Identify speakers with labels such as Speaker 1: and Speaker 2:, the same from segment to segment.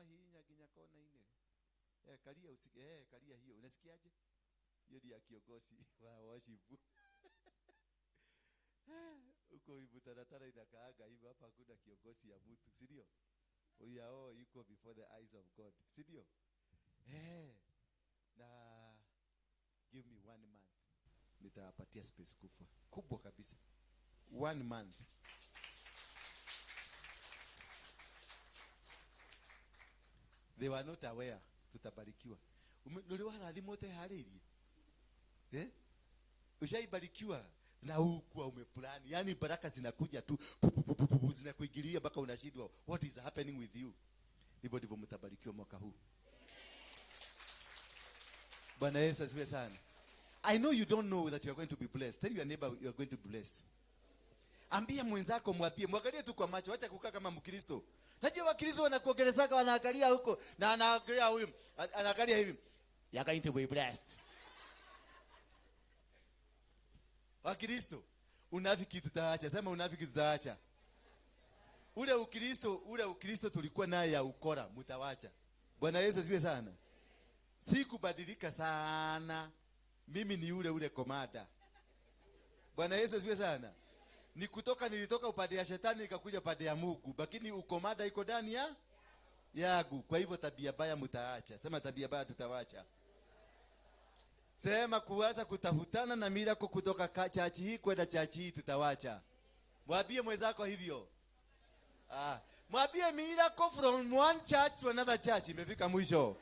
Speaker 1: Mahinya ginya kona ine. Kalia usike, kalia hiyo. Unasikiaje? Hiyo ni ya kiongozi wa worship. Uko hivi taratara inakaaga hivi, hapa hakuna kiongozi ya mtu, si ndio? We are all equal before the eyes of God, si ndio? Na give me 1 month. Nitawapatia space kubwa, kubwa kabisa. 1 month. They were not aware tutabarikiwa. Niliwarathimwo te harĩirie. Ushaibarikiwa na hukuwa umeplani. Yaani baraka zinakuja tu, pu, pu, pu, pu, pu, pu, zinakuingilia mpaka unashindwa what is happening with you. Hivyo ndivyo mtabarikiwa mwaka huu. Bwana Yesu asifiwe sana. I know you don't know that you are going to be blessed. Tell your neighbor you are going to be blessed. Ambia mwenzako, mwambie, mwangalie tu kwa macho, acha kukaa kama Mkristo. Najua Wakristo wanakuongelezaka, wanaangalia huko na anaangalia huyu, anaangalia hivi. You are going to be blessed. Wakristo, unafiki tutaacha. Sema unafiki tutaacha. Ule Ukristo tulikuwa naye ya ukora, mtawacha. Bwana Yesu asifiwe sana. Sikubadilika sana. Mimi ni ule ule komada. Bwana Yesu asifiwe sana. Ni kutoka, nilitoka upande ya shetani nikakuja upande ya Mungu, lakini ukomada iko ndani ya yangu. Kwa hivyo tabia baya mtaacha. Sema tabia baya tutawacha. Sema kuanza kutafutana na miracle kutoka chachi hii kwenda chachi hii tutawacha. Mwambie mwenzako hivyo. Mwambie miracle from one church to another church imefika mwisho.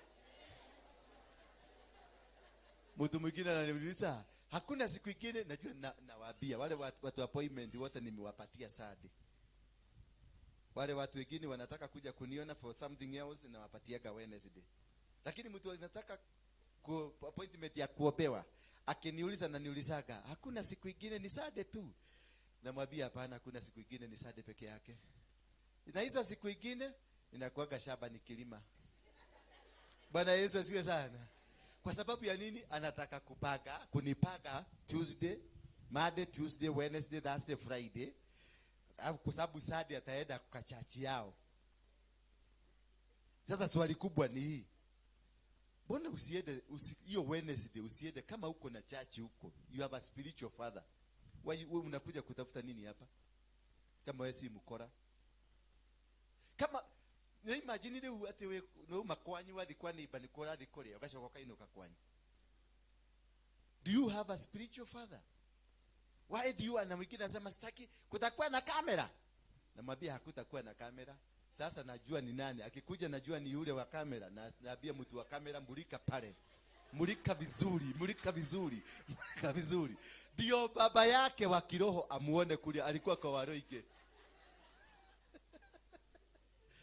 Speaker 1: Mtu mwingine ananiuliza, hakuna siku ingine? Najua nawaambia wale watu appointment wote nimewapatia Sunday. Wale watu wengine wanataka kuja kuniona for something else nawapatiaga Wednesday. Lakini mtu anataka appointment ya kuombewa, akiniuliza na niulizaga, hakuna siku ingine, ni Sunday tu. Namwambia hapana, hakuna siku ingine, ni Sunday peke yake. Na hizo siku ingine ninakuaga shamba nikilima. Bwana Yesu asifiwe sana. Kwa sababu ya nini? Anataka kunipanga Tuesday, Monday, Tuesday, Wednesday, Thursday, Friday. Alafu kwa sababu Sunday ataenda kwa church yao. Sasa swali kubwa ni hii. Mbona usiende hiyo Wednesday usiende kama uko na church huko? You have a spiritual father. Why wewe unakuja kutafuta nini hapa? Kama wewe si mkora. Kama na imagine rĩu atĩ wĩ no makwanyu wathi kwa neighbor nĩ kũrathi kũrĩa ũgacoka ũkainũka kwanyu. Do you have a spiritual father? Why do you, na mwingine anasema sitaki, kutakuwa na kamera. Namwambia hakutakuwa na kamera. Sasa najua ni nani. Akikuja najua ni yule wa kamera. Na naambia mtu wa kamera mulika pale. Mulika vizuri, mulika vizuri, mulika vizuri. Ndio baba yake wa kiroho amuone kule alikuwa kwa Waroige.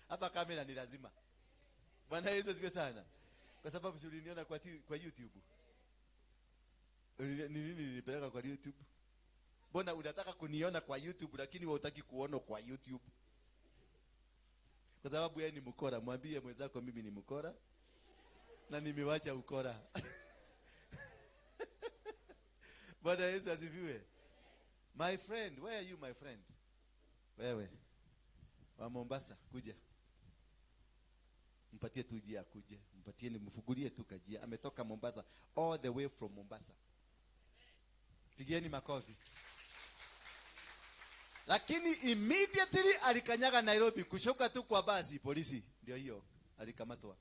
Speaker 1: Hapa kamera ni lazima. Bwana Yesu asifiwe sana. Kwa sababu si uliniona kwa YouTube. Ni nini nilipeleka kwa YouTube? Mbona unataka kuniona kwa YouTube lakini wewe hutaki kuona kwa YouTube? Kwa sababu yeye ni mkora. Mwambie mwenzako mimi ni mkora na nimewacha ukora. Bwana Yesu asifiwe. My friend, where are you my friend? Wewe wa Mombasa kuja. Mpatie tu njia akuje. Mpatie, nimfungulie tu kajia. Ametoka Mombasa, all the way from Mombasa. Pigieni makofi. Lakini immediately alikanyaga Nairobi, kushuka tu kwa basi, polisi ndio hiyo alikamatwa.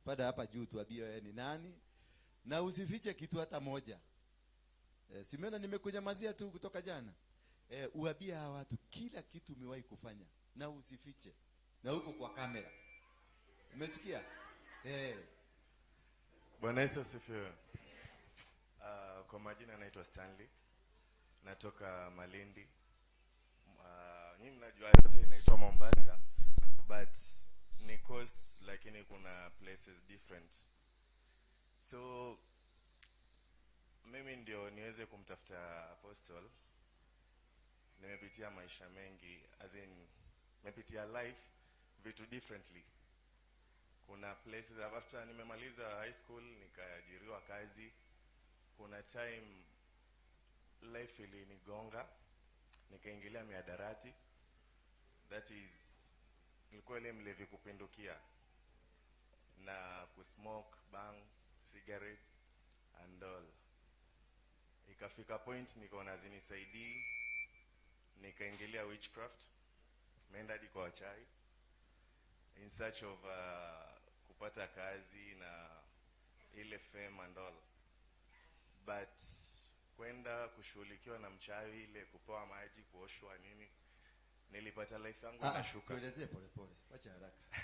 Speaker 1: Pada hapa juu tuambie wewe ni nani na usifiche kitu hata moja. Simeona nimekunyamazia tu kutoka jana. Uambie hawa watu kila kitu umewahi kufanya na usifiche. Na huko kwa kamera. Umesikia?
Speaker 2: Bwana Yesu asifiwe. Kwa majina naitwa Stanley. Natoka Malindi. Nyinyi mnajua yote inaitwa Mombasa, but ni coast lakini kuna places different. So mimi ndio niweze kumtafuta Apostle. Nimepitia maisha mengi, as in nimepitia life vitu differently. Kuna places after nimemaliza high school nikaajiriwa kazi. Kuna time life ilinigonga nikaingilia mihadarati. That is, nilikuwa ile mlevi kupindukia. Na kusmoke bhang, cigarettes and all. Ikafika point nikaona hazinisaidii, nikaingilia witchcraft, nimeenda hadi kwa wachawi in search of kupata kazi na ile fame and all. But kwenda kushughulikiwa na mchawi, ile kupewa maji, kuoshwa, nini, nilipata life yangu
Speaker 1: Ah,
Speaker 2: inashuka.
Speaker 1: Tuelezee polepole, wacha haraka.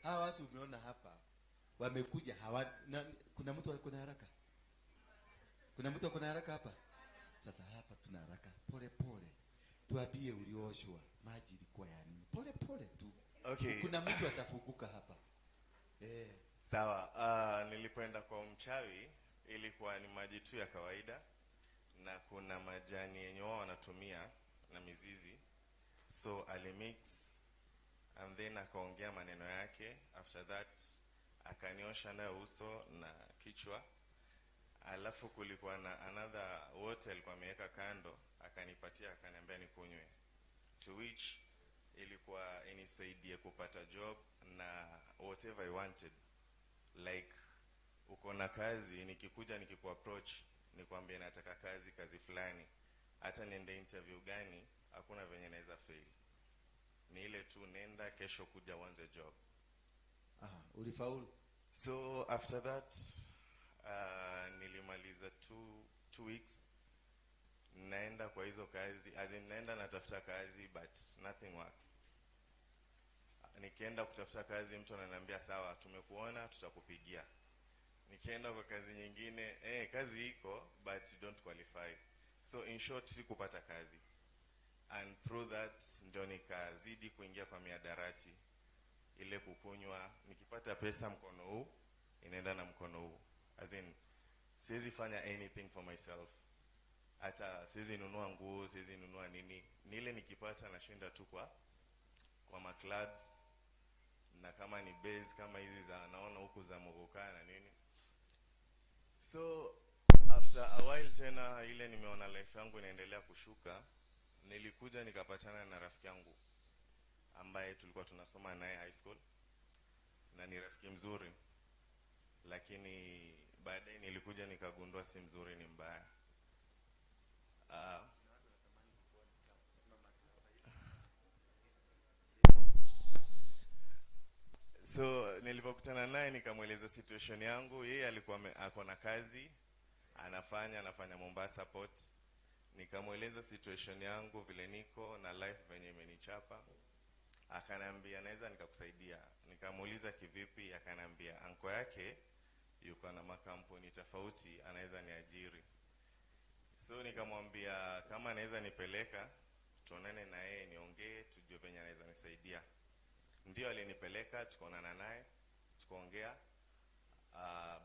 Speaker 1: Hawa watu umeona hapa wamekuja hawa na, kuna mtu ako na haraka? Kuna mtu ako na haraka hapa? Sasa hapa tuna haraka, pole pole. Tuambie, ulioshwa maji ilikuwa ya nini? Pole pole tu.
Speaker 2: Okay.
Speaker 1: Kuna mtu atafunguka hapa.
Speaker 2: Sawa. Nilipoenda kwa mchawi ilikuwa ni maji tu ya kawaida na kuna majani yenye wao wanatumia na mizizi, so alimix and then akaongea maneno yake. After that akaniosha nayo uso na kichwa, alafu kulikuwa na another wote alikuwa ameweka kando, akanipatia, akaniambia nikunywe, to which ilikuwa inisaidie kupata job na whatever I wanted. Like uko na kazi, nikikuja nikikuapproach nikwambie nataka kazi, kazi fulani, hata niende interview gani, hakuna venye naweza fail. Ni ile tu nenda kesho, kuja uanze job.
Speaker 1: Aha, ulifaulu?
Speaker 2: So after that nilimaliza 2 weeks naenda kwa hizo kazi, as in naenda natafuta kazi, but nothing works. Nikienda kutafuta kazi, mtu ananiambia, "Sawa, tumekuona, tutakupigia." Nikienda kwa kazi nyingine, kazi iko but you don't qualify. So in short, sikupata kazi, and through that ndio nikazidi kuingia kwa mihadarati, ile kukunywa. Nikipata pesa mkono huu inaenda na mkono huu, as in siwezi fanya anything for myself, hata siwezi nunua nguo, siwezi nunua nini. Ni ile nikipata nashinda tu kwa maclubs, na kama ni base kama hizi za naona huku za mogoka na nini. So after a while tena, ile nimeona life yangu inaendelea kushuka, nilikuja nikapatana na rafiki yangu ambaye tulikuwa tunasoma naye high school, na ni rafiki mzuri, lakini baadaye nilikuja nikagundua si mzuri, ni mbaya. So nilipokutana naye nikamweleza situation yangu. Yeye alikuwa ako na kazi anafanya Mombasa Port. Nikamweleza situation yangu, vile niko na life venye imenichapa. Akanambia naweza nikakusaidia. Nikamuuliza kivipi? Akanambia anko yake yuko na makampuni tofauti, anaweza niajiri. So nikamwambia kama anaweza nipeleka tuonane na yeye, niongee, tujue venye anaweza nisaidia. Ndio alinipeleka, tukaonana naye, tukaongea.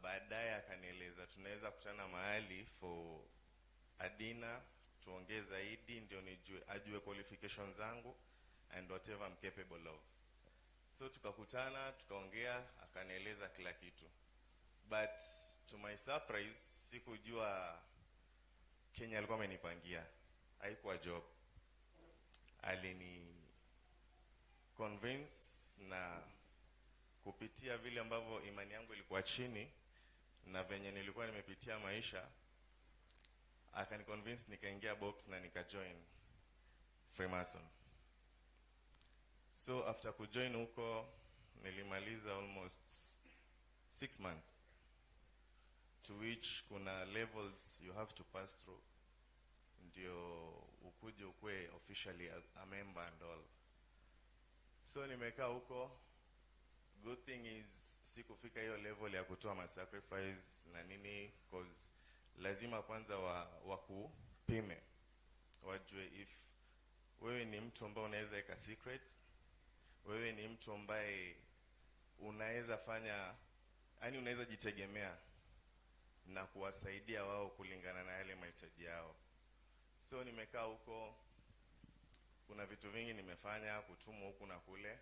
Speaker 2: Baadaye akanieleza tunaweza kutana mahali for a dinner, tuongee zaidi, ndio nijue, ajue qualifications zangu and whatever I'm capable of. So tukakutana, tukaongea, akanieleza kila kitu, but to my surprise sikujua kenye alikuwa amenipangia haikuwa job. Alini convince na kupitia vile ambavyo imani yangu ilikuwa chini na venye nilikuwa nimepitia maisha, akaniconvince nikaingia box na nikajoin Freemason. So after kujoin huko nilimaliza almost 6 months, to which kuna levels you have to pass through ndio ukuje ukue officially a member and all. So nimekaa huko. Good thing is sikufika hiyo level ya kutoa ma sacrifice na nini, 'cause lazima kwanza wakupime, wajue if wewe ni mtu ambaye unaweza weka secrets, wewe ni mtu ambaye unaweza fanya, yani unaweza jitegemea na kuwasaidia wao kulingana na yale mahitaji yao. So nimekaa huko, kuna vitu vingi nimefanya, kutumwa huku na kule,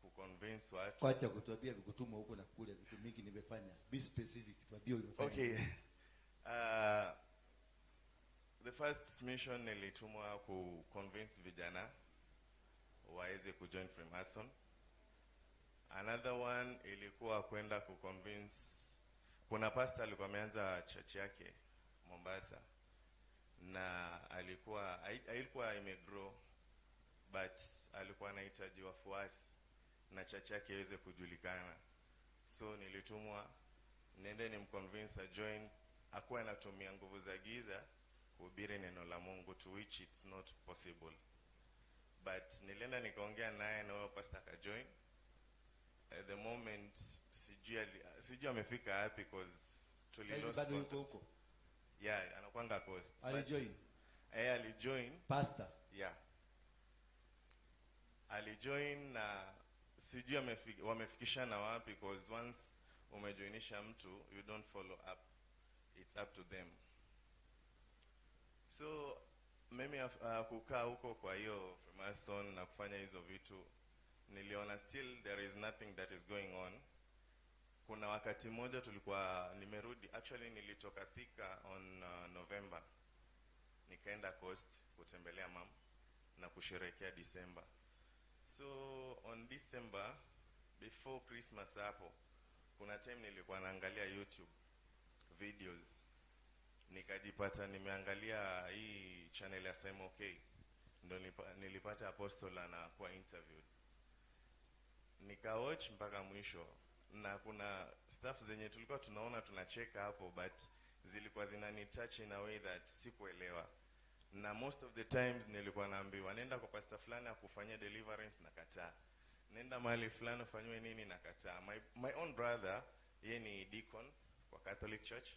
Speaker 2: kuconvince watu.
Speaker 1: Wacha kutuambia vikutumwa huko na kule, vitu mingi nimefanya. Be specific, tuambie umefanya.
Speaker 2: Okay. The first mission nilitumwa ku convince vijana waweze kujoin Freemason. Another one ilikuwa kwenda kuconvince, kuna pastor alikuwa ameanza church yake Mombasa, na alikuwa haikuwa imegrow, but alikuwa anahitaji wafuasi na church yake iweze kujulikana. So nilitumwa niende nimconvince ajoin, akuwa anatumia nguvu za giza kuhubiri neno la Mungu, to which it's not possible. But nilienda nikaongea naye na huyo pastor akajoin. At the moment sijui amefika wapi, 'cause tuli
Speaker 1: Saizi
Speaker 2: lost
Speaker 1: bado yuko
Speaker 2: contact.
Speaker 1: huko?
Speaker 2: Yeah, anakwanga Coast.
Speaker 1: Alijoin?
Speaker 2: Eh, alijoin.
Speaker 1: Pastor?
Speaker 2: Yeah, alijoin na sijui wamefikishana wapi, 'cause once umejoinisha mtu, you don't follow up, it's up to them. So mimi kukaa huko kwa hiyo Freemason na kufanya hizo vitu, niliona still there is nothing that is going on. Kuna wakati mmoja tulikuwa nimerudi, actually nilitoka Thika on November, nikaenda Coast kutembelea mam na kusherehekea December. So on December, before Christmas hapo, kuna time nilikuwa naangalia YouTube videos, nikajipata nimeangalia hii channel ya Simon K, ndo nilipata Apostle anakuwa interviewed. Nikawatch mpaka mwisho, na kuna stuff zenye tulikuwa tunaona tunacheka hapo, but zilikuwa zinani touch in a way that sikuelewa. Na most of the times nilikuwa naambiwa nenda kwa pastor fulani akufanyia deliverance, nakataa. Nenda mahali fulani ufanyiwe nini, nakataa. My own brother, yeye ni deacon kwa Catholic Church.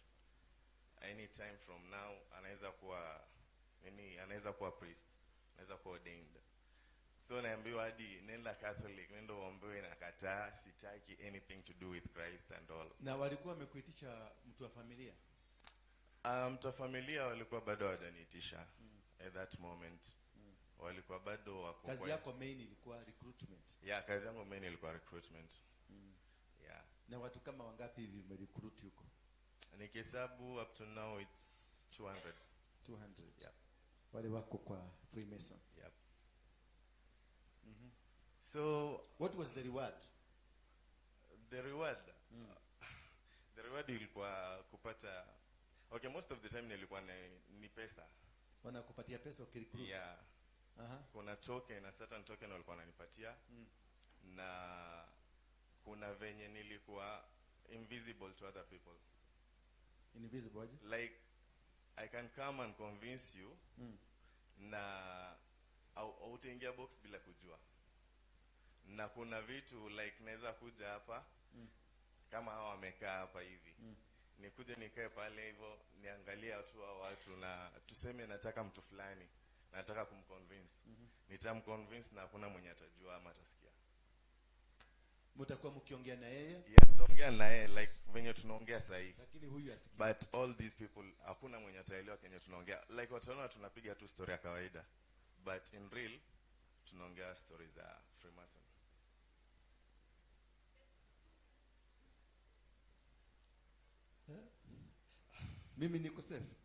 Speaker 2: Anytime from now anaweza kuwa nini, anaweza kuwa priest, anaweza kuwa ordained. So naambiwa hadi nenda Catholic, nenda uombewe, nakataa. Sitaki anything to do with Christ and all.
Speaker 1: Na walikuwa wamekuitisha mtu wa familia?
Speaker 2: Mtu wa familia walikuwa bado hawajaniitisha at that moment. Walikuwa bado wako
Speaker 1: Kazi
Speaker 2: kwa
Speaker 1: yako main ilikuwa recruitment?
Speaker 2: Yeah, kazi yangu main ilikuwa recruitment, yeah.
Speaker 1: Na watu kama wangapi hivi umerecruit huko?
Speaker 2: Nikihesabu up to now, it's 200.
Speaker 1: 200?
Speaker 2: Yeah.
Speaker 1: Wale wako kwa Freemasons?
Speaker 2: Yep. So
Speaker 1: What was the reward?
Speaker 2: The reward ilikuwa kupata, okay, most of the time nilikuwa ni pesa.
Speaker 1: Wanakupatia pesa ukirecruit?
Speaker 2: Yeah. Kuna token, a certain token walikuwa wananipatia, na kuna venye nilikuwa invisible to other people.
Speaker 1: Invisible aje?
Speaker 2: Like I can come and convince you na hautaingia box bila kujua. Na kuna vitu like naweza kuja hapa, kama hawa wamekaa hapa hivi, nikuje nikae pale hivyo, niangalie watu, hao watu, na tuseme nataka mtu fulani, nataka kumconvince. Nitamconvince na hakuna mwenye atajua ama atasikia.
Speaker 1: Mtakuwa mkiongea na yeye?
Speaker 2: Yeah, tutaongea na yeye like venye tunaongea sahii.
Speaker 1: Lakini huyu asikii.
Speaker 2: But all these people, hakuna mwenye ataelewa kenye tunaongea. Like wataona tunapiga tu story ya kawaida, but in real tunaongea story za Freemason.
Speaker 1: Mimi niko safe?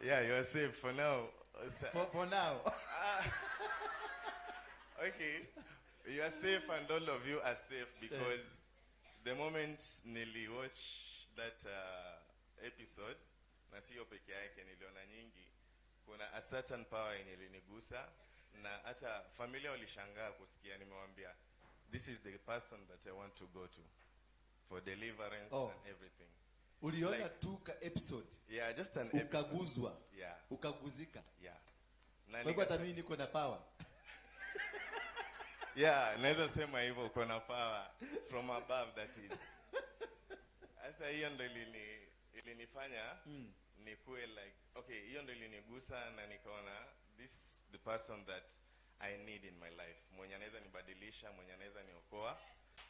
Speaker 2: Yeah, you are safe for now.
Speaker 1: For now.
Speaker 2: Okay, you are safe and all of you are safe, because the moment niliwatch that episode, na sio peke yake, niliona nyingi, kuna a certain power yenye ilinigusa, na hata familia walishangaa kusikia nimewambia this is the person that I want to go to for deliverance
Speaker 1: Oh.
Speaker 2: and everything.
Speaker 1: Uliona tu ka episode?
Speaker 2: Yeah, just an episode.
Speaker 1: Ukaguzwa?
Speaker 2: Yeah.
Speaker 1: Ukaguzika?
Speaker 2: Yeah, na
Speaker 1: Kwa hivyo hata mimi niko na power?
Speaker 2: Yeah, naweza sema hivyo, uko na power from above, that is. Sasa hiyo ndo ilinifanya nikuwe like, okay, hiyo ndo ilinigusa na nikaona this the person that I need in my life, mwenye anaweza nibadilisha, mwenye anaweza niokoa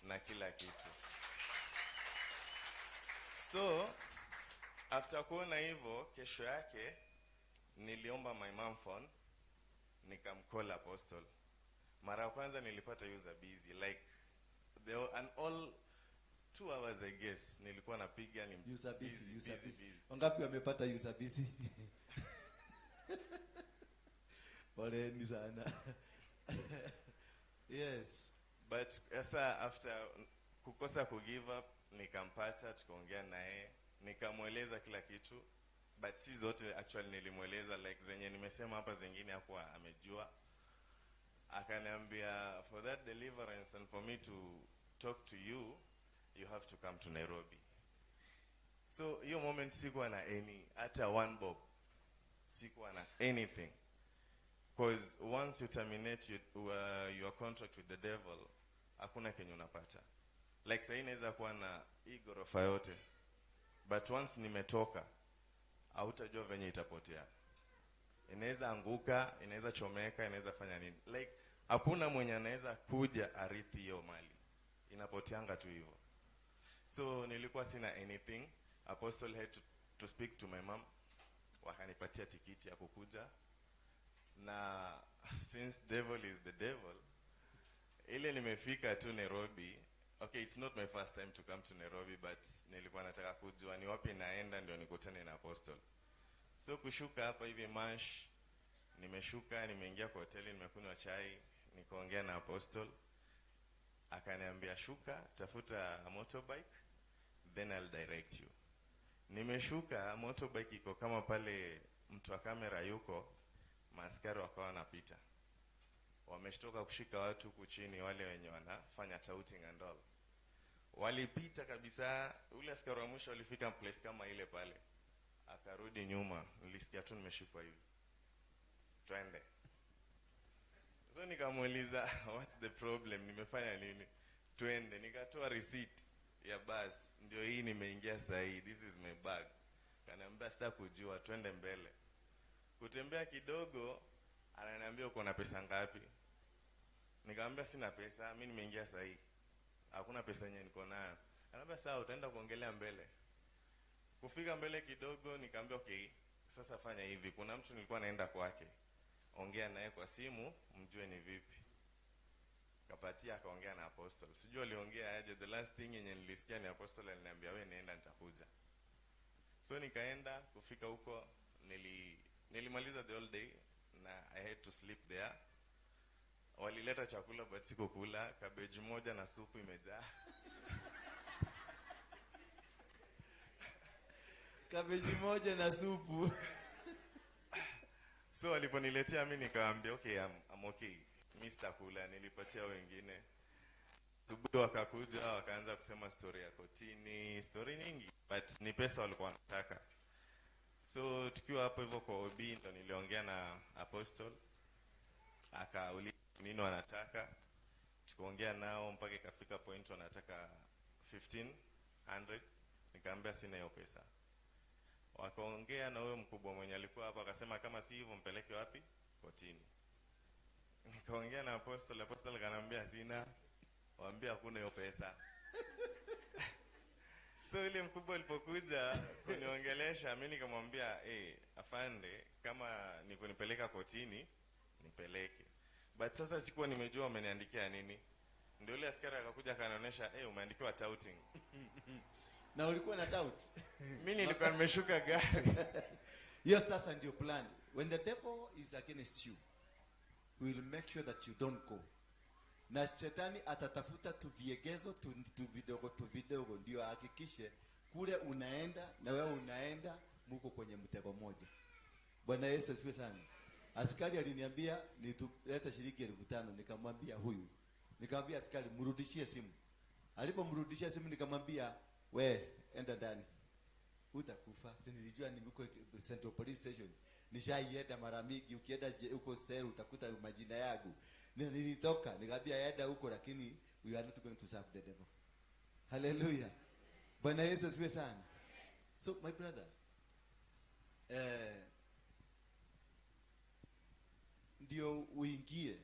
Speaker 2: na kila kitu. So after kuona hivyo, kesho yake niliomba my mom phone, nikamcall Apostle. Mara ya kwanza nilipata user busy, like and all 2 hours, I guess, nilikuwa napiga ni
Speaker 1: User busy, user
Speaker 2: busy,
Speaker 1: busy.
Speaker 2: Busy.
Speaker 1: Wangapi wamepata user busy? Poleni sana.
Speaker 2: But sasa after kukosa ku give up, nikampata, tukaongea naye, nikamweleza kila kitu, but si zote actually nilimweleza, like zenye nimesema hapa, zingine hakuwa amejua. Akaniambia, "For that deliverance and for me to talk to you, you have to come to Nairobi." So hiyo moment sikuwa na any, hata one bob, sikuwa na anything, because once you terminate your contract with the devil, hakuna kenye unapata. Like sahii naweza kuwa na hii ghorofa yote, but once nimetoka, hautajua venye itapotea. Inaweza anguka, inaweza chomeka, inaweza fanya nini. Like hakuna mwenye anaweza kuja arithi hiyo mali, inapoteanga tu hivyo. So nilikuwa sina anything. Apostle had to speak to my mom, wakanipatia tikiti ya kukuja. Na since devil is the devil, ile nimefika tu Nairobi, okay, it's not my first time to come to Nairobi, but nilikuwa nataka kujua ni wapi naenda ndio nikutane na apostle. So kushuka hapa hivi Mash, nimeshuka, nimeingia kwa hoteli, nimekunywa chai, nikaongea na apostle. Akaniambia, "Shuka, tafuta a motorbike, then I'll direct you." Nimeshuka, motorbike iko kama pale mtu wa kamera yuko, maaskari wakawa wanapita, wameshtoka kushika watu huku chini, wale wenye wanafanya touting and all. Walipita kabisa, ule askari wa mwisho walifika place kama ile pale, akarudi nyuma. Nilisikia tu nimeshikwa hivi, "Twende." So nikamuuliza, "What's the problem? Nimefanya nini?" "Twende." Nikatoa receipt ya bus, "Ndio hii, nimeingia sahii, this is my bag." Kaniambia, "Sita kujua, twende mbele." Kutembea kidogo, ananiambia, "Uko na pesa ngapi?" Nikamwambia, "Sina pesa, mi nimeingia sahii, hakuna pesa yenye niko nayo." Anaambia, "Sawa, utaenda kuongelea mbele." Kufika mbele kidogo, nikaambia, "Okay, sasa fanya hivi, kuna mtu nilikuwa naenda kwake, ongea naye kwa simu mjue ni vipi." Kapatia, akaongea na apostle. Sijui aliongea aje. The last thing yenye nilisikia ni apostle aliniambia, "We nenda, nitakuja." So nikaenda. Kufika huko, nilimaliza the whole day na I had to sleep there. Walileta chakula but sikukula, cabbage moja na supu imejaa.
Speaker 1: Kabeji moja na supu.
Speaker 2: So waliponiletea, mi nikawaambia, "Okay, I'm okay, mi sitakula." Nilipatia wengine. Asubuhi wakakuja, wakaanza kusema story ya kotini, story nyingi, but ni pesa walikuwa wanataka. So tukiwa hapo hivyo kwa OB ndo niliongea na apostle, akauliza nini wanataka. Tukaongea nao mpaka ikafika point wanataka 1500. Nikaambia sina hiyo pesa. Wakaongea na huyo mkubwa mwenye alikuwa hapo, akasema, "Kama si hivyo, mpeleke wapi? Kotini." Nikaongea na apostle, apostle akaniambia, "Sina, waambia hakuna hiyo pesa." So ile mkubwa alipokuja kuniongelesha, mi nikamwambia, "Hey, afande, kama ni kunipeleka kotini, nipeleke." But sasa sikuwa nimejua wameniandikia nini. Ndio yule askari akakuja akanionyesha, "Hey, umeandikiwa touting."
Speaker 1: Na ulikuwa na doubt.
Speaker 2: Mi nilikuwa nimeshuka gari.
Speaker 1: Hiyo sasa ndio plan. When the devil is against you, he will make sure that you don't go. Na shetani atatafuta tu viegezo tu vidogo tu vidogo ndio ahakikishe kule unaenda na wewe unaenda, muko kwenye mtego moja. Bwana Yesu asifiwe sana. Askari aliniambia nitulete shilingi 5,000. Nikamwambia huyu, nikamwambia askari, "Mrudishie simu." Alipomrudishia simu, nikamwambia, "We enda ndani, utakufa." Si nilijua niko Central Police Station, nishaienda mara mingi. Ukienda huko cell utakuta majina yangu. Nilitoka, nikamwambia, "Enda huko, lakini we are not going to serve the devil." Hallelujah. Bwana Yesu asifiwe sana. So my brother, ndio uingie,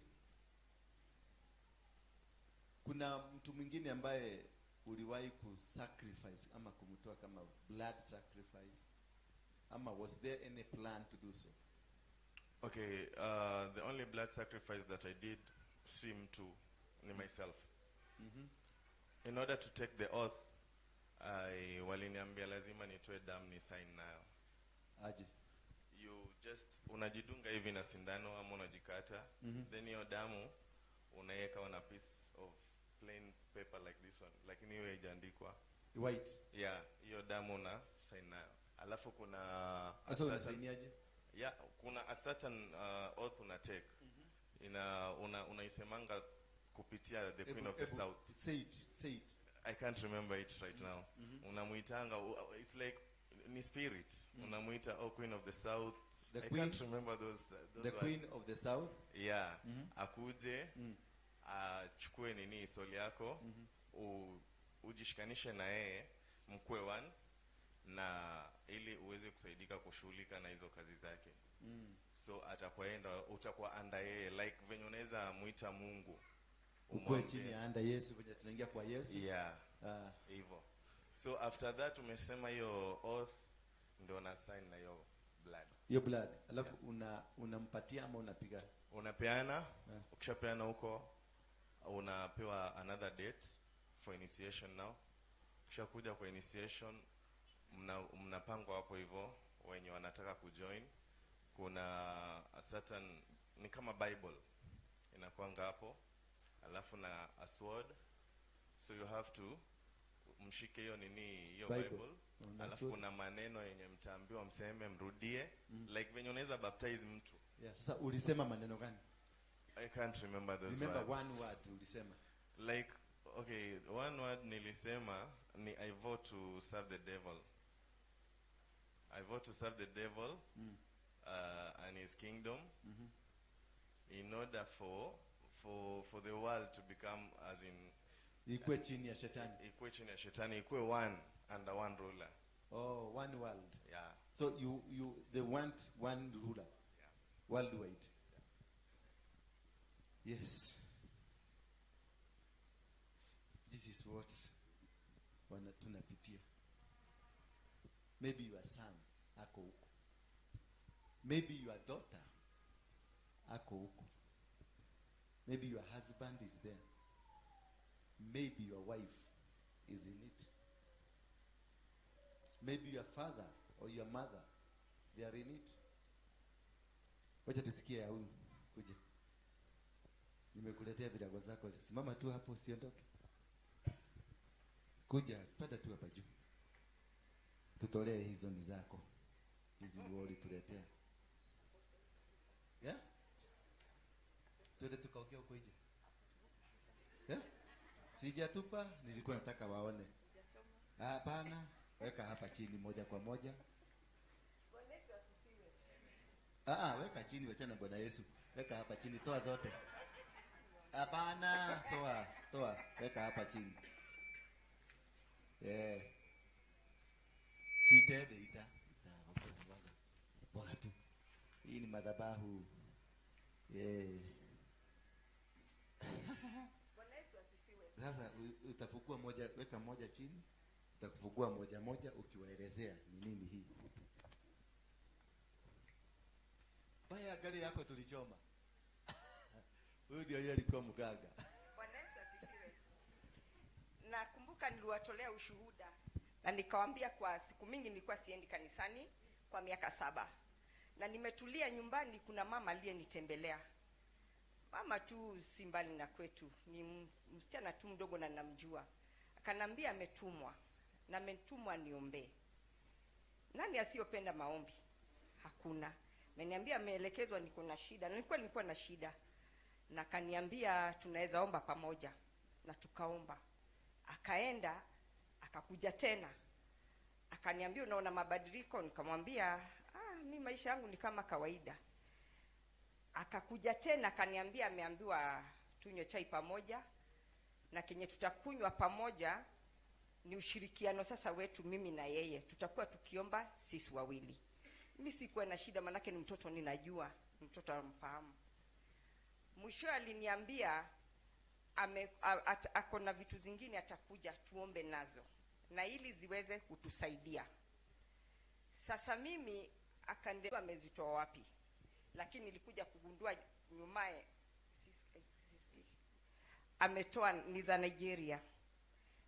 Speaker 1: kuna mtu mwingine ambaye uliwahi kusacrifice ama kumtoa kama blood sacrifice, ama was there any plan to do so?
Speaker 2: Okay, the only blood sacrifice that I did seemed to ni myself. In order to take the oath, waliniambia lazima nitoe damu ni sign nayo.
Speaker 1: Aje?
Speaker 2: You just unajidunga hivi na sindano ama unajikata, then hiyo damu unaweka on a piece of plain paper like this one, lakini hiyo haijaandikwa.
Speaker 1: White.
Speaker 2: Yeah, hiyo damu una sign nayo. Alafu kuna a
Speaker 1: Sasa
Speaker 2: certain,
Speaker 1: unasainiaje?
Speaker 2: Yeah, kuna a certain oath una take. Ina una unaisemanga kupitia the Queen of the South.
Speaker 1: Say it, say it.
Speaker 2: I can't remember it right now. Unamuitanga, it's like ni spirit. Unamuita, "Oh Queen of the South."
Speaker 1: The
Speaker 2: I
Speaker 1: Queen-
Speaker 2: can't remember those
Speaker 1: The
Speaker 2: words.
Speaker 1: Queen of the South.
Speaker 2: Yeah. Akuje achukue nini, soul yako, ujishikanishe na yeye, mkue one, na ili uweze kusaidika kushughulika na hizo kazi zake. So atakuenda, utakuwa under yeye, like venye unaweza muita Mungu.
Speaker 1: Ukue chini ya under Yesu, venye tunaingia kwa Yesu.
Speaker 2: Yeah.
Speaker 1: Ah.
Speaker 2: Hivyo. So after that umesema hiyo oath, ndio na sign na hiyo blood.
Speaker 1: Hiyo blood. Alafu unampatia ama unapiga?
Speaker 2: Unapeana. Ukishapeana huko, unapewa another date for initiation. Now ukishakuja kwa initiation, mnapangwa hapo hivyo wenye wanataka kujoin. Kuna a certain, ni kama Bible inakwanga hapo, alafu na a sword, so you have to mshike hiyo nini, hiyo
Speaker 1: Bible.
Speaker 2: Bible,
Speaker 1: Na
Speaker 2: alafu
Speaker 1: sword.
Speaker 2: kuna maneno yenye mtaambiwa mseme, mrudie, like venye unaweza baptize mtu.
Speaker 1: Yeah. Sasa ulisema maneno gani?
Speaker 2: I can't remember those
Speaker 1: Remember
Speaker 2: words.
Speaker 1: one word ulisema.
Speaker 2: Like, okay, one word nilisema ni "I vow to serve the devil. I vow to serve the devil and his kingdom in order for the world to become, as in
Speaker 1: Ikuwe chini ya shetani.
Speaker 2: Ikuwe chini ya shetani, ikuwe one, under one ruler."
Speaker 1: Oh, one world.
Speaker 2: Yeah.
Speaker 1: So you they want one ruler.
Speaker 2: Yeah.
Speaker 1: Worldwide. Yes. This is what tunapitia. Maybe your son ako huko. Maybe your daughter ako huko. Maybe your husband is there. Maybe your wife is in it. Maybe your father or your mother, they are in it. Wacha tusikie ya huyu. Kuja. Nimekuletea virago zako. Simama tu hapo, usiondoke. Kuja, panda tu hapa juu. Tutolee hizo ni zako. Hizi nguo ulituletea. Yeah? Twende tukaongea huko nje. Yeah? Sijatupa, nilikuwa nataka waone. Hapana, weka hapa chini moja kwa moja. Ah, ah, weka chini, wachana Bwana Yesu. Weka hapa chini, toa zote. Hapana, toa, toa, weka hapa chini. Yeah. Sitende ita. Ita, waga. Waga tu. Hii ni madhabahu. Yeah.
Speaker 3: Bwana Yesu asifiwe.
Speaker 1: Sasa utafukua moja, weka moja chini, utakufukua moja moja ukiwaelezea ni nini hii. Baya gari yako tulichoma. Huyu ndio yule alikuwa mganga.
Speaker 3: Bwana Yesu asifiwe. Nakumbuka niliwatolea ushuhuda na nikawaambia kwa siku mingi nilikuwa siendi kanisani kwa miaka 7. Na nimetulia nyumbani, kuna mama aliyenitembelea. Mama tu si mbali na kwetu, ni msichana tu mdogo na namjua. Akanambia ametumwa na ametumwa niombee. Nani asiyopenda maombi? Hakuna. Ameniambia ameelekezwa niko na shida, na nilikuwa na shida. Na akaniambia tunaweza omba pamoja, na tukaomba. Akaenda akakuja tena. Akaniambia unaona mabadiliko? Nikamwambia mi maisha yangu ni kama kawaida. Akakuja tena akaniambia ameambiwa tunywe chai pamoja, na kenye tutakunywa pamoja ni ushirikiano sasa wetu mimi na yeye. Tutakuwa tukiomba sisi wawili. Mimi sikuwa na shida, manake ni mtoto ninajua, mtoto anamfahamu. Mwisho aliniambia ako na vitu zingine atakuja tuombe nazo na ili ziweze kutusaidia. Sasa mimi akaniambia amezitoa wapi, lakini nilikuja kugundua nyumaye ametoa ni za Nigeria.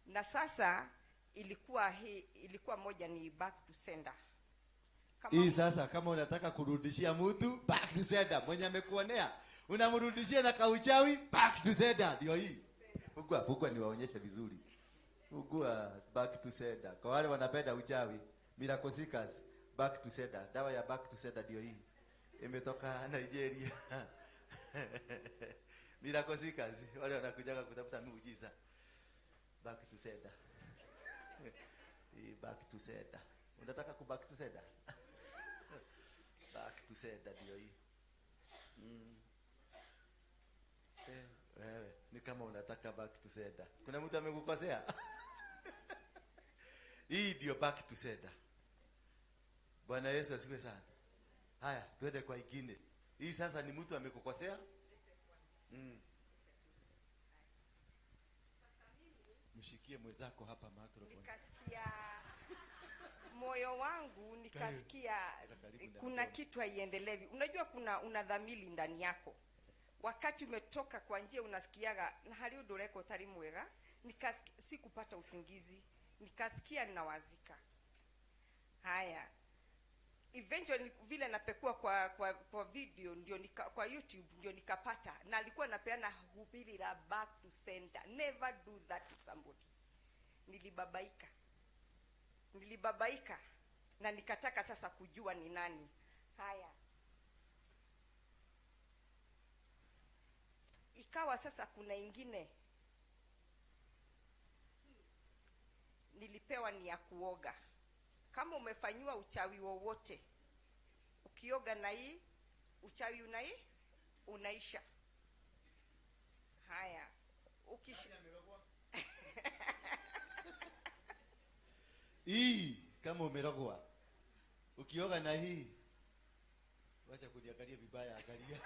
Speaker 3: Na sasa ilikuwa hii, ilikuwa moja ni back to sender. Kama
Speaker 1: Hii sasa kama unataka kurudishia mtu back to sender, mwenye amekuonea unamrudishia na kauchawi, back to sender ndio hii. Fungua, fungua niwaonyeshe vizuri. Fungua back to sender. Kwa wale wanapenda uchawi, miracle seekers, back to sender. Dawa ya back to sender ndio hii. Imetoka Nigeria. Miracle seekers, wale wanakujaga kutafuta miujiza. Back to sender. Hii back to sender. Unataka ku back to sender? Back to sender ndio hii. Wewe ni kama unataka back to sender. Kuna mtu amekukosea? Hii ndio back to sender. Bwana Yesu asifiwe sana. Haya, tuende kwa ingine. Hii sasa ni mtu amekukosea? Mshikie mwenzako hapa microphone.
Speaker 3: Nikasikia moyo wangu, nikasikia
Speaker 1: Karibu na
Speaker 3: kuna
Speaker 1: mdomo.
Speaker 3: kitu haiendelewi. Unajua kuna unadhamili ndani yako. Wakati umetoka kwa njia unasikiaga na hali udoreko tari mwega. Nikasikia sikupata usingizi. Nikasikia ninawazika. Haya. Eventually vile napekua kwa video ndio nika, kwa YouTube ndio nikapata, na alikuwa anapeana hubiri la back to sender. Never do that to somebody. Nilibabaika. Nilibabaika na nikataka sasa kujua ni nani. Haya. Ikawa sasa kuna ingine nilipewa ni ya kuoga. Kama umefanyiwa uchawi wowote, ukioga na hii uchawi unaisha. Haya.
Speaker 1: Hii kama umerogwa, ukioga na hii, wacha kuniangalia vibaya, angalia.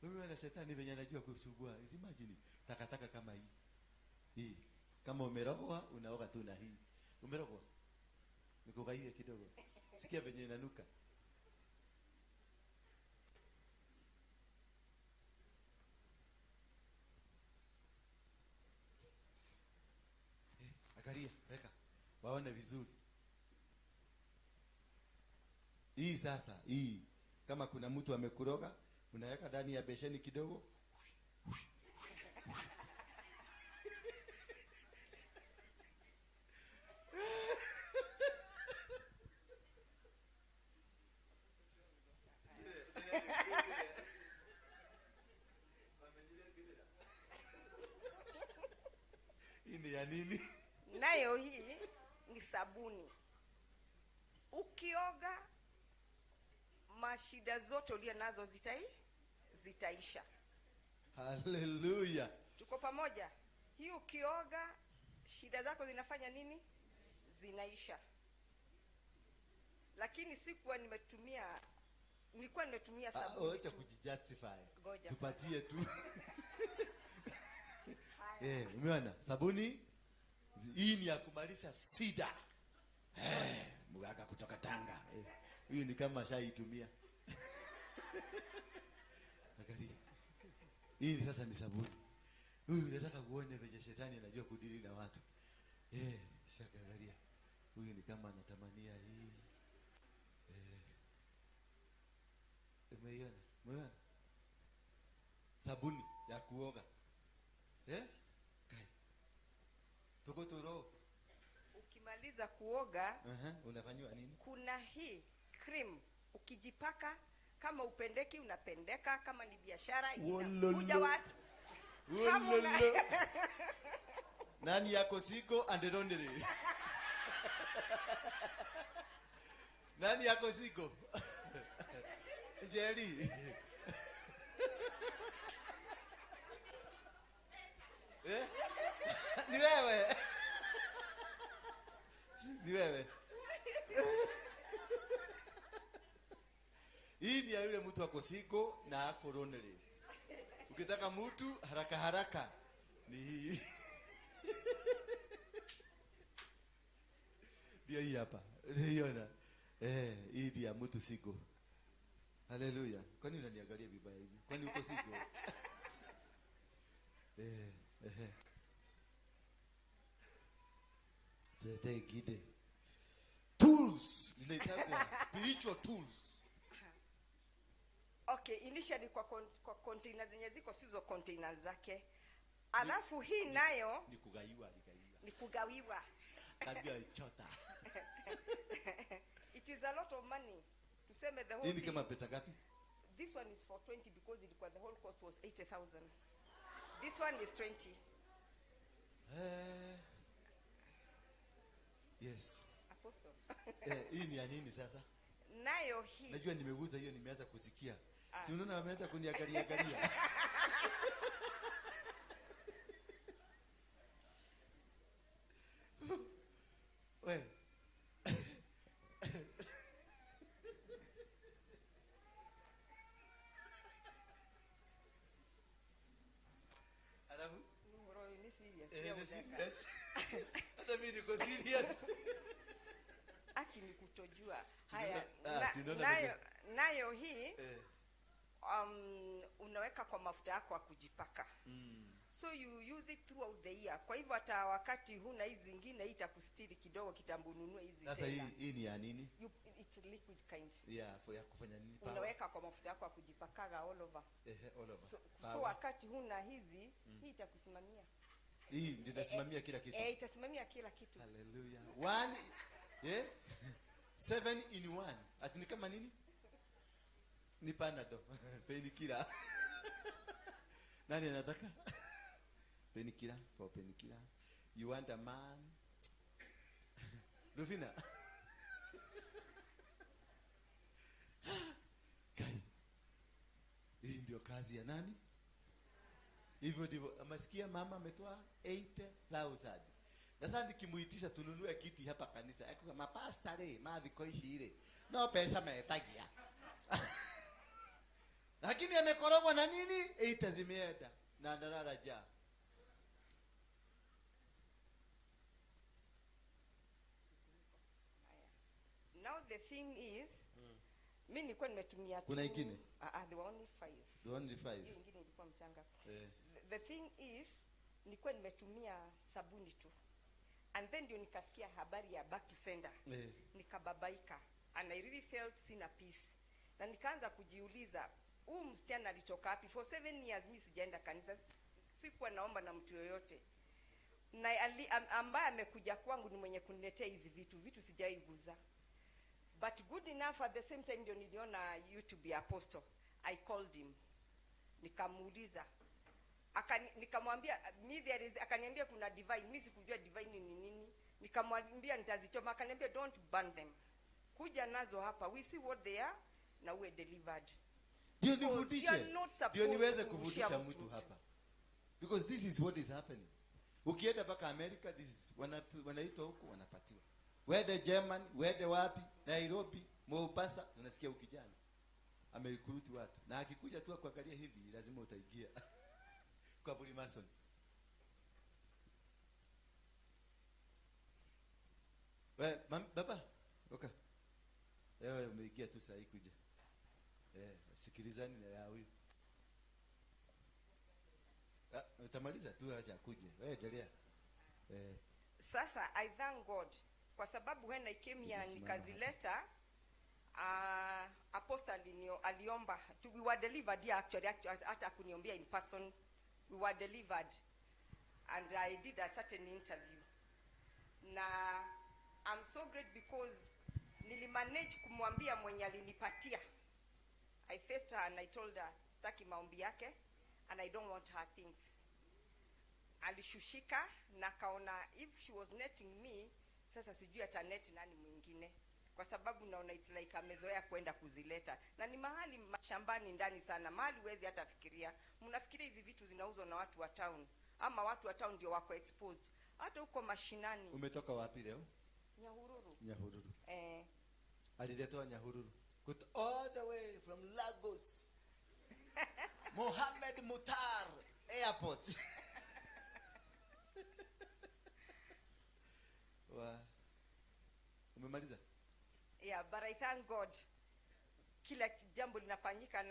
Speaker 1: Wewe na shetani venye anajua kusumbua. Imagine takataka kama hii. Hii kama umerogwa unaoga tu na hii. Umerogwa? Nikugaie kidogo. Sikia venye inanuka. Angalia, weka. Waone vizuri. Hii sasa, hii kama kuna mtu amekuroga, unaweka ndani ya besheni kidogo. Hii ni ya nini?
Speaker 3: Nayo hii ni sabuni. Ukioga mashida zote ulio nazo zitaisha.
Speaker 1: Hallelujah.
Speaker 3: Tuko pamoja. Hii ukioga shida zako zinafanya nini? Zinaisha. Lakini sikuwa nimetumia, nilikuwa nimetumia sabuni.
Speaker 1: Acha
Speaker 3: tu.
Speaker 1: kujijustify.
Speaker 3: Ngoja.
Speaker 1: Tupatie tu. Umeona? Sabuni hii ni ya kumaliza sida. Mganga kutoka Tanga. Huyu ni kama ashaitumia. Angalia. Hii sasa ni sabuni. Huyu unataka uone venye shetani anajua kudili na watu. Sasa angalia. Huyu ni kama anatamania hii. Umeiona? Umeona? Sabuni ya kuoga. Kai. Tuko turo.
Speaker 3: Ukimaliza kuoga,
Speaker 1: Unafanywa nini?
Speaker 3: Kuna hii cream ukijipaka, kama upendeki unapendeka, kama ni biashara
Speaker 1: Wololo.
Speaker 3: inakuja watu. Kama una-
Speaker 1: Wololo. Nani yako siko and lonely? Nani yako siko? Jerry. Ni wewe. Ni wewe. Hii ni ya yule mtu ako siko na ako lonely. Ukitaka mtu haraka haraka ni hii. Ndio hii hapa. Unaona? Hii ni ya mtu siko. Haleluya. Kwani unaniangalia vibaya hivi? Kwani uko siko? Tuletee gide. Tools zinaitwa spiritual tools.
Speaker 3: Okay, initially kwa container zenye ziko sizo container zake. Alafu hii nayo
Speaker 1: Ni kugaiwa, aligaiwa.
Speaker 3: Ni kugawiwa.
Speaker 1: Kabia chota.
Speaker 3: It is a lot of money. Tuseme the whole
Speaker 1: Hii ni
Speaker 3: thing.
Speaker 1: kama pesa ngapi?
Speaker 3: This one is for 20 because ilikuwa the whole cost was 80,000. This one is 20.
Speaker 1: Yes.
Speaker 3: Apostle.
Speaker 1: Hii ni ya nini sasa?
Speaker 3: Nayo hii.
Speaker 1: Najua nimeguza hiyo, nimeanza kusikia. Si unaona wameanza kuniangalia angalia. We. Alafu?
Speaker 3: Ni serious.
Speaker 1: Ni serious. Hata mimi niko serious.
Speaker 3: Aki ni kutojua.
Speaker 1: Si
Speaker 3: Haya,
Speaker 1: si ndio
Speaker 3: nayo hii, unaweka kwa mafuta yako ya kujipaka. So you use it throughout the year. Kwa hivyo hata wakati huna hizi zingine, hii itakustiri kidogo kitambo ununue hizi
Speaker 1: Sasa
Speaker 3: tena.
Speaker 1: hii ni ya nini?
Speaker 3: It's liquid kind.
Speaker 1: Yeah, for ya kufanya nini? Power.
Speaker 3: Unaweka kwa mafuta yako ya kujipakaga all over.
Speaker 1: All over.
Speaker 3: So
Speaker 1: Power.
Speaker 3: wakati huna hizi, hii itakusimamia.
Speaker 1: Hii ndio itasimamia kila kitu.
Speaker 3: Itasimamia kila kitu.
Speaker 1: Hallelujah. 1, yeah? 7 in 1. Ati ni kama nini? Ni Panadol. Painkiller. Nani anataka? Painkiller, for painkiller. You want a man? Rufina. Kai. Hii ndio kazi ya nani? Hivyo ndivyo. Amesikia mama ametoa 80,000. Sasa nikimuitisha tununue kiti hapa kanisa. Eko kama pastor re, mathi koishi ile. No pesa metagia. Lakini amekorogwa na nini? 8 zimeenda. Na analala njaa.
Speaker 3: Now the thing is, mimi nilikuwa nimetumia
Speaker 1: Kuna
Speaker 3: tu
Speaker 1: ingine?
Speaker 3: There were only 5.
Speaker 1: There were only 5.
Speaker 3: Hiyo ingine ilikuwa mchanga. The thing is, nilikuwa nimetumia sabuni tu. And then ndio nikasikia habari ya back to sender. Nikababaika. And I really felt sina peace. Na nikaanza kujiuliza, huu msichana alitoka wapi? For 7 years mimi sijaenda kanisa. Sikuwa naomba na mtu yoyote. Na ambaye amekuja kwangu ni mwenye kuniletea hizi vitu, vitu sijaiguza. But good enough at the same time ndio niliona YouTube ya Apostle. I called him. Nikamuuliza. Nikamwambia mi there is, akaniambia kuna divine, mimi sikujua divine ni nini. Nikamwambia nitazichoma, akaniambia don't burn them. Kuja nazo hapa, we see what they are na uwe delivered.
Speaker 1: Ndio
Speaker 3: Because
Speaker 1: nifundishe.
Speaker 3: you are not supposed
Speaker 1: Ndio niweze
Speaker 3: to
Speaker 1: kufundisha
Speaker 3: kurushia
Speaker 1: mtu
Speaker 3: mtu.
Speaker 1: hapa. Because this is what is happening. Ukienda mpaka America, this is wanaitwa huko wanapatiwa. Wende German, wende wapi? Nairobi, Mombasa, unasikia ukijana amerecruit watu. Na akikuja tu kuangalia hivi lazima utaingia. Kwa Freemason. We, baba, okay. Wewe umeingia tu saa hii kuja. Sikilizani na ya huyu. Utamaliza tu acha akuje. Wewe endelea.
Speaker 3: Sasa I thank God kwa sababu when I came here
Speaker 1: Nimesimama hapa.
Speaker 3: nikazileta, apostle aliomba to, we were delivered here actually, hata kuniombea in person, we were delivered and I did a certain interview. Na I'm so great because nilimanage kumwambia mwenye alinipatia. I faced her and I told her sitaki maombi yake and I don't want her things. Alishushika na kaona if she was netting me, sasa sijui ata net nani mwingine, kwa sababu naona it's like amezoea kwenda kuzileta na ni mahali mashambani ndani sana, mahali huwezi hata fikiria. Mnafikiria hizi vitu zinauzwa na watu wa town ama watu wa town ndio wako exposed? Hata huko mashinani.
Speaker 1: Umetoka wapi leo?
Speaker 3: Nyahururu.
Speaker 1: Nyahururu. Aliletwa Nyahururu. Kut all the way from Lagos. Mohammed Mutar Airport. Wa. Umemaliza?
Speaker 3: Yeah, but I thank God. Kila jambo linafanyika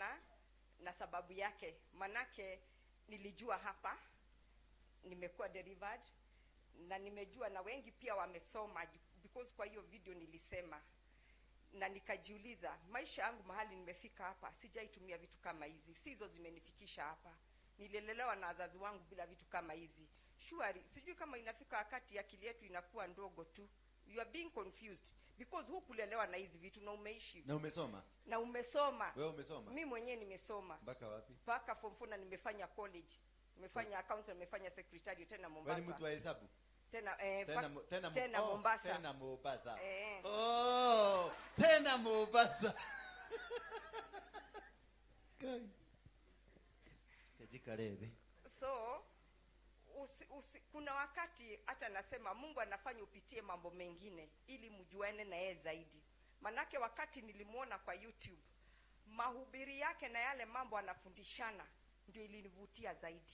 Speaker 3: na sababu yake. Manake nilijua hapa nimekuwa delivered na nimejua na wengi pia wamesoma, because kwa hiyo video nilisema. Na nikajiuliza, maisha yangu mahali nimefika hapa, sijaitumia vitu kama hizi, si hizo zimenifikisha hapa. Nililelewa na wazazi wangu bila vitu kama hizi. Surely, sijui kama inafika wakati akili yetu inakuwa ndogo tu. You are being confused because hukulelewa na hizi vitu na umeishi.
Speaker 1: Na umesoma?
Speaker 3: Na umesoma.
Speaker 1: Wewe umesoma?
Speaker 3: Mimi mwenyewe nimesoma.
Speaker 1: Mpaka wapi?
Speaker 3: Mpaka form 4 na nimefanya college. Nimefanya accounts na nimefanya secretariat tena
Speaker 1: Wewe ni
Speaker 3: Mombasa.
Speaker 1: mtu wa hesabu?
Speaker 3: Tena,
Speaker 1: Tena tena
Speaker 3: tena
Speaker 1: oh,
Speaker 3: Mombasa.
Speaker 1: Tena Mombasa.
Speaker 3: Eh.
Speaker 1: Oh, tena Mombasa. Kai. Kajikarebe.
Speaker 3: So kuna wakati hata nasema Mungu anafanya upitie mambo mengine ili mjuane na yeye zaidi. Manake wakati nilimuona kwa YouTube, mahubiri yake na yale mambo anafundishana ndio ilinivutia zaidi.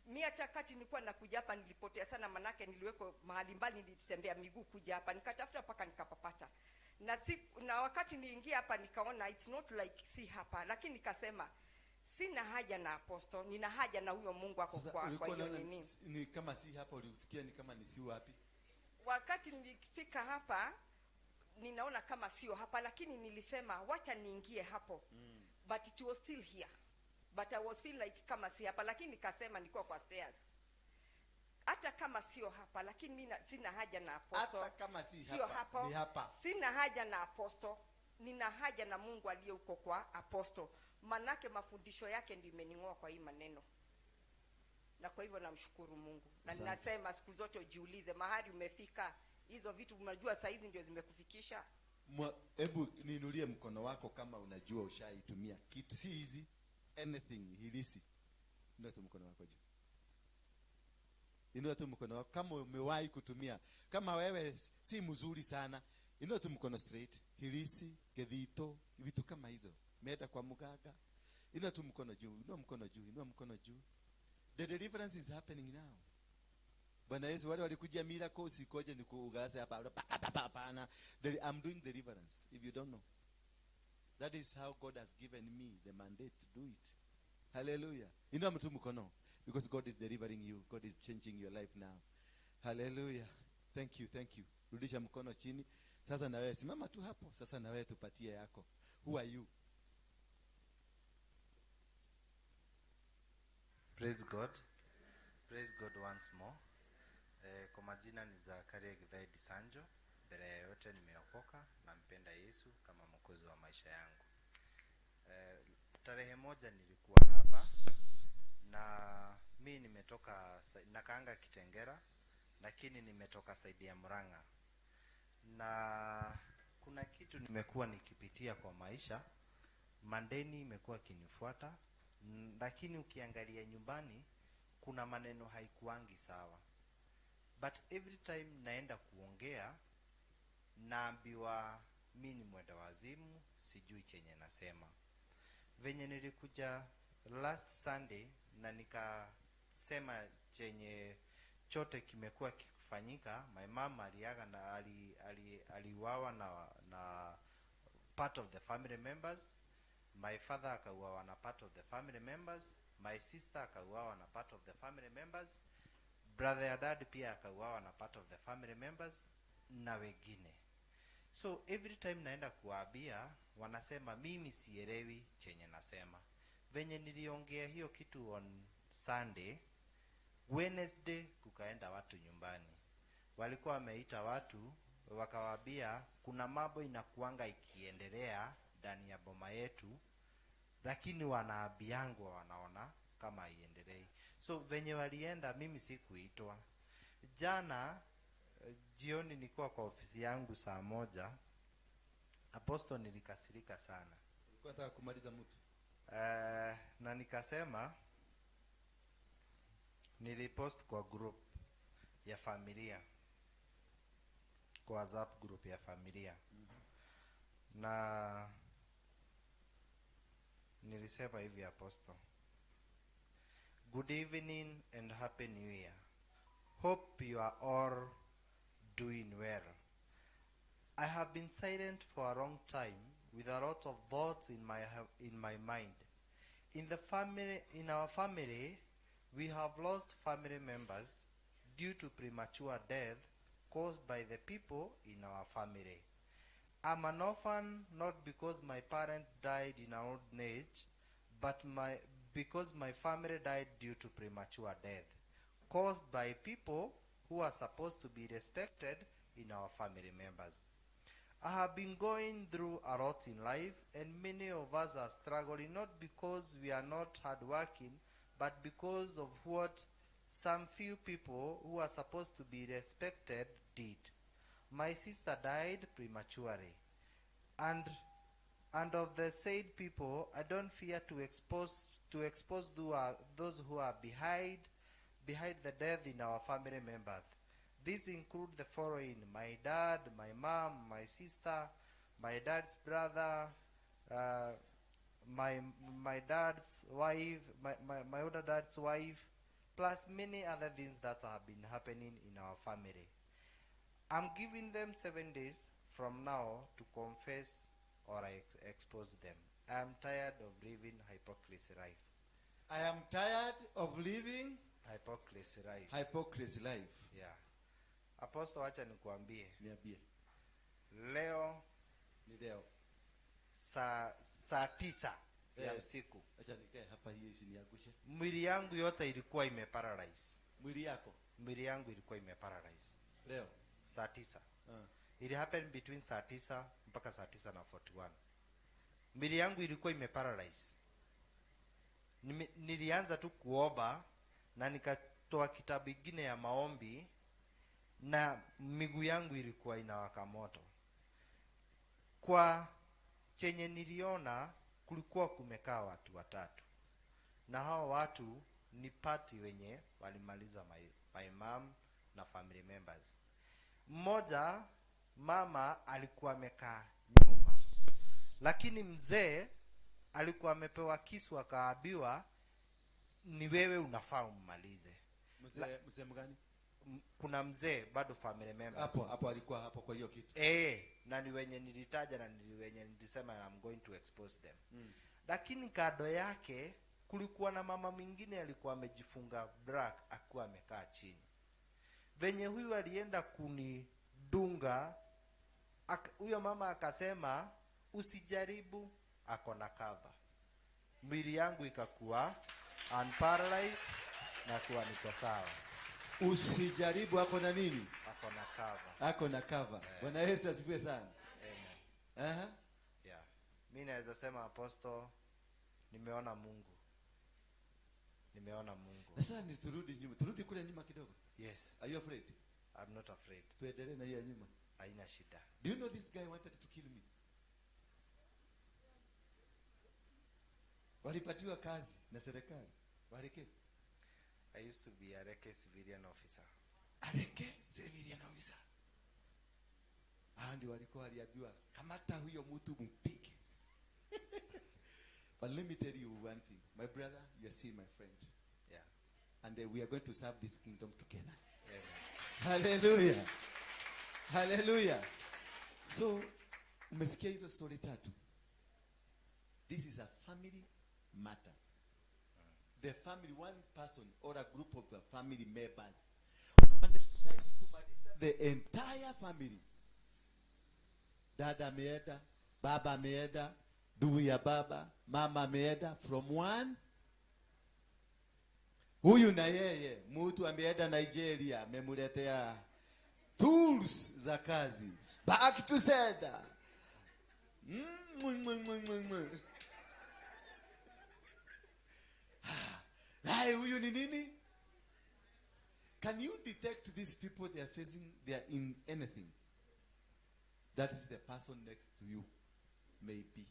Speaker 3: Mi hata wakati nilikuwa nakuja hapa nilipotea sana, manake niliwekwa mahali mbali, nilitembea miguu kuja hapa, nikatafuta mpaka nikapapata. Na wakati niingia hapa nikaona it's not like si hapa, lakini nikasema sina haja na apostle, nina haja na huyo Mungu ako
Speaker 1: Sasa
Speaker 3: kwa
Speaker 1: ulikuwa
Speaker 3: hiyo
Speaker 1: unaona
Speaker 3: nini.
Speaker 1: ni kama si hapa, ulifikia ni kama ni si wapi?
Speaker 3: Wakati nilifika hapa ninaona kama sio hapa, lakini nilisema wacha niingie hapo. But it was still here. But I was feel like kama si hapa, lakini nikasema nilikuwa kwa stairs. Hata kama sio hapa, lakini mimi sina haja na apostle.
Speaker 1: Hata kama si
Speaker 3: Sio
Speaker 1: hapa,
Speaker 3: hapo.
Speaker 1: ni hapa.
Speaker 3: Sina haja na apostle. Nina haja na Mungu aliye huko kwa apostle. Manake mafundisho yake ndio imening'oa kwa hii maneno. Na kwa hivyo namshukuru Mungu. Na
Speaker 1: Asante.
Speaker 3: ninasema siku zote ujiulize mahali umefika, hizo vitu unajua saa hizi ndio zimekufikisha.
Speaker 1: Hebu niinulie mkono wako kama unajua ushaitumia kitu, si hizi, anything hilisi. Inua tu mkono wako juu. Inua tu mkono wako kama umewahi kutumia. Kama wewe si mzuri sana, inua tu mkono straight. Hilisi, gedhito, vitu kama hizo. Umeenda kwa mganga. Inua tu mkono juu, inua mkono juu, inua mkono juu. The deliverance is happening now. Bwana Yesu, wale walikuja miracles ikoje ni kuugase hapa. Pa, pa, pa, pa, hapana. I'm doing deliverance if you don't know. That is how God has given me the mandate to do it. Hallelujah. Inua mtu mkono because God is delivering you. God is changing your life now. Hallelujah. Thank you, thank you. Rudisha mkono chini. Sasa na wewe simama tu hapo. Sasa na wewe tupatie yako. Who are you?
Speaker 4: Praise God. Praise God once more. Kwa majina ni Zakaria Githai Sanjo. Mbele ya yote nimeokoka, nampenda Yesu kama mwokozi wa maisha yangu. Tarehe 1 nilikuwa hapa na mi nimetoka nakaanga Kitengera, lakini nimetoka saidi ya Murang'a. Na kuna kitu nimekuwa nikipitia kwa maisha, mandeni imekuwa ikinifuata, lakini ukiangalia nyumbani kuna maneno haikuangi sawa. But every time naenda kuongea naambiwa mi ni mwenda wazimu, sijui chenye nasema. Venye nilikuja last Sunday na nikasema chenye chote kimekuwa kikifanyika, my mom aliaga na aliuawa na part of the family members, my father akauawa na part of the family members, my sister akauawa na part of the family members, brother ya dad pia akauawa na part of the family members na wengine. So every time naenda kuwaambia wanasema mimi sielewi chenye nasema. Venye niliongea hiyo kitu on Sunday, Wednesday kukaenda watu nyumbani. Walikuwa wameita watu wakawaambia kuna mambo inakuanga ikiendelea ndani ya boma yetu, lakini wanaambiangwa wanaona kama haiendelei. So venye walienda mimi sikuitwa. Jana jioni nilikuwa kwa ofisi yangu saa 1. Apostle, nilikasirika sana.
Speaker 1: Ulikuwa unataka kumaliza mtu?
Speaker 4: Na nikasema nilipost kwa group ya familia, kwa WhatsApp group ya familia. Na nilisema hivi, Apostle, good evening and happy new year. Hope you are all doing well. I have been silent for a long time with a lot of thoughts in my mind. In our family, we have lost family members due to premature death caused by the people in our family. I'm an orphan not because my parent died in an old age, but my because my family died due to premature death caused by people who are supposed to be respected in our family members. I have been going through a lot in life, and many of us are struggling not because we are not hardworking, but because of what some few people who are supposed to be respected did. My sister died prematurely, and of the said people, I don't fear to expose those who are behind the death in our family members. These include the following: my dad, my mom, my sister, my dad's brother, my dad's wife, my older dad's wife, plus many other things that have been happening in our family. I'm giving them 7 days from now to confess or I expose them. I am tired of living hypocrisy life.
Speaker 1: I am tired of living
Speaker 4: Hypocrisy life.
Speaker 1: Hypocrisy life.
Speaker 4: Yeah. Apostle, acha nikuambie.
Speaker 1: Niambie.
Speaker 4: Leo
Speaker 1: Ni leo.
Speaker 4: saa 9 ya usiku,
Speaker 1: Acha nikae hapa, hiyo isiniangushe.
Speaker 4: Mwili yangu yote ilikuwa imeparalyze.
Speaker 1: Mwili yako?
Speaker 4: Mwili yangu ilikuwa imeparalyze.
Speaker 1: Leo.
Speaker 4: Saa 9.
Speaker 1: Ah.
Speaker 4: It happened between saa 9 mpaka saa 9 na 41. Mwili yangu ilikuwa imeparalyze. Nilianza tu kuomba na nikatoa kitabu ingine ya maombi na miguu yangu ilikuwa inawaka moto. Kwa chenye niliona, kulikuwa kumekaa watu watatu, na hao watu ni party wenye walimaliza my mom na family members. Mmoja, mama alikuwa amekaa nyuma, lakini mzee alikuwa amepewa kisu, akaambiwa, "Ni wewe unafaa ummalize."
Speaker 1: Mzee mgani?
Speaker 4: Kuna mzee bado family members.
Speaker 1: Hapo hapo alikuwa hapo kwa hiyo kitu.
Speaker 4: Eh, na ni wenye nilitaja na ni wenye nilisema I'm going to expose them. Lakini kando yake kulikuwa na mama mwingine alikuwa amejifunga black akiwa amekaa chini. Venye huyu alienda kunidunga, huyo mama akasema, "Usijaribu, ako na cover." Mwili yangu ikakuwa unparalyzed na kuwa niko sawa.
Speaker 1: Usijaribu, ako na nini?
Speaker 4: Ako na cover.
Speaker 1: Ako na cover. Bwana Yesu asifiwe sana.
Speaker 4: Amen.
Speaker 1: Aha.
Speaker 4: Yeah. Mi naweza sema, Apostle, nimeona Mungu. Nimeona Mungu.
Speaker 1: Na sasa ni turudi nyuma, turudi kule nyuma kidogo.
Speaker 4: Yes.
Speaker 1: Are you afraid?
Speaker 4: I'm not afraid.
Speaker 1: Tuendelee na hiyo ya nyuma.
Speaker 4: Haina shida.
Speaker 1: Do you know this guy wanted to kill me? Walipatiwa kazi na serikali. Waleke.
Speaker 4: I used to be a recce civilian officer.
Speaker 1: A recce civilian officer. Hao ndio walikuwa waliambiwa, "Kamata huyo mtu mpige." But let me tell you one thing. My brother, you are still my friend. And we are going to serve this kingdom together.
Speaker 4: Amen.
Speaker 1: Hallelujah. Hallelujah. So, umesikia hizo story tatu. This is a family matter. The family, one person or a group of the family members, and they decide kumaliza the entire family. Dada ameenda, baba ameenda, ndugu ya baba, mama ameenda, from one huyu na yeye mtu ameenda Nigeria, amemuletea tools za kazi, back to sender. Mwe, mwe, mwe, mwe, mwe. Hai, huyu ni nini? Can you detect these people? They are facing, they are in anything. That is the person next to you, maybe.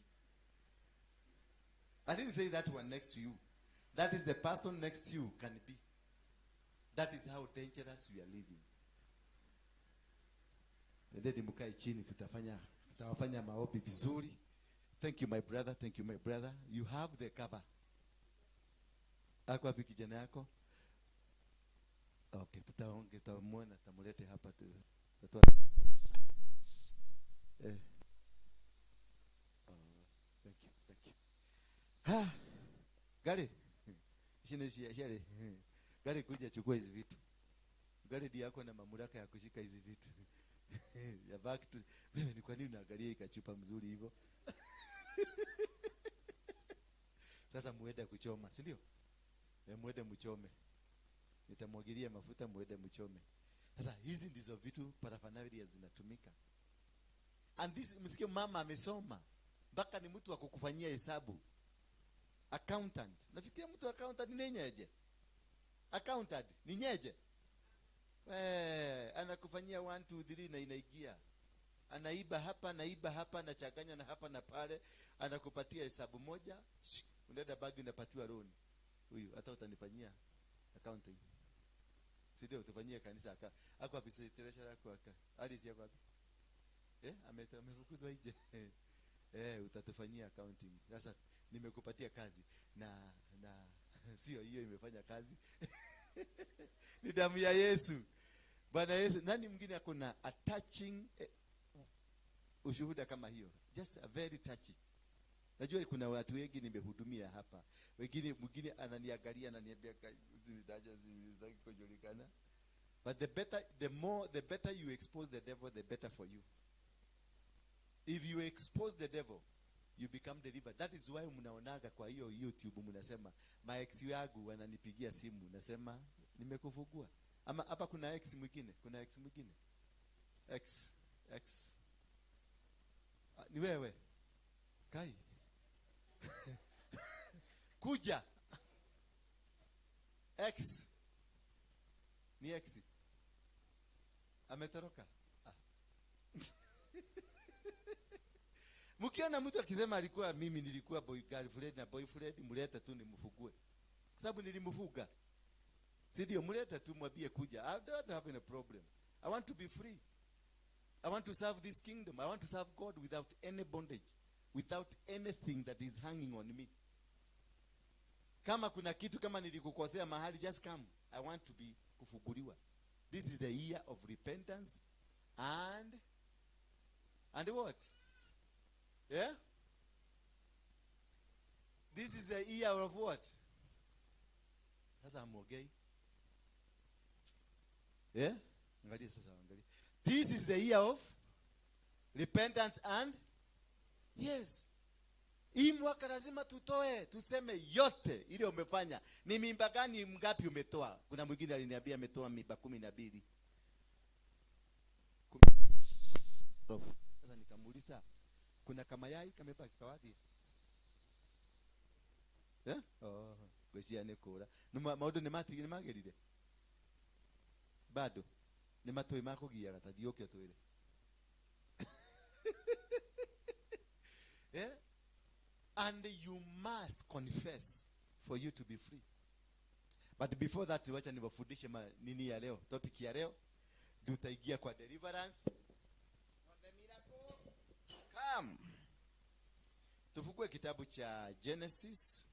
Speaker 1: I didn't say that one next to you. That is the person next to you can be. That is how dangerous we are living. Endeni mkae chini, tutawafanya maombi vizuri. Thank you, my brother, thank you, my brother. You have the cover. Ako wapi kijana yako? Okay, tutaonge, tutamwona, tutamlete hapa tu. Eh. Oh, thank you, thank you. Ha! Gari. Shine share. Gari, kuja chukua hizi vitu. Gari ndiye yako na mamlaka ya kushika hizi vitu. Ya back to wewe, ni kwa nini unaangalia ikachupa mzuri hivyo? Sasa muende kuchoma, si ndio? Muende mchome. Nitamwagilia mafuta, muende mchome. Sasa hizi ndizo vitu paraphernalia zinatumika. And this, msikie, mama amesoma mpaka ni mtu wa kukufanyia hesabu. Accountant. Nafikiria mtu accountant ni nyeje? Accountant ni nyeje? Anakufanyia 1 2 3 na inaingia. Anaiba hapa, anaiba hapa, anachanganya na hapa na pale, anakupatia hesabu moja, unaenda bagi unapatiwa loan. Huyu hata utanifanyia accounting. Si ndio utafanyia kanisa aka. Ako wapi sasa treasurer yako aka? Alice yako wapi? Amefukuzwa nje. Utatufanyia accounting. Sasa nimekupatia kazi na sio hiyo imefanya kazi. Ni damu ya Yesu. Bwana Yesu. Nani mwingine ako na attaching ushuhuda kama hiyo? Just a very touchy. Najua kuna watu wengi nimehudumia hapa. Wengine, mwingine ananiangalia ananiambia usinitaje, usitaki kujulikana. But the better you expose the devil, the better for you. If you expose the devil, you become delivered. That is why mnaonaga kwa hiyo YouTube mnasema my ex yangu wananipigia simu, nasema nimekufungua. Ama hapa kuna ex mwingine, kuna ex mwingine. Ex, ex. Ni wewe. Kai. Kuja. Ex. Ni ex. Ametoroka. Mkiona mtu akisema alikuwa mimi nilikuwa boy girlfriend na boyfriend, mlete tu nimfugue. Kwa sababu nilimfuga. Si ndio? Mlete tu mwambie kuja. I don't have any problem. I want to be free. I want to serve this kingdom. I want to serve God without any bondage, without anything that is hanging on me. Kama kuna kitu, kama nilikukosea mahali, just come. I want to be kufuguliwa. This is the year of repentance and what? Yeah? This is the year of what? Sasa hamwongei. Yeah? Angalia sasa, angalia. This is the year of repentance and yes. Hii mwaka lazima tutoe, tuseme yote ile umefanya. Ni mimba gani ngapi umetoa? Kuna mwingine aliniambia ametoa mimba 12. Sasa nikamuuliza, kuna kama yai kamebaki kawadi? Oh, gwĩciria nĩ kũra. Nĩ maũndũ nĩ matigire magĩrire? Bado nĩ matũĩ makũgiaga, ta thiĩ ũke ũtwĩre. And you must confess for you to be free. But before that, wacha niwafundishe nini ya leo, topic ya leo. Tutaingia kwa deliverance. The miracle. Come. Tufungue kitabu cha Genesis.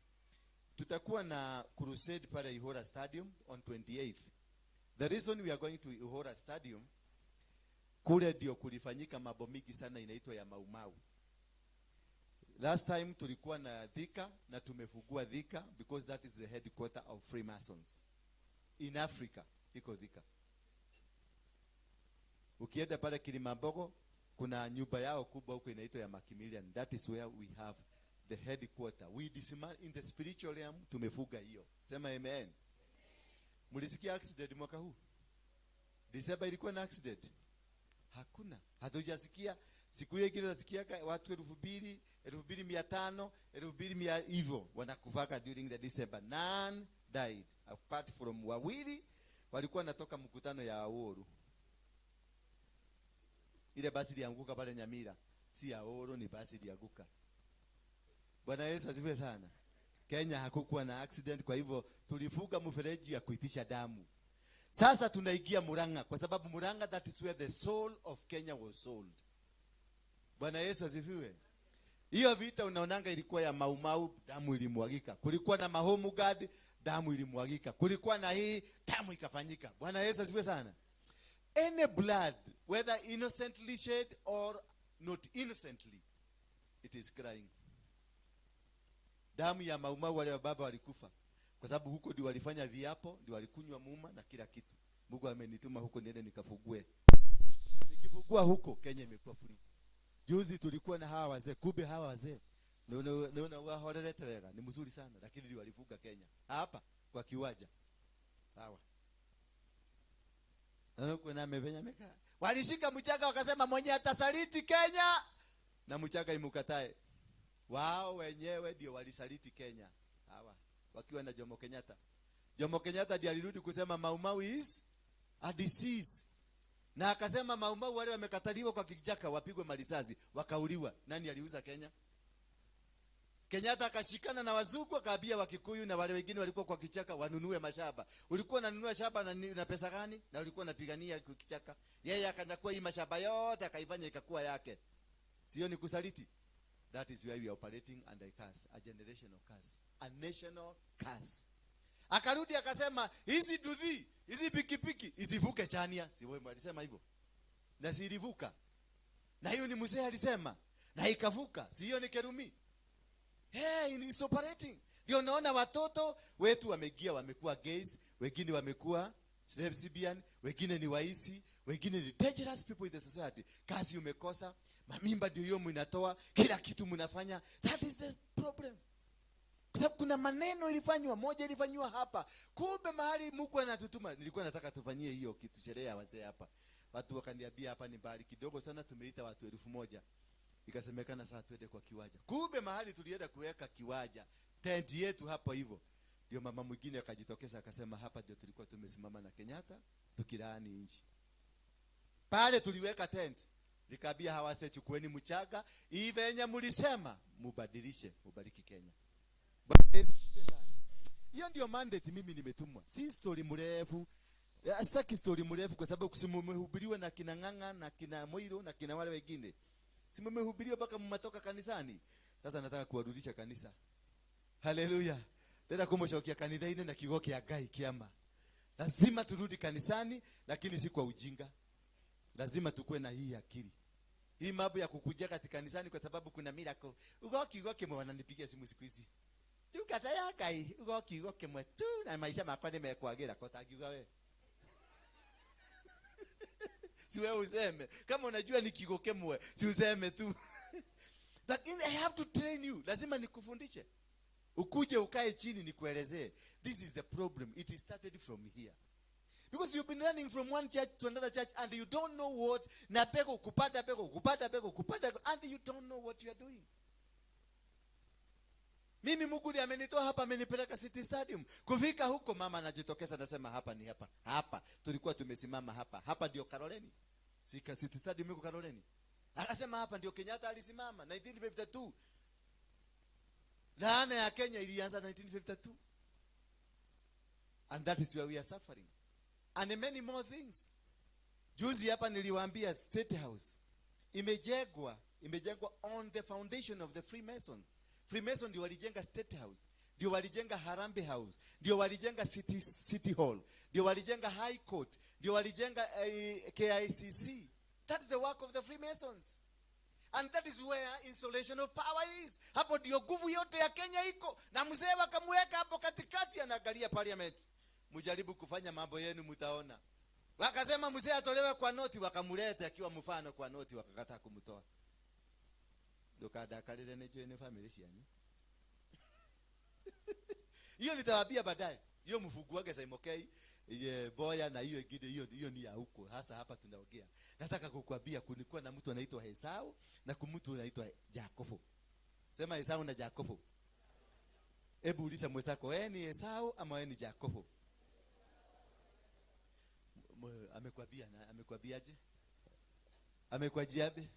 Speaker 1: Tutakuwa na crusade pale Ihora Stadium on 28th. The reason we are going to Ihora Stadium, kule ndio kulifanyika mambo mingi sana inaitwa ya Mau Mau. Last time tulikuwa na Thika na tumefungua Thika because that is the headquarter of Freemasons in Africa. Iko Thika. Ukienda pale Kilimambogo kuna nyumba yao kubwa huko inaitwa ya Macmillan. That is where we have the headquarter. We dismantle in the spiritual realm, tumefuga hiyo. Sema amen. Mlisikia accident mwaka huu? December ilikuwa na accident? Hakuna. Hatujasikia. Siku hiyo ingine nasikia watu 2000, 2500, 2100 hivyo wanakufaka during the December. None died apart from wawili walikuwa wanatoka mkutano ya Uhuru. Ile basi ilianguka pale Nyamira. Si ya Uhuru, ni basi ilianguka. Bwana Yesu asifiwe sana. Kenya hakukuwa na accident, kwa hivyo tulifuga mfereji ya kuitisha damu. Sasa tunaingia Murang'a kwa sababu Murang'a, that is where the soul of Kenya was sold. Bwana Yesu asifiwe. Hiyo vita unaonanga ilikuwa ya Mau Mau, damu ilimwagika. Kulikuwa na Mahomu Guard, damu ilimwagika. Kulikuwa na hii, damu ikafanyika. Bwana Yesu asifiwe sana. Any blood, whether innocently shed or not innocently, it is crying. Damu ya Mau Mau, wale wa baba walikufa kwa sababu huko ndio walifanya viapo, ndio walikunywa muma na kila kitu. Mungu amenituma huko niende nikafugue. Walifungua huko, Kenya imekuwa free. Juzi tulikuwa na hawa wazee, kumbe hawa wazee naona wahorerete wega, ni mzuri sana, lakini ndio walifunga Kenya hapa kwa kiwanja. Sawa. Naona kuna amevenya meka. Walishika mchanga wakasema mwenye atasaliti Kenya na mchanga imukatae. Wao wenyewe ndio walisaliti Kenya. Hawa wakiwa na Jomo Kenyatta. Jomo Kenyatta ndiye alirudi kusema Mau Mau is a disease. Na akasema Mau Mau wale wamekataliwa kwa kichaka wapigwe marisasi, wakauliwa. Nani aliuza Kenya? Kenyatta akashikana na wazungu akaambia Wakikuyu na wale wengine walikuwa kwa kichaka wanunue mashamba. Ulikuwa unanunua shamba na pesa gani? Na ulikuwa unapigania kichaka. Yeye akanyakua hii mashamba yote akaifanya ikakuwa yake. Sio ni kusaliti? That is where we are operating under a curse, a generational curse, a national curse. Akarudi akasema hizi nduthi, hizi pikipiki isivuke Chania. Si wewe alisema hivyo? Na si ilivuka. Na hiyo ni mzee alisema. Na ikavuka. Si hiyo ni Kerumi? Hey, it's operating. Ndio naona watoto wetu wameingia, wamekuwa gays, wengine wamekuwa lesbian, wengine ni waisi, wengine ni dangerous people in the society. Kazi umekosa, mamimba ndio hiyo mnatoa, kila kitu mnafanya. That is the problem. Kwa sababu kuna maneno ilifanywa, moja ilifanywa hapa. Kumbe mahali Mungu anatutuma. Nilikuwa nataka tufanyie hiyo kitu sherehe ya wazee hapa. Watu wakaniambia hapa ni mbali kidogo sana, tumeita watu 1000. Ikasemekana sasa twende kwa kiwanja. Kumbe mahali tulienda kuweka kiwanja, tent yetu hapo hivyo. Ndio mama mwingine akajitokeza akasema hapa ndio tulikuwa tumesimama na Kenyatta tukilaani nchi. Pale tuliweka tent. Nikaambia hawa chukueni mchanga, ivenye mlisema mubadilishe, mubariki Kenya. Bwana Yesu asifiwe sana. Hiyo ndio mandate mimi nimetumwa. Si story mrefu. Sitaki story mrefu kwa sababu simumehubiriwa na kina Ng'ang'a na kina Moiro na kina wale wengine. Simumehubiriwa mpaka mmetoka kanisani. Sasa nataka kuwarudisha kanisa. Haleluya. Tena kumucokia kanitha-inĩ na kiugo kĩa Ngai kĩama. Lazima turudi kanisani, lakini si kwa ujinga. Lazima tukue na hii akili. Hii mambo ya kukuja katika kanisani kwa sababu kuna miracle. Ugo kiugo kimwe wananipigia simu siku hizi. Ndungata ya Ngai, ugo kiugo kimwe tu na maisha makwa nimekwagira ko tangiuga we. Si wewe useme. Kama unajua ni kiugo kimwe, si useme tu. Lakini I have to train you. Lazima nikufundishe. Ukuje ukae chini nikuelezee. This is the problem. It is started from here. Because you've been running from one church to another church and you don't know what na peko kupata peko kupata peko kupata and you don't know what you are doing. Mimi Mungu ndiye amenitoa hapa, amenipeleka City Stadium. Kufika huko mama anajitokeza anasema hapa ni hapa. Hapa tulikuwa tumesimama hapa. Hapa ndio Kaloleni. Sika City Stadium iko Kaloleni. Akasema hapa ndio Kenyatta alisimama 1952. Laana ya Kenya ilianza 1952. And that is where we are suffering. And many more things. Juzi hapa niliwaambia State House imejengwa on the foundation of the Freemasons. Freemason ndio walijenga State House, ndio walijenga Harambee House, ndio walijenga City Hall, ndio walijenga High Court, ndio walijenga KICC. That is the work of the Freemasons. And that is where installation of power is. Hapo ndio nguvu yote ya Kenya iko. Na mzee wakamweka hapo katikati anaangalia parliament. Mjaribu kufanya mambo yenu mtaona. Wakasema mzee atolewe kwa noti, wakamleta akiwa mfano kwa noti, wakakataa kumtoa. Ndukandakarire nĩ njũĩ nĩ family cianyu. Hiyo nitawaambia baadaye. Hiyo mfunguage Saimokei, ye Boya na hiyo ingine, hiyo ni ya huko. Hasa hapa tunaongea. Nataka kukuambia kulikuwa na mtu anaitwa Esau na mtu anaitwa Jakobo. Sema Esau na Jakobo. Hebu uliza mwenzako, wewe ni Esau ama wewe ni Jakobo? Amekwambia na amekwambiaje? Amekwajiabe?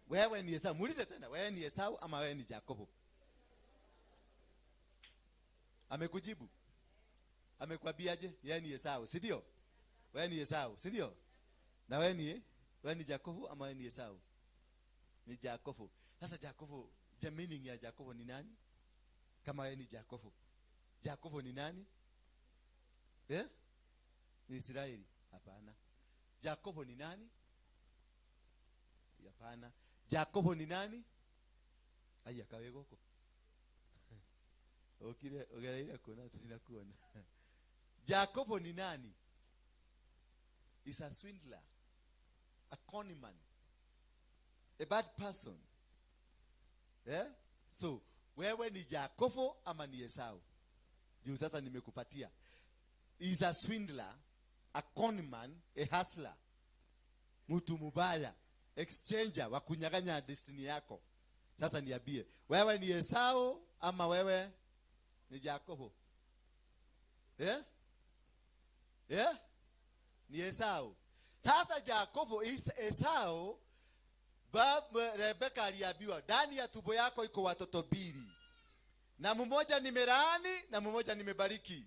Speaker 1: Wewe ni Esau. Muulize tena, wewe ni Esau ama wewe ni Jakobo? Amekujibu? Amekwambiaje? Yeye ni Esau, si ndio? Wewe ni Esau, si ndio? Na wewe ni Jakobo ama wewe ni Esau? Ni Jakobo. Sasa Jakobo, je, meaning ya Jakobo ni nani? Kama wewe ni Jakobo. Jakobo ni nani? Ni Israeli? Hapana. Jakobo ni nani? Hapana. Jakobo ni nani? Aya kawe goko. Okire ogereire kuona tunakuona. Jakobo ni nani? Is a swindler. a conman, a bad person. Yeah? So wewe ni Jakobo ama ni Esau? Juu sasa nimekupatia. Is a swindler, a conman, a hustler, mtu mubaya, exchanger wa kunyang'anya destiny yako. Sasa niambie, wewe ni Esau ama wewe ni Jakobo? Yeah? Yeah? Ni Esau. Sasa Jakobo is Esau. Rebeka aliambiwa, ndani ya tumbo yako iko watoto mbili, na mmoja nimelaani na mmoja nimebariki.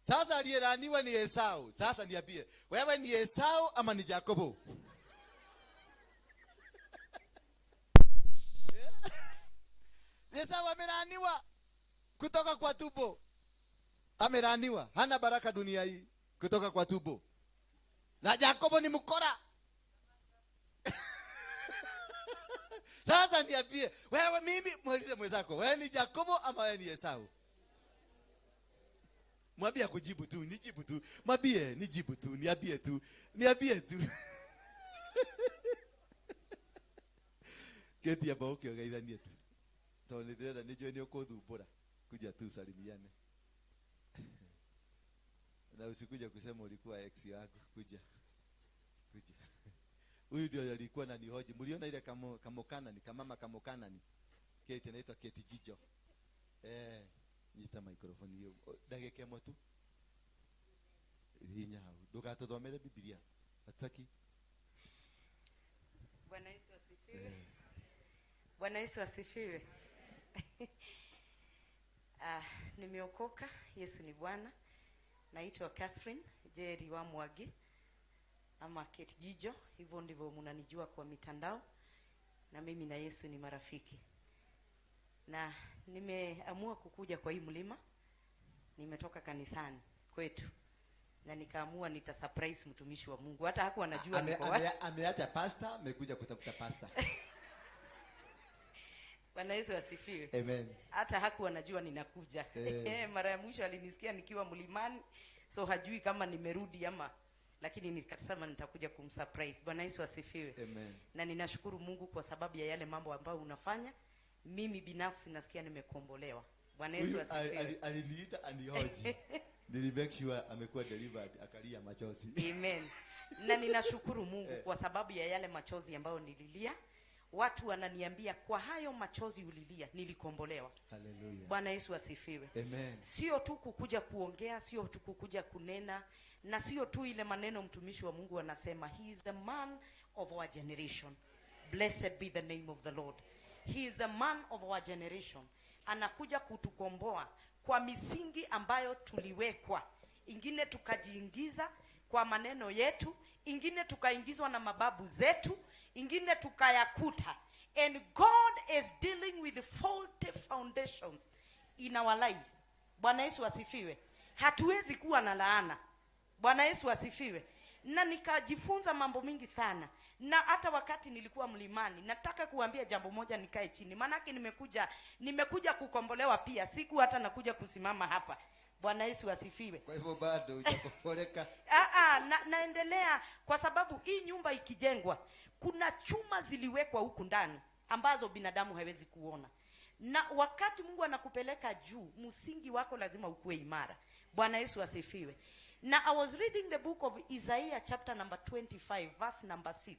Speaker 1: Sasa aliyelaaniwa ni Esau. Sasa niambie, wewe ni Esau ama ni Jakobo? Esau amelaaniwa kutoka kwa tumbo. Amelaaniwa, hana baraka dunia hii kutoka kwa tumbo. Na Jakobo ni mkora. Sasa niambie, wewe, mimi muulize mwenzako, wewe ni Jakobo ama wewe ni Esau? Mwambie akujibu tu, nijibu tu. Mwambie nijibu tu, niambie tu, niambie tu. Keti hapa ukiogethanie tu. Tondũ nĩ ndĩrenda nĩ njũĩ nĩ ũkũthumbũra. Kuja tu salimiane. Na usikuja kusema ulikuwa ex yako. Kuja. Kuja. Huyu ndio alikuwa ananihoji. Mliona ile kamokana ni kamama kamokana ni. Kate anaitwa Kate Jijo. Nyita microphone hiyo. Ndagĩka ĩmwe tu. Hinya hau. Ndũgatũthomere Biblia. Hatutaki.
Speaker 5: Bwana Yesu asifiwe. Bwana Yesu asifiwe. Nimeokoka, Yesu ni Bwana. Naitwa Catherine Jerry wa Mwagi ama Kate Jijo, hivyo ndivyo mnanijua kwa mitandao, na mimi na Yesu ni marafiki. Na nimeamua kukuja kwa hii mlima. Nimetoka kanisani kwetu na nikaamua nita surprise mtumishi wa Mungu. Hata hakuwa anajua niko wapi.
Speaker 1: Ameacha pastor, amekuja kutafuta pastor.
Speaker 5: Bwana Yesu asifiwe.
Speaker 1: Amen.
Speaker 5: Hata hakuwa anajua ninakuja. Mara ya mwisho alinisikia nikiwa mlimani, so hajui kama nimerudi ama, lakini nikasema nitakuja kumsurprise. Bwana Yesu asifiwe.
Speaker 1: Amen.
Speaker 5: Na ninashukuru Mungu kwa sababu ya yale mambo ambayo unafanya. Mimi binafsi nasikia nimekombolewa. Bwana Yesu
Speaker 1: Huyu
Speaker 5: asifiwe.
Speaker 1: Aliniita anihoji. Nili make sure amekuwa delivered, akalia machozi.
Speaker 5: Amen. Na ninashukuru Mungu kwa sababu ya yale machozi ambayo nililia. Watu wananiambia kwa hayo machozi ulilia nilikombolewa.
Speaker 1: Hallelujah.
Speaker 5: Bwana Yesu asifiwe.
Speaker 1: Amen.
Speaker 5: Sio tu kukuja kuongea, sio tu kukuja kunena, na sio tu ile maneno mtumishi wa Mungu anasema. He is the man of our generation. Blessed be the name of the Lord. He is the man of our generation. Anakuja kutukomboa kwa misingi ambayo tuliwekwa. Ingine tukajiingiza kwa maneno yetu, ingine tukaingizwa na mababu zetu, ingine tukayakuta. And God is dealing with faulty foundations in our lives. Bwana Yesu asifiwe. Hatuwezi kuwa na laana. Bwana Yesu asifiwe. Na nikajifunza mambo mingi sana. Na hata wakati nilikuwa mlimani, nataka kuambia jambo moja, nikae chini. Maanake nimekuja kukombolewa pia. Siku hata nakuja kusimama hapa. Bwana Yesu asifiwe.
Speaker 1: Kwa hivyo bado hujakomboleka.
Speaker 5: Naendelea kwa sababu hii nyumba ikijengwa, kuna chuma ziliwekwa huku ndani ambazo binadamu hawezi kuona. Na wakati Mungu anakupeleka juu, msingi wako lazima ukue imara. Bwana Yesu asifiwe. Na I was reading the book of Isaiah chapter number 25 verse number 6.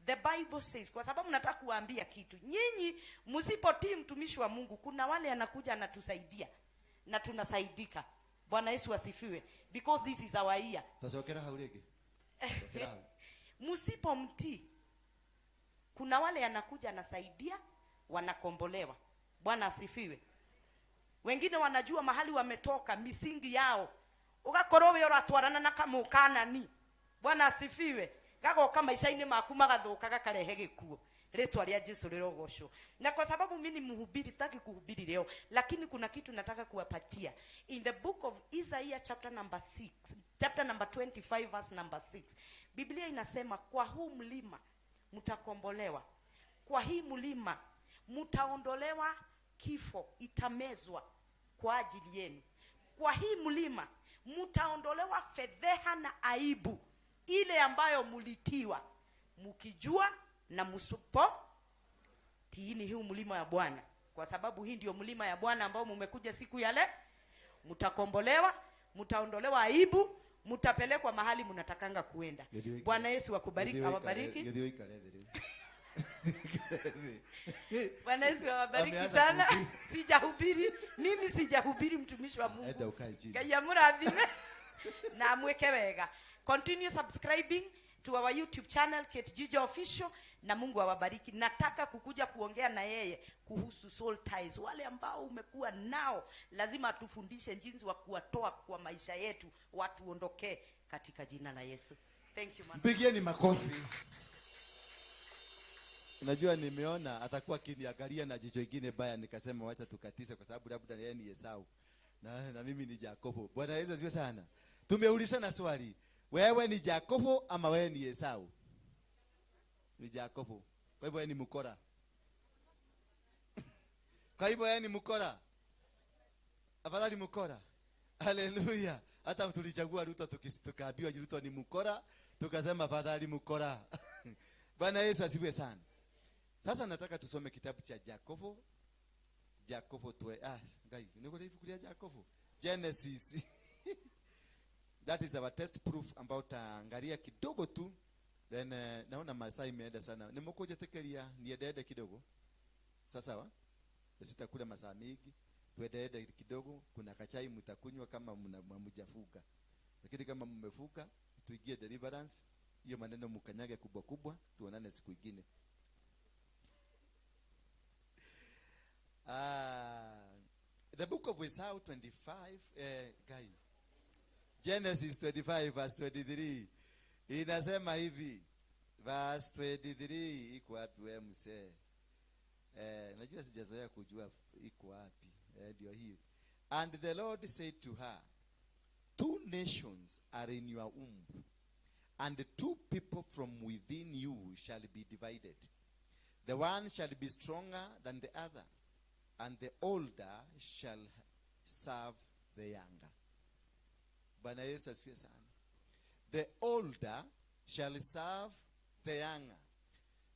Speaker 5: The Bible says, kwa sababu nataka kuwaambia kitu. Nyinyi msipotii mtumishi wa Mungu, kuna wale anakuja anatusaidia na tunasaidika. Bwana Yesu asifiwe. Because this is our year.
Speaker 1: Tacokera hau rĩngĩ. Tacokera hau.
Speaker 5: Msipomtii, kuna wale anakuja anasaidia, wanakombolewa. Bwana asifiwe. Wengine wanajua mahali wametoka, misingi yao. Ugakorwo we uratwarana na kamukanani. Bwana asifiwe. Gagoka maisha-inĩ maku magathuka gakarehe gĩkuũ. Rĩtwa rĩa Jesu rĩrogocwo. Na kwa sababu mimi ni mhubiri, sitaki kuhubiri leo, lakini kuna kitu nataka kuwapatia. In the book of Isaiah chapter number 6, chapter number 25 verse number 6. Biblia inasema kwa huu mlima mtakombolewa. Kwa hii mlima mtaondolewa kifo, itamezwa kwa ajili yenu. Kwa hii mlima mtaondolewa fedheha na aibu ile ambayo mulitiwa. Mkijua na msipo tiini huu mlima ya Bwana, kwa sababu hii ndio mlima ya Bwana ambao mumekuja siku ya leo. Mtakombolewa, mtaondolewa aibu, mtapelekwa mahali mnatakanga kuenda. Bwana Yesu akubariki, awabariki.
Speaker 1: Gĩthiĩ ũikare thĩ rĩu.
Speaker 5: Bwana Yesu awabariki
Speaker 1: Ameanza
Speaker 5: sana.
Speaker 1: kuhubiri.
Speaker 5: Sijahubiri, mimi sijahubiri, mtumishi wa Mungu.
Speaker 1: Enda ukae chini.
Speaker 5: Ngai amurathime na amweke wega. Continue subscribing to our YouTube channel, Kate Jijo Official, na Mungu awabariki. Nataka kukuja kuongea na yeye kuhusu soul ties. Wale ambao umekuwa nao, lazima tufundishe jinsi wa kuwatoa kwa maisha yetu, watuondokee katika jina la Yesu. Thank you, man.
Speaker 1: Mpigieni makofi. Unajua nimeona atakuwa akiniangalia na jicho ingine baya, nikasema wacha tukatise kwa sababu labda yeye ni Esau na mimi ni Jakobo. Bwana Yesu asifiwe sana. Tumeulizana swali, wewe ni Jakobo ama wewe ni Esau? Ni Jakobo. Kwa hivyo yeye ni mkora. Kwa hivyo yeye ni mkora. Afadhali mkora. Haleluya. Hata tulichagua Ruto, tukaambiwa Ruto ni mkora, tukasema afadhali mkora. Bwana Yesu asifiwe sana. Sasa nataka tusome kitabu cha Jakobo. Jakobo tuwe ngai, niko ibuku lia Jakobo. Genesis. That is our test proof ambao taangalia kidogo tu. Then naona masaa imeenda sana. Nimekuja tekelia niendeende kidogo. Sasa sawa? Sitakula masaa mingi. Tuendeende kidogo. Kuna kachai mtakunywa kama mnafuga. Lakini kama mmefuga, tuingie deliverance. Hiyo maneno mkanyage kubwa kubwa, tuonane siku ingine. The book of Esau 25, guy. Genesis 25 verse 23. Inasema hivi. Verse 23 iko wapi wewe mzee? Najua sijazoea kujua iko wapi. Ndio hiyo. And the Lord said to her, two nations are in your womb, and two people from within you shall be divided. The one shall be stronger than the other, and the older shall serve the younger. Bwana Yesu asifiwe sana. The older shall serve the younger.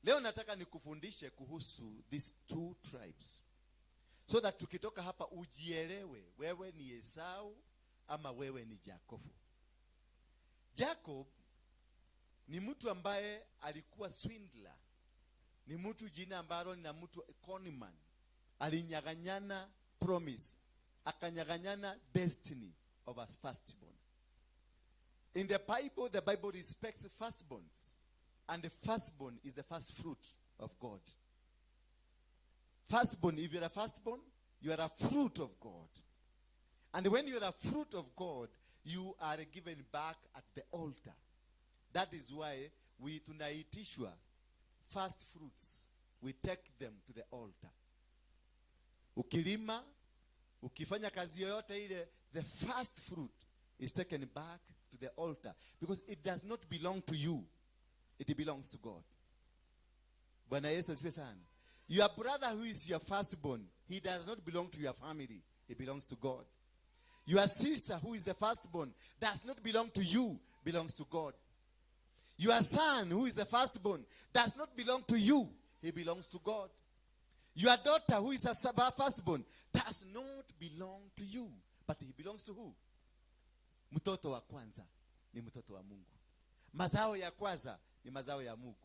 Speaker 1: Leo nataka nikufundishe kuhusu these two tribes, so that tukitoka hapa ujielewe wewe ni Esau ama wewe ni Jakobo. Jacob ni mtu ambaye alikuwa swindler. Ni mtu jina ambalo ni mtu conman. Alinyang'anyana promise, akanyang'anyana destiny of a firstborn. In the Bible, the Bible respects firstborns, and the firstborn is the first fruit of God. Firstborn, if you are a firstborn, you are a fruit of God. And when you are a fruit of God, you are given back at the altar. That is why we tunaitishwa first fruits. We take them to the altar. Ukilima, ukifanya kazi yoyote ile, the first fruit is taken back to the altar because it does not belong to you. It belongs to God. Bwana Yesu asifiwe sana. Your brother who is your firstborn, he does not belong to your family. He belongs to God. Your sister who is the firstborn does not belong to you, belongs to God. Your son who is the firstborn does not belong to you, he belongs to God. Your daughter who is a firstborn does not belong to you, but he belongs to who? Mtoto wa kwanza ni mtoto wa Mungu. Mazao ya kwanza ni mazao ya Mungu.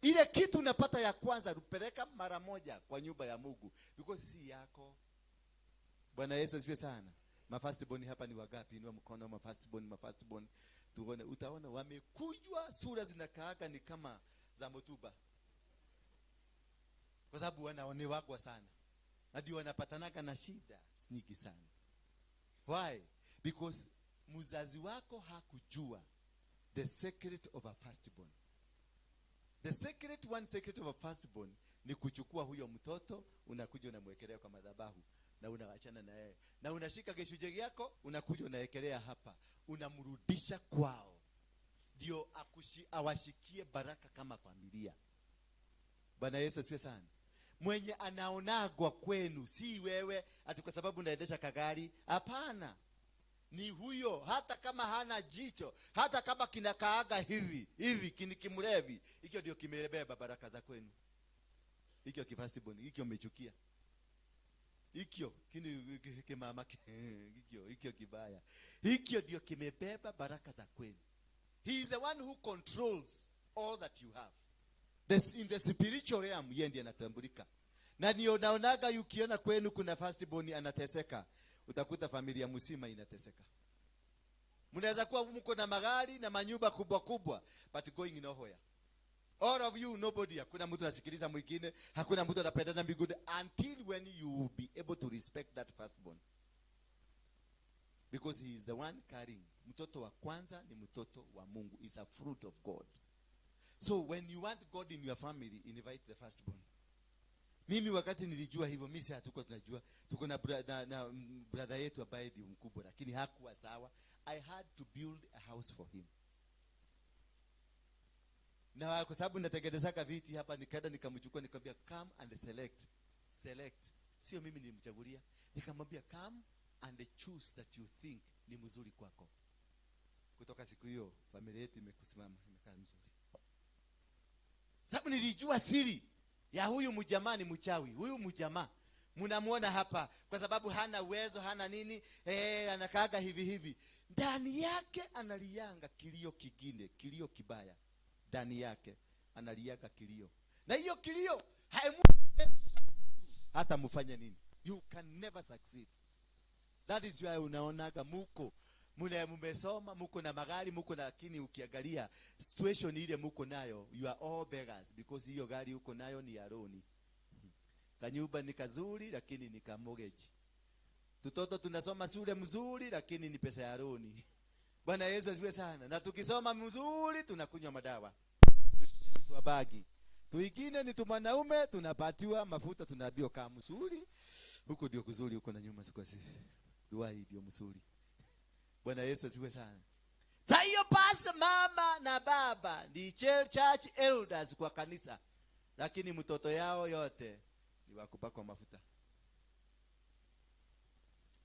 Speaker 1: Ile kitu unapata ya kwanza upeleka mara moja kwa nyumba ya Mungu, because si yako. Bwana Yesu asifiwe sana. Mafirstborn hapa ni wagapi? Inua mkono mafirstborn, mafirstborn. Tuone, utaona wamekujwa, sura zinakaaga ni kama za motuba. Kwa sababu wanaonewagwa sana. Na ndio wanapatanaga na shida nyingi sana. Why? Because mzazi wako hakujua the secret of a firstborn. The secret, one secret of a firstborn ni kuchukua huyo mtoto, unakuja unamwekelea kwa madhabahu na unawachana na yeye. Na unashika geshuje yako, unakuja unawekelea hapa, unamrudisha kwao. Ndio awashikie baraka kama familia. Bwana Yesu asifiwe sana. Mwenye anaonagwa kwenu si wewe ati kwa sababu unaendesha kagari, hapana. Ni huyo, hata kama hana jicho, hata kama kinakaaga hivi hivi, kini kimlevi, hicho ndio kimebeba baraka za kwenu. Hicho kifirstborn, hicho umechukia, hicho kini kimama, hicho kibaya, hicho ndio kimebeba baraka za kwenu. He is the one who controls all that you have. In the spiritual realm, yeye ndiye anatambulika. Na ndio naonaga ukiona kwenu kuna firstborn anateseka, utakuta familia mzima inateseka. Mnaweza kuwa mko na magari na manyumba kubwa kubwa, but going nowhere. All of you, nobody, hakuna mtu anasikiliza mwingine, hakuna mtu anapendana mbinguni until when you will be able to respect that firstborn. Because he is the one carrying. Mtoto wa kwanza ni mtoto wa Mungu, is a fruit of God. So when you want God in your family, invite the firstborn. Mimi wakati nilijua hivyo, mimi si hatuko tunajua, tuko na brother yetu ambaye ndio mkubwa, lakini hakuwa sawa. I had to build a house for him. Na kwa sababu natengenezaka viti hapa, nikaenda nikamchukua, nikamwambia, "Come and select." Select. Sio mimi nilimchagulia. Nikamwambia, "Come and choose that you think ni mzuri kwako." Kutoka siku hiyo familia yetu imekusimama, imekaa mzuri. Sababu nilijua siri ya huyu mjamaa ni mchawi. Huyu mjamaa mnamuona hapa kwa sababu hana uwezo, hana nini, anakaaga hivi hivi. Ndani yake analianga kilio kingine, kilio kibaya. Ndani yake analianga kilio, na hiyo kilio haimu hata mfanye nini, you can never succeed. That is why unaonaga muko muna mumesoma, muko na magari, muko na, lakini ukiangalia situation ile muko nayo, you are all beggars, because hiyo gari uko nayo ni ya loan. Kanyumba ni kazuri, lakini ni ka mortgage. Tutoto tunasoma shule mzuri, lakini ni pesa ya loan. Bwana Yesu asifiwe sana. Na tukisoma mzuri tunakunywa madawa, tuabagi tuingine ni tumwanaume, tunapatiwa mafuta, tunaambiwa kaa mzuri huko ndio kuzuri, huko na nyuma sikuwa si dua hii ndio mzuri. Bwana Yesu asifiwe sana. Sa hiyo pasi mama na baba ni church elders kwa kanisa, lakini mtoto yao yote ni wa kupakwa mafuta.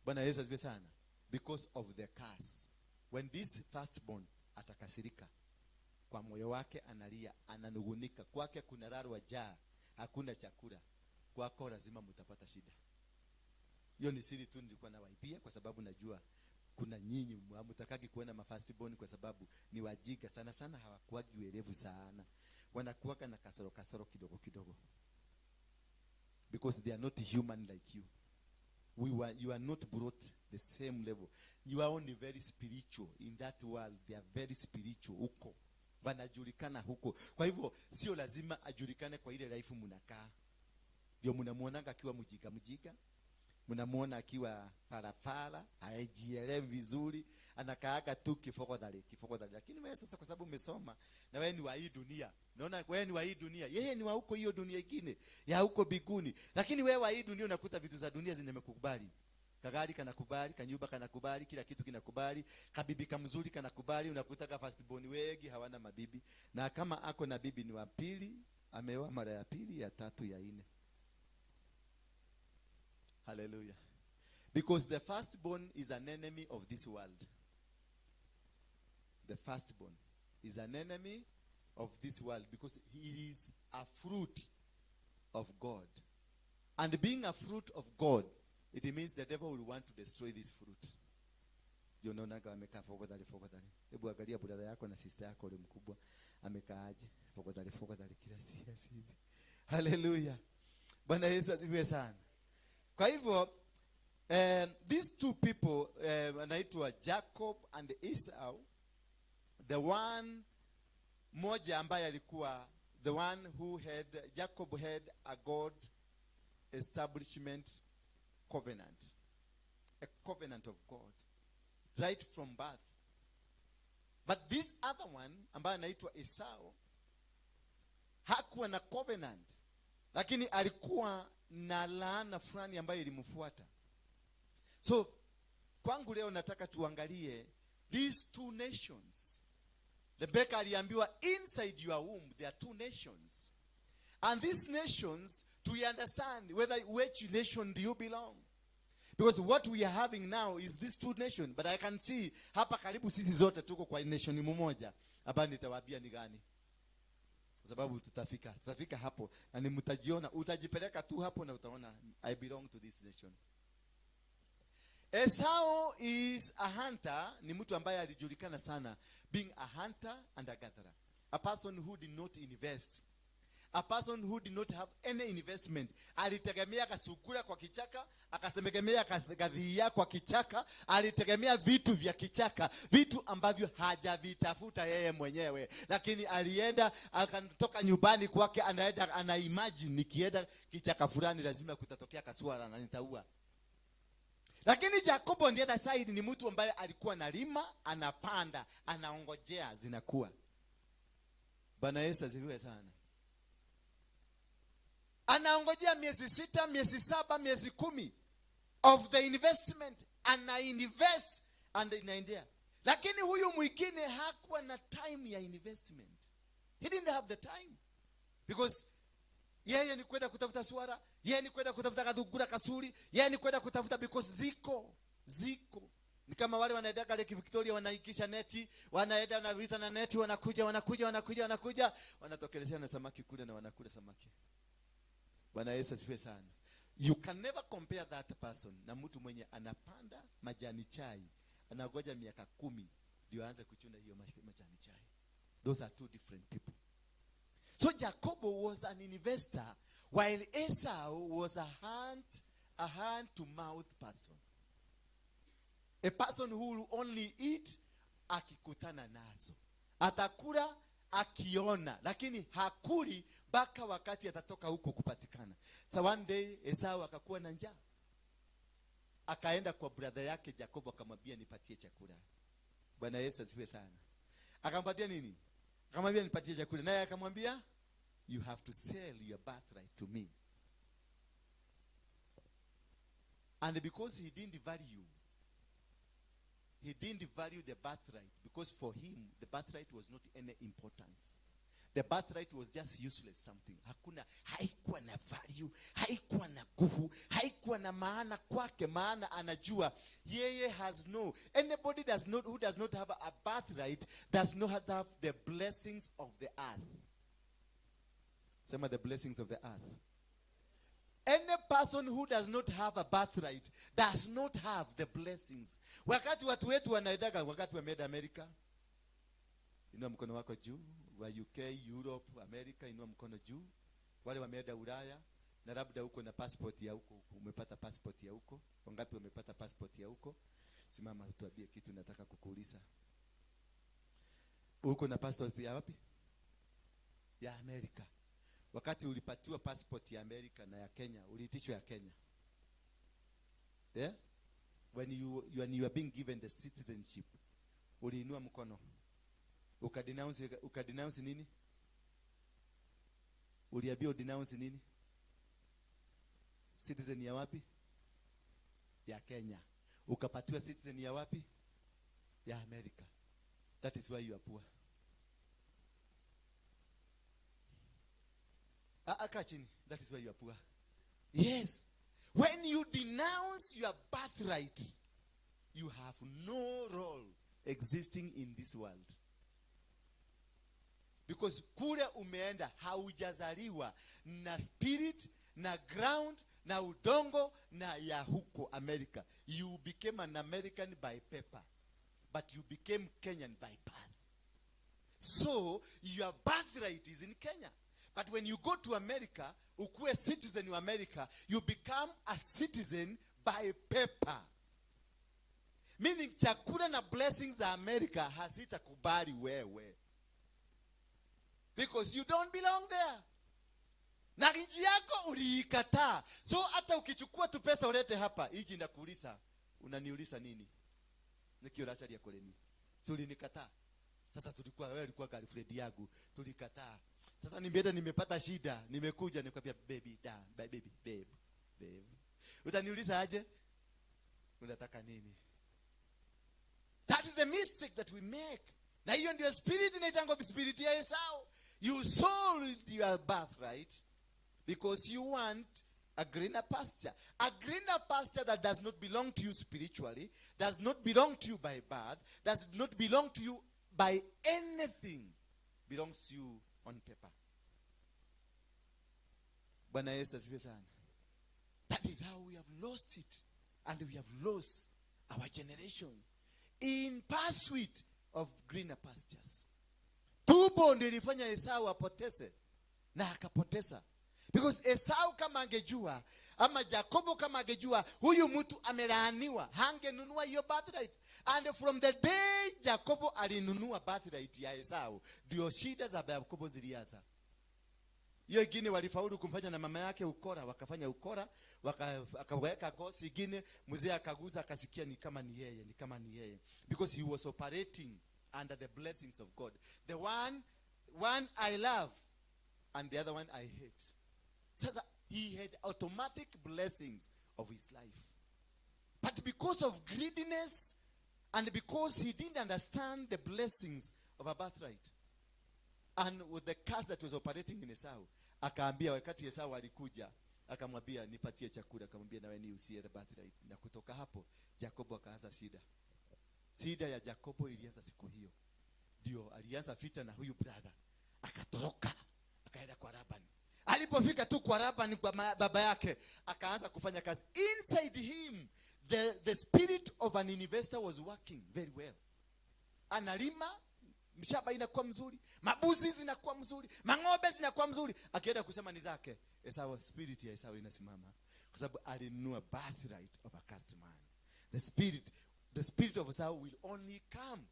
Speaker 1: Bwana Yesu asifiwe sana. Because of the curse. When this firstborn atakasirika, kwa moyo wake analia, ananugunika, kwake kuna rarwa jaa, hakuna chakula, kwako lazima mtapata shida. Hiyo ni siri tu nilikuwa nawaibia, kwa sababu najua kuna nyinyi hamtakagi kuona mafirstborn kwa sababu ni wajinga sana sana, hawakuwagi werevu sana, wanakuwaga na kasoro kasoro kidogo kidogo, because they are not human like you. You are not brought the same level. You are only very spiritual in that world. They are very spiritual huko, wanajulikana huko. Kwa hivyo sio lazima ajulikane kwa ile life mnakaa. Ndio mnamuonaga akiwa mjinga mjinga, mnamuona akiwa farafara, hajielewi vizuri, anakaaga tu kifogodhali kifogodhali. Lakini wewe sasa, kwa sababu umesoma na wewe ni wa hii dunia, naona wewe ni wa hii dunia, yeye ni wa huko hiyo dunia ingine ya huko biguni, lakini wewe wa hii dunia unakuta vitu za dunia zinamekubali. Kagari kanakubali, kanyumba kanakubali, kila kitu kinakubali, kabibi kamzuri kanakubali. Unakuta ka firstborn wengi hawana mabibi, na kama ako na bibi ni wa pili, ameoa mara ya pili, ya tatu, ya nne. Hallelujah. Because the firstborn is an enemy of this world. The firstborn is an enemy of this world because he is a fruit of God. And being a fruit of God, it means the devil will want to destroy this fruit. Ndio unaonaga wamekaa fogodhali fogodhali. Hebu angalia brother yako na sister yako ule mkubwa amekaaje? Fogodhali fogodhali kila siku hivi. Hallelujah. Bwana Yesu asifiwe sana. Kwa hivyo these two people anaitwa Jacob and Esau. The one mmoja ambaye alikuwa the one who had, Jacob had a God establishment covenant, a covenant of God right from birth. But this other one ambaye anaitwa Esau hakuwa na covenant, lakini alikuwa na laana fulani ambayo ilimfuata. So kwangu leo nataka tuangalie these two nations. Rebecca aliambiwa, "Inside your womb there are two nations." And these nations, to understand whether which nation do you belong. Because what we are having now is these two nations, but I can see hapa karibu sisi zote tuko kwa nation mmoja. Hapa nitawaambia ni gani, kwa sababu tutafika hapo na ni mtajiona, utajipeleka tu hapo na utaona, "I belong to this nation." Esau is a hunter, ni mtu ambaye alijulikana sana being a hunter and a gatherer. A person who did not invest. A person who did not have any investment. Alitegemea kasungura kwa kichaka, akategemea kadhia kwa kichaka, alitegemea vitu vya kichaka, vitu ambavyo hajavitafuta yeye mwenyewe. Lakini alienda, akatoka nyumbani kwake, anaenda ana imagine, "Nikienda kichaka fulani lazima kutatokea kaswara na nitaua." Lakini Jacobo on the other side ni mtu ambaye alikuwa analima, anapanda, anaongojea zinakuwa. Bwana Yesu asifiwe sana. Anaongojea miezi 6, miezi 7, miezi 10 of the investment, ana invest and inaendea. Lakini huyu mwingine hakuwa na time ya investment. He didn't have the time because yeye ni kwenda kutafuta swara, yeye ni kwenda kutafuta kathungura kasuri, yeye ni kwenda kutafuta because ziko ziko. Ni kama wale wanaenda Lake Victoria, wanaikisha neti, wanaenda wanavita na neti, wanakuja, wanakuja, wanakuja, wanakuja, wanatokelezea na samaki kule na wanakula samaki. Bwana Yesu asifiwe sana. You can never compare that person na mtu mwenye anapanda majani chai, anangoja miaka 10 ndio aanze kuchuna hiyo majani chai. Those are two different people. So Jacobo was an investor while Esau was a hand to mouth person. A person who will only eat akikutana nazo. Atakula akiona, lakini hakuli mpaka wakati atatoka huko kupatikana. So one day Esau akakuwa na njaa. Akaenda kwa brother yake Jacobo akamwambia, "Nipatie chakula." Bwana Yesu asifiwe sana. Akampatia nini? Akamwambia, "Nipatie chakula." Naye akamwambia, "You have to sell your birthright to me." And because he didn't value the birthright, because for him the birthright was not any importance. The birthright was just useless something. Hakuna, haikuwa na value, haikuwa na nguvu, haikuwa na maana kwake, maana anajua yeye has no, anybody does not, who does not have a birthright does not have the blessings of the earth. Sema, "The blessings of the earth." Any person who does not have a birthright does not have the blessings. Wakati watu wetu wanaendaga, wakati wameenda Amerika, inua mkono wako juu, wa UK, Europe, America, inua mkono juu. Wale wameenda Ulaya na labda huko na passport ya huko, umepata passport ya huko. Wangapi wamepata passport ya huko? Simama tuambie kitu nataka kukuuliza. Uko na passport ya wapi? Ya Amerika. Wakati ulipatiwa passport ya Amerika na ya Kenya, uliitishwa ya Kenya? Yeah? When you are being given the citizenship, uliinua mkono. Ukadenounce nini? Uliambiwa udenounce nini? Citizen ya wapi? Ya Kenya. Ukapatiwa citizen ya wapi? Ya Amerika. That is why you are poor. Ah, ah, kaa chini. That is why you are poor. Yes. When you denounce your birthright, you have no role existing in this world. Because kule umeenda haujazaliwa na spirit na ground na udongo na ya huko America. You became an American by paper, but you became Kenyan by birth. So your birthright is in Kenya. But when you go to America, ukuwe citizen wa America, you become a citizen by paper. Meaning chakula na blessings za America hazitakubali wewe. Because you don't belong there. Na nchi yako uliikataa. So hata ukichukua tu pesa ulete hapa, hiji nakuuliza, unaniuliza nini? Nikio racharia koleni. Si ulinikataa. Sasa tulikuwa, wewe ulikuwa girlfriend yangu, tulikataa. Sasa nimeenda nimepata shida, nimekuja nikwambia, "Baby, da, baby, babe, babe." Utaniuliza aje? Unataka nini? That is the mistake that we make. Na hiyo ndio spirit inaitangwa spirit ya Esau. You sold your birthright because you want A greener pasture. A greener pasture that does not belong to you spiritually, does not belong to you by birth, does not belong to you by anything, belongs to you on paper. Bwana Yesu asifiwe sana. That is how we have lost it. And we have lost our generation in pursuit of greener pastures. Tumbo ndio ilifanya Esau apoteze na akapoteza. Because Esau kama angejua, ama Jacobo kama angejua huyu mtu amelaaniwa, hangenunua hiyo birthright. And from the day Jacobo alinunua birthright ya Esau, ndio shida za Yakobo zilianza. Hiyo ingine walifaulu kumfanya na mama yake ukora, wakafanya ukora, akaweka ngozi ingine, mzee akaguza akasikia ni kama ni yeye, ni kama ni yeye. Because he was operating under the blessings of God. The one I love and the other one I hate. Sasa he had automatic blessings of his life. But because of greediness and because he didn't understand the blessings of a birthright, and with the curse that was operating in Esau, akaambia wakati Esau alikuja, akamwambia, "Nipatie chakula," akamwambia, "Nawe niuzie the birthright." Na kutoka hapo Jacobo akaanza shida. Shida ya Jacobo ilianza siku hiyo. Ndio alianza vita na huyu brother. Akatoroka, akaenda kwa Labani. Alipofika tu kwa Labani, kwa baba yake, akaanza kufanya kazi. Inside him, the spirit of an investor was working very well. Analima, mshamba inakuwa mzuri, mabuzi zinakuwa mzuri, mang'ombe zinakuwa mzuri. Akienda kusema ni zake, Esau, spirit ya Esau inasimama, kwa sababu alinunua birthright of a cursed man. The spirit of Esau will only come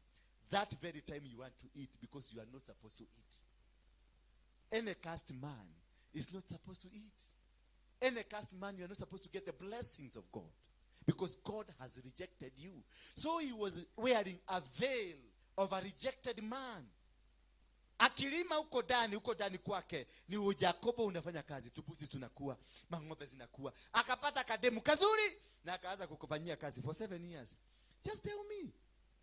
Speaker 1: that very time you want to eat, because you are not supposed to eat. Any cursed man is not supposed to eat. Any cursed man, you are not supposed to get the blessings of God, because God has rejected you. So he was wearing a veil of a rejected man. Akilima huko ndani kwake ni Ujakobo unafanya kazi, tubuzi tunakuwa, mang'ombe zinakuwa. Akapata kademu kazuri na akaanza kukufanyia kazi for 7 years. Just tell me,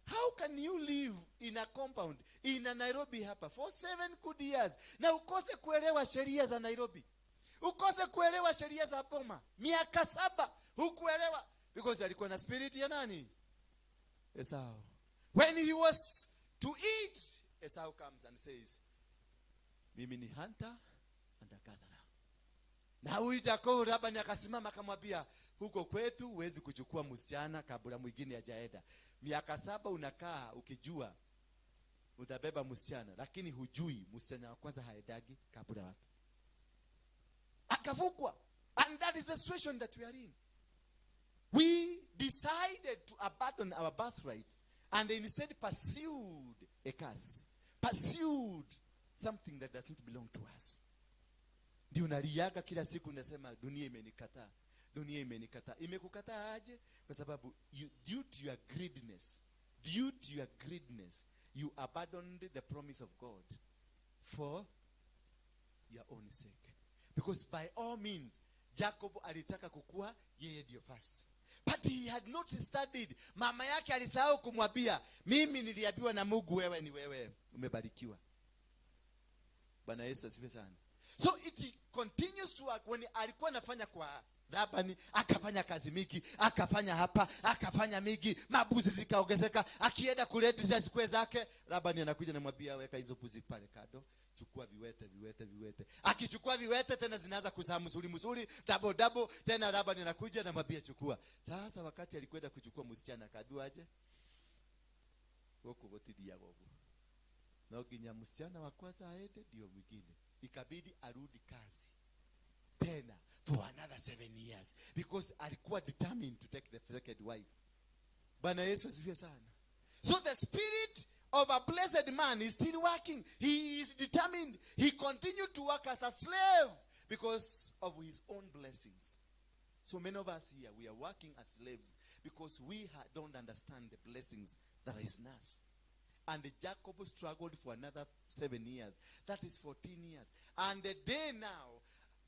Speaker 1: how can you live in a compound in a Nairobi hapa for 7 good years na ukose kuelewa sheria za Nairobi, ukose kuelewa sheria za boma? Miaka 7 hukuelewa, because alikuwa na spirit ya nani? Esau. When he was to eat, Esau comes and says, "Mimi ni hunter and a gatherer." Na huyu Jacobo, Labani akasimama akamwambia, "Huko kwetu huwezi kuchukua msichana kabla mwingine hajaenda. Miaka 7 unakaa ukijua utabeba msichana, lakini hujui msichana wa kwanza haendagi kabla wake." Akavukwa. And that is the situation that we are in. We decided to abandon our birthright and instead pursued a curse, pursued something that does not belong to us. Ndio unaliaga kila siku, unasema, "Dunia imenikataa, dunia imenikataa." Imekukataa aje? Kwa sababu due to your greediness, due to your greediness, you abandoned the promise of God for your own sake. Because by all means, Jacob alitaka kukua yeye ndio first. But he had not studied. Mama yake alisahau kumwambia, "Mimi niliambiwa na Mungu wewe ni wewe umebarikiwa." Bwana Yesu asifiwe sana. So it continues to work. When alikuwa anafanya kwa Labani, akafanya kazi mingi, akafanya hapa, akafanya mingi, mabuzi zikaongezeka. Akienda kuleta sikwe zake, Labani anakuja namwambia, "Weka hizo buzi pale kando, chukua viwete, viwete, viwete." Akichukua viwete tena zinaanza kuzaa mzuri mzuri, double double. Tena Labani anakuja namwambia, "Chukua." Sasa wakati alikwenda kuchukua msichana, akaambiwa aje? "Huku gutithiaga ũguo, no nginya msichana wa kwanza aende ndio mwingine." Ikabidi arudi kazi tena for another 7 years, because alikuwa determined to take the second wife. Bwana Yesu asifiwe sana. So the spirit of a blessed man is still working. He is determined. He continued to work as a slave because of his own blessings. So many of us here, we are working as slaves because we don't understand the blessings that is in us. And Jacob struggled for another 7 years. That is 14 years. And the day now,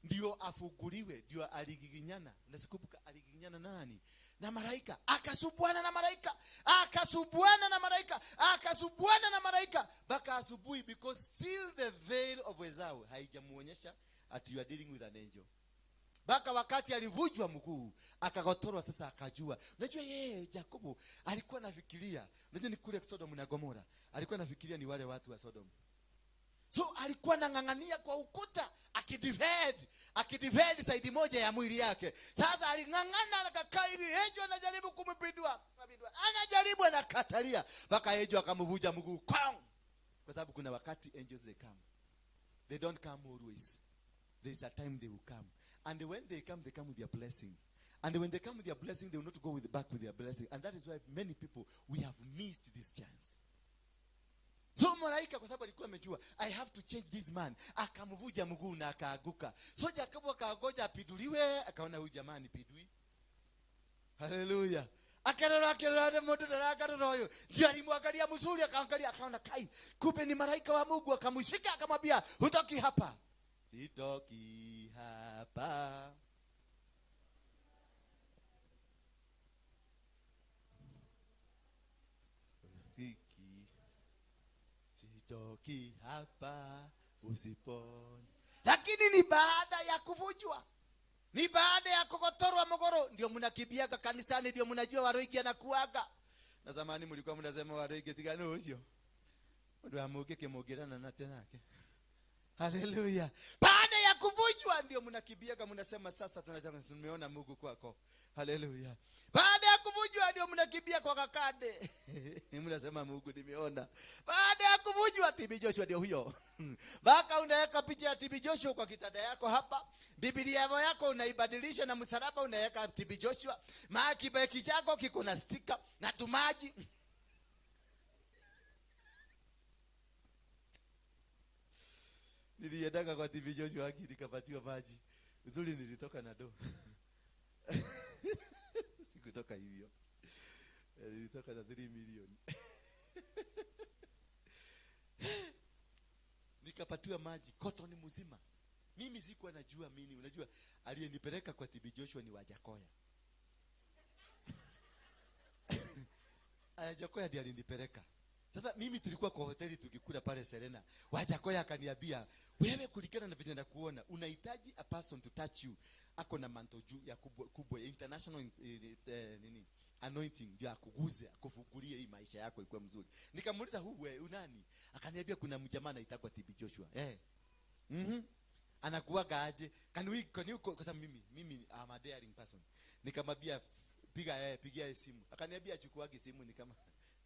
Speaker 1: ndio afunguliwe, ndio aligiginyana. Nasikumbuka aligiginyana nani? Na malaika. Akasubuana na malaika. Akasubuana na malaika. Akasubuana na malaika. Mpaka asubuhi, because still the veil of Esau haijamuonyesha that you are dealing with an angel. Mpaka wakati alivunjwa mguu, akagotorwa sasa akajua. Unajua yeye Yakobo alikuwa anafikiria, unajua ni kule Sodom na Gomora, alikuwa anafikiria ni wale watu wa Sodom. So alikuwa anang'ang'ania kwa ukuta akidefend side moja ya mwili yake. Sasa aling'ang'ana akakaa hivi, Angel anajaribu kumpindua, anajaribu anakatalia, mpaka Angel akamvunja mguu kong. Kwa sababu kuna wakati angels they come. They don't come always. There is a time they will come. And when they come, they come with their blessings. And when they come with their blessing, they will not go back with their blessing. And that is why many people, we have missed this chance. So malaika kwa sababu alikuwa amejua I have to change this man, akamvuja mguu na akaaguka. So Jacob akagoja apiduliwe, akaona huyu jamaa ni pidui. Haleluya. Akarora akarora mundu ndarakarora huyu. Ndio alimwangalia mzuri, akaangalia akaona kai, kumbe ni malaika wa Mungu. Akamshika akamwambia hutoki hapa. Sitoki hapa. Hiki. Sitoki hapa usipone. Lakini ni baada ya kuvunjwa. Ni baada ya kugotorwa mogoro ndio mnakibiaga kanisani, ndio mnajua Waruinge anakuaga. Na zamani mlikuwa mnasema Waruinge tigano ucio. Mundu amuke kimugirana na tenake. Haleluya. Baada ya kuvunjwa ndio mnakibiaga mnasema sasa tumeona Mungu kwako. Haleluya. Baada ya kuvunjwa ndio mnakimbia kwa kakade. Mnasema Mungu nimeona. Baada ya kuvunjwa TB Joshua ndio huyo. Baka unaweka picha ya TB Joshua kwa kitanda yako hapa. Biblia yako unaibadilisha na msalaba unaweka TB Joshua. Maana kibeki chako kiko na stika na tumaji. Niliendaka kwa TB Joshua haki nikapatiwa maji. Uzuri nilitoka na do. Sikutoka hivyo. Nilitoka na 3 million. Nikapatiwa maji cotton mzima. Mimi sikuwa najua mimi, unajua aliyenipeleka kwa TB Joshua ni Wajakoya. Wajakoya ndiye alinipeleka. Sasa mimi tulikuwa kwa hoteli tukikula pale Serena. Wajakoya akaniambia, wewe kulingana na vile nakuona, unahitaji a person to touch you. Ako na manto juu ya kubwa, kubwa ya international nini anointing ndio akuguze, akufungulie hii maisha yako ikuwe mzuri. Nikamuuliza huu wewe unani? Akaniambia kuna mjamaa anaitwa TB Joshua. Anakuaga aje? Can we, can you call? Kwa sababu mimi I'm a daring person. Nikamwambia pigia yeye simu. Akaniambia achukuagi simu, ni kama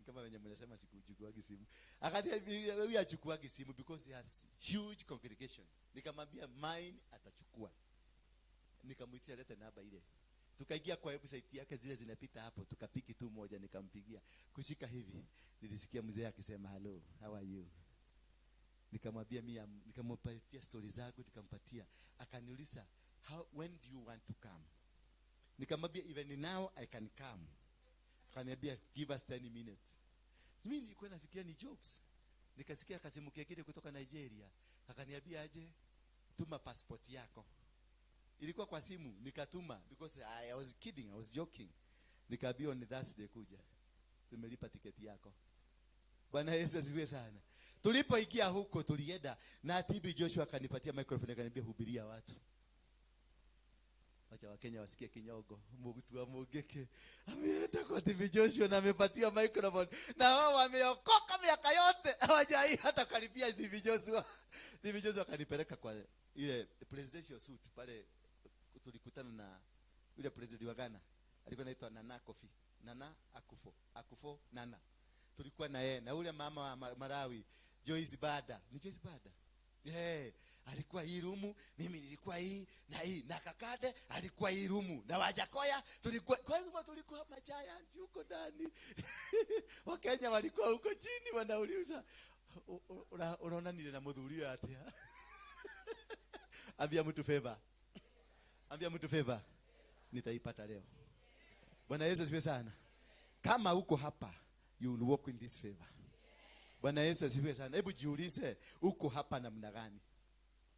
Speaker 1: kama wenye mnasema sikuchukuagi simu. Akaniambia huyu achukuagi simu because he has huge congregation. Nikamwambia mine atachukua. Nikamuitia leta namba ile. Tukaingia kwa website yake zile zinapita hapo, tukapiki tu moja nikampigia. Kushika hivi, nilisikia mzee akisema hello, how are you? Nikamwambia mimi, nikampatia story zangu, nikampatia. Akaniuliza, when do you want to come? Nikamwambia even now I can come. Akaniambia give us 10 minutes. Mimi nilikuwa nafikiria ni jokes. Nikasikia kasimu kingine kutoka Nigeria. Akaniambia aje, tuma passport yako. Ilikuwa kwa simu, nikatuma because I was kidding, I was joking. Nikaambiwa ni Thursday kuja. Tumelipa tiketi yako. Bwana Yesu asifiwe sana. Tulipoingia huko tulienda na TB Joshua akanipatia microphone akaniambia hubiria watu. Wacha Wakenya wasikie kinyogo. Mungu wa Mungiki. Ameenda kwa TB Joshua na amepatia microphone. Na wao wameokoka miaka yote hawajai hata karibia TB Joshua. TB Joshua akanipeleka kwa ile presidential suite pale. Tulikutana na yule president wa Ghana. Alikuwa anaitwa Nana Kofi. Nana Akufo. Akufo Nana. Tulikuwa na yeye na yule mama wa Malawi, Joyce Bada. Ni Joyce Bada? Alikuwa hii rumu, mimi nilikuwa hii na hii, na Kakade alikuwa hii rumu, na Wajakoya tulikuwa. Kwa hivyo tulikuwa majiant huko ndani. Wakenya walikuwa huko chini wanauliza, unaona nile na mudhurio atia? Ambia mtu favor. Ambia mtu favor. Nitaipata leo. Bwana Yesu asifiwe sana. Kama uko hapa, you will walk in this favor. Bwana Yesu asifiwe sana. Hebu jiulize uko hapa namna gani?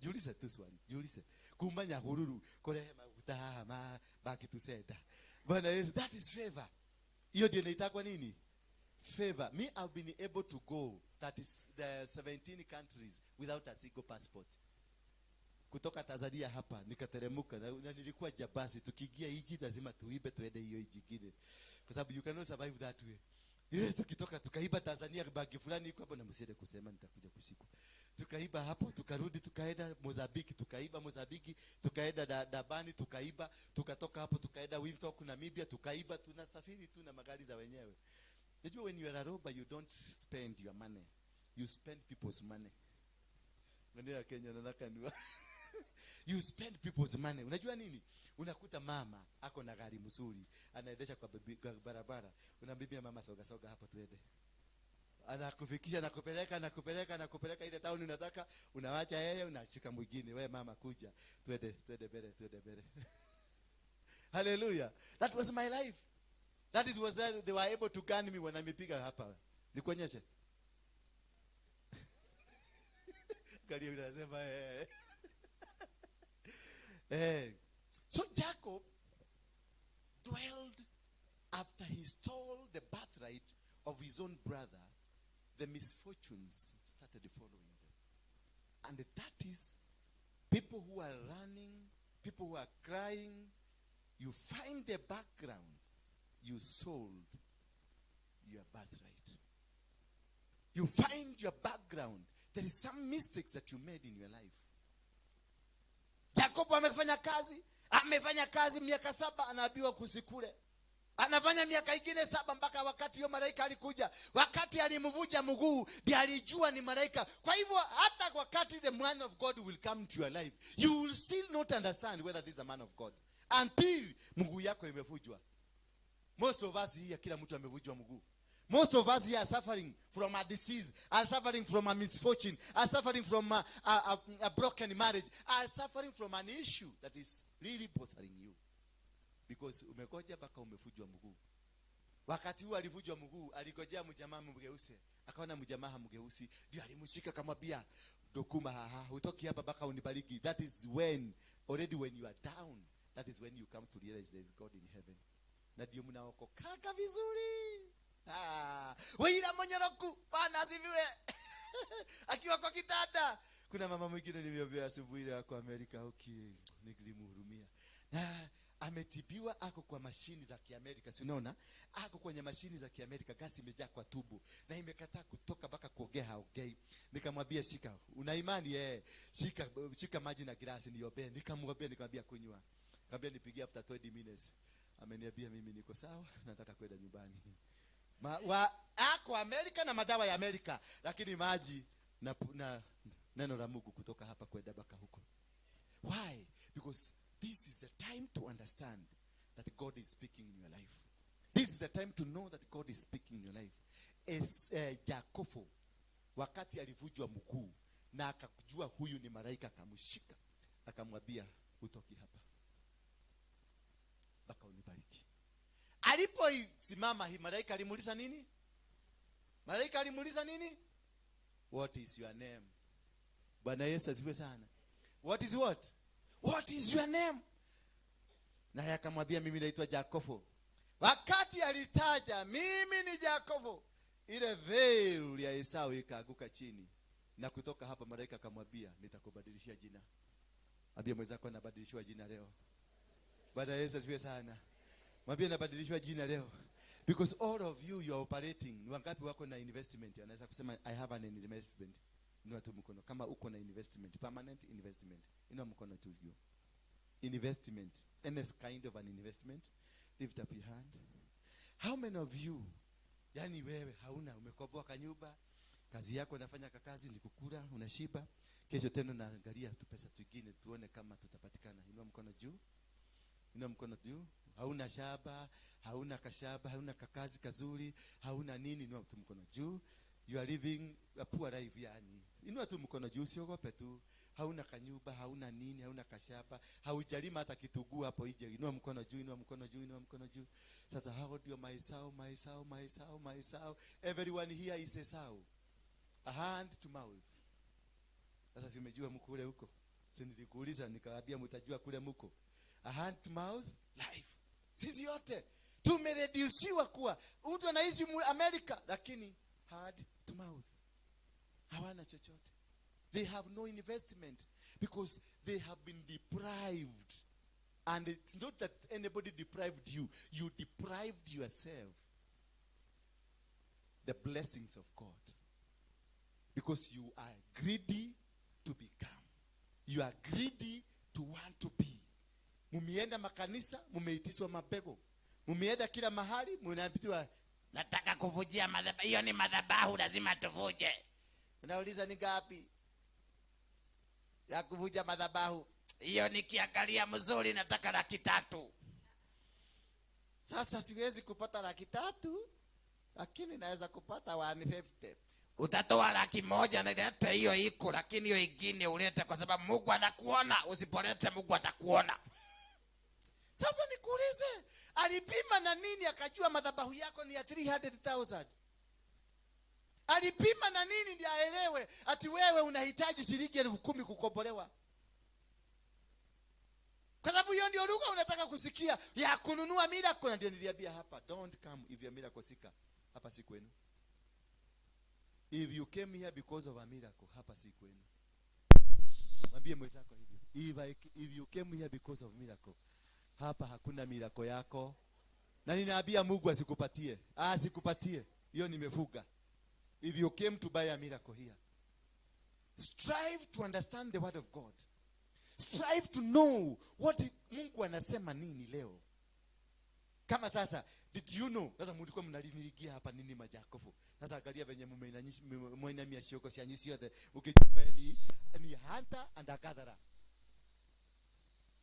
Speaker 1: Jiulize tu swali. Jiulize. Kumanya hururu kore maguta haha ma back to sender. Bwana Yesu, that is favor. Hiyo ndio inaitwa nini? Favor. Me, I've been able to go that is the 17 countries without a single passport. Kutoka Tanzania hapa nikateremka na nilikuwa jabasi. Tukiingia iji lazima tuibe tuende hiyo iji ingine, kwa sababu you cannot survive that way. Tukitoka tukaiba Tanzania bagi fulani iko hapo, na msiende kusema nitakuja kushikwa. Tukaiba hapo, tukarudi tukaenda Mozambiki, tukaiba Mozambiki, tukaenda Dabani, tukaiba, tukatoka hapo tukaenda Windhoek Namibia, tukaiba. Tunasafiri tu na magari za wenyewe. Unajua, when you are a robber, you don't spend your money, you spend people's money. Maneno ya Kenya na nakanua. You spend people's money. Unajua nini? Unakuta mama ako na gari mzuri, anaendesha kwa barabara. Unamwambia mama, soga soga hapa tuende. Anakufikisha, nakupeleka, nakupeleka, nakupeleka ile town unataka, unawacha yeye, unashika mwingine. Wewe mama kuja, twende, twende mbele, twende mbele. Hallelujah. That was my life. That is was they were able to gun me when amepiga hapa. Nikuonyeshe. Gari inasema eh. Eh. So Jacob dwelled after he stole the birthright of his own brother. The misfortunes started following them. And that is people who are running, people who are crying. You find the background. You sold your birthright. You find your background. There is some mistakes that you made in your life. Jacob amefanya kazi miaka 7, anaambiwa kusikule. Anafanya miaka ingine 7 mpaka wakati hiyo malaika alikuja. Wakati alimvunja mguu, ndiye alijua ni malaika. Kwa hivyo hata wakati the man of God will come to your life, you will still not understand whether this is a man of God until mguu yako imevunjwa. Most of us here, kila mtu amevunjwa mguu. Most of us here are suffering from a disease, are suffering from a misfortune, are suffering from a broken marriage, are suffering from an issue that is really bothering you. Because umegoja mpaka umevunjwa mguu. Wakati huu alivunjwa mguu, aligojea mjamaa mgeuse. Akaona mjamaa hamgeusi, ndio alimshika akamwambia, "Dokuma haha, hutoki hapa mpaka unibariki." That is when already when you are down, that is when you come to realize there is God in heaven. Na ndio mnaokokaga vizuri. Ah, Wĩira mũnyoroku, Bwana asifiwe. Akiwa kwa kitanda. Kuna mama mwingine nimeombea asubuhi ile ako Amerika, okay, nilimhurumia. Na ametibiwa, ako kwa mashini za Kiamerika, si unaona? Ako kwenye mashini za Kiamerika, gasi imejaa kwa tumbo na imekataa kutoka, mpaka kuongea haongei. Nikamwambia, "Shika, una imani eh? Shika, shika maji na glasi niombee." Nikamwambia, nikamwambia kunywa. Nikamwambia nipigie after 20 minutes. Ameniambia, "Mimi niko sawa, nataka kwenda nyumbani." Ako Amerika na madawa ya Amerika, lakini maji na neno la Mungu kutoka hapa kwenda mpaka huko. Why? Because this is the time to understand that God is speaking in your life. This is the time to know that God is speaking in your life. As Jacobo wakati alivunjwa mguu na akajua huyu ni malaika, akamshika akamwambia, "Hutoki hapa mpaka unibariki." Aliposimama hii, malaika alimuuliza nini? Malaika alimuuliza nini? "What is your name?" Bwana Yesu asifiwe sana. What is what? "What is your name?" Naye akamwambia, "Mimi naitwa Jakobo." Wakati alitaja, "Mimi ni Jakobo," ile veil ya Esau ikaanguka chini, na kutoka hapa malaika akamwambia, "Nitakubadilishia jina." Ambia mwenzako, "Nabadilishiwa jina leo." Bwana Yesu asifiwe sana. Mwambie, "Nabadilishwa jina leo." Because all of you, you are operating. Ni wangapi wako na investment? Anaweza kusema, "I have an investment." Inua tu mkono kama uko na investment, permanent investment. Inua mkono tu juu. Investment, any kind of an investment. Lift up your hand. How many of you, yani wewe hauna, umekomboa kanyumba, kazi yako unafanya kakazi ni kukula, unashiba. Kesho tena naangalia tu pesa twingine tuone kama tutapatikana. Inua mkono juu. Inua mkono juu. Hauna shamba, hauna kashamba, hauna kakazi kazuri, hauna nini, inua tu mkono juu. You are living a poor life yani. Inua tu mkono juu, usiogope tu. Hauna kanyumba, hauna nini, hauna kashamba, haujalima hata kitunguu hapo nje. Inua mkono juu, inua mkono juu, inua mkono juu. Sasa hao ndio maesau, maesau, maesau, maesau. Everyone here is Esau. A hand to mouth. Sasa si umejua mko kule huko? Si nilikuuliza nikawaambia mtajua kule mko. A hand to mouth life. Sisi yote tumereduciwa kuwa mtu anaishi Amerika lakini hand to mouth. Hawana chochote. They have no investment because they have been deprived. And it's not that anybody deprived you. You deprived yourself the blessings of God. Because you are greedy to become. You are greedy to want to be. Mumienda makanisa, mumeitiswa mapego. Mumienda kila mahali, munaambiwa
Speaker 6: Nataka kuvujia madhabahu. Hiyo ni madhabahu, lazima tuvuje.
Speaker 1: Unauliza ni ngapi ya kuvuja madhabahu?
Speaker 6: Hiyo nikiangalia mzuri, nataka 300,000.
Speaker 1: Sasa siwezi kupata 300,000, lakini naweza kupata 150.
Speaker 6: Utatoa 100,000 na lete hiyo iko, lakini hiyo ingine ulete, kwa sababu Mungu anakuona. Usipolete Mungu atakuona.
Speaker 1: Sasa nikuulize, alipima na nini akajua madhabahu yako ni ya 300,000? Alipima na nini ndiye aelewe ati wewe unahitaji shilingi 10,000 kukombolewa? Kwa sababu hiyo ndio lugha unataka kusikia ya kununua miracle. Na ndio niliambia hapa, don't come if you are miracle seeker. Hapa si kwenu. If you came here because of a miracle, hapa si kwenu. Mwambie mwenzako hivyo. If you came here because of miracle, hapa hakuna miracle yako. Na ninaambia Mungu asikupatie. Asikupatie. Hiyo nimefuga. If you came to buy a miracle here, strive to understand the word of God. Strive to know what Mungu anasema nini leo. Kama sasa, did you know? Sasa mlikuwa mnalinigia hapa nini majakofu. Sasa angalia venye mmeinamia shioko cia nyusi yothe. Ukijua ni hunter and a gatherer.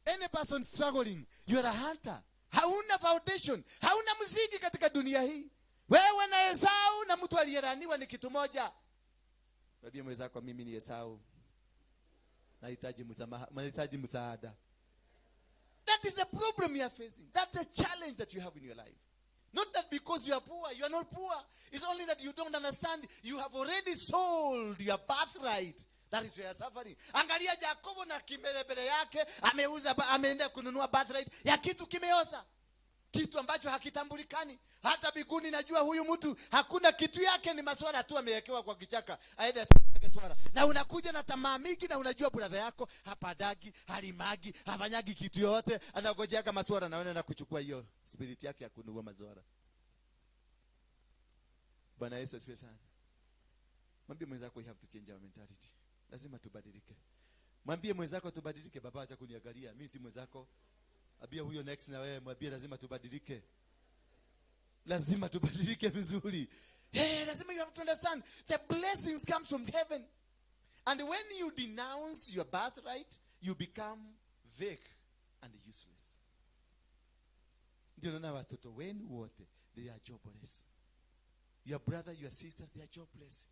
Speaker 1: Any person struggling, you are a hunter. Hauna foundation, hauna msingi katika dunia hii. Wewe na Esau na mtu aliyelaaniwa ni kitu moja. Mwambie mwenzako, mimi ni Esau. Nahitaji msamaha, nahitaji msaada. That is the problem you are facing. That's the challenge that you have in your life. Not that because you are poor, you are not poor. It's only that you don't understand. You have already sold your birthright. That is where you are suffering. Angalia Jakobo na kimbelembele yake, ameenda kununua birthright ya kitu kimeoza. Kitu ambacho hakitambulikani. Hata biguni najua huyu mtu hakuna kitu yake, ni maswara tu amewekewa kwa kichaka. Aende atake swara. Na unakuja na tamaa mingi na unajua brother yako hapadagi, halimagi, hafanyagi kitu yote, anangojeaga maswara na wewe kuchukua hiyo spirit yake ya kununua maswara. Bwana Yesu asifiwe sana. Mwambie mwenzako we have to change our mentality. Lazima tubadilike. Mwambie mwenzako tubadilike. Baba acha kuniangalia, mimi si mwenzako. Ambia huyo next na wewe, mwambie lazima tubadilike. Lazima tubadilike vizuri. Hey, lazima you have to understand the blessings comes from heaven. And when you denounce your birthright, you become vague and useless. Ndio naona watoto wenu wote, they are jobless. Your brother, your sisters, they are jobless.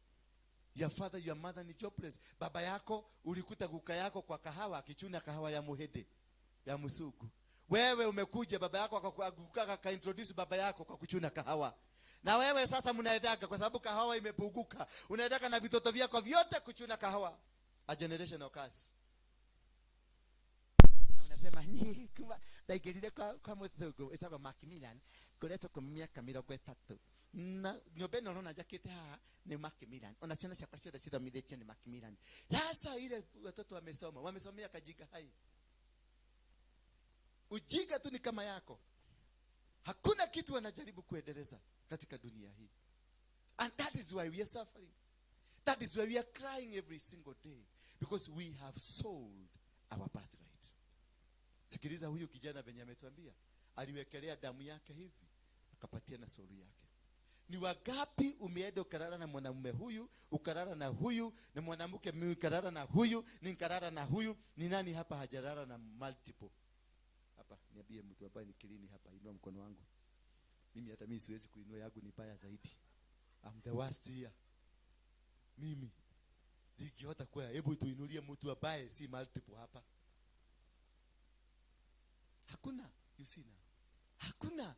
Speaker 1: Your father, your mother ni jobless. Baba yako ulikuta guka yako kwa kahawa akichuna kahawa ya muhede, ya musugu. Wewe umekuja baba yako akaintroduce baba yako kwa kuchuna kahawa. Na wewe sasa mnaendaka kwa sababu kahawa imepunguka. Unaendaka na vitoto vyako vyote kuchuna kahawa. A generational curse. Na unasema ni kuma ndaigirire kwa muthungu etagwo Macmillan koretwo kwa miaka 30. Na nyumba ĩno ũrona njakĩte haha ni Macmillan. Ona ciana ciakwa ciothe cithomithĩtio ni Macmillan. Sasa ile watoto wamesoma, wamesomea kajinga hai. Ujinga tu ni kama yako. Hakuna kitu wanajaribu kuendeleza katika dunia hii. And that is why we are suffering. That is why we are crying every single day. Because we have sold our birthright. Sikiliza huyu kijana venye ametuambia. Aliwekelea damu yake hivi, akapatia na soul yake. Ni wangapi umeenda ukalala na mwanamume huyu, ukalala na huyu, na mwanamke mimi ukalala na huyu, nikalala na huyu. Ni nani hapa hajalala na multiple? Hapa niambie mtu ambaye ni clean hapa, inua mkono wangu. Mimi hata mimi siwezi kuinua yangu, ni baya zaidi. I'm the worst here. Mimi nikiota kwa, hebu tuinulie mtu ambaye si multiple hapa. Hakuna, you see now. Hakuna.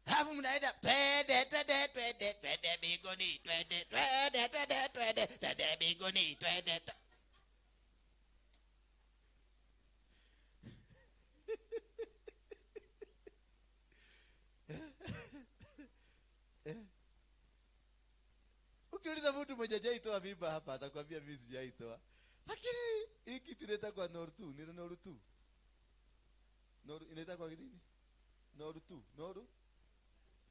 Speaker 6: Hapo mnaenda twende twende twende twende mbinguni, twende twende twende twende twende mbinguni, twende.
Speaker 1: Ukiuliza mtu mwenye hajaitoa mimba hapa atakwambia mimi sijaitoa. Lakini hii kitu inaitwa noru tu, ni noru tu. Noru inaitwa nini? Noru tu, noru?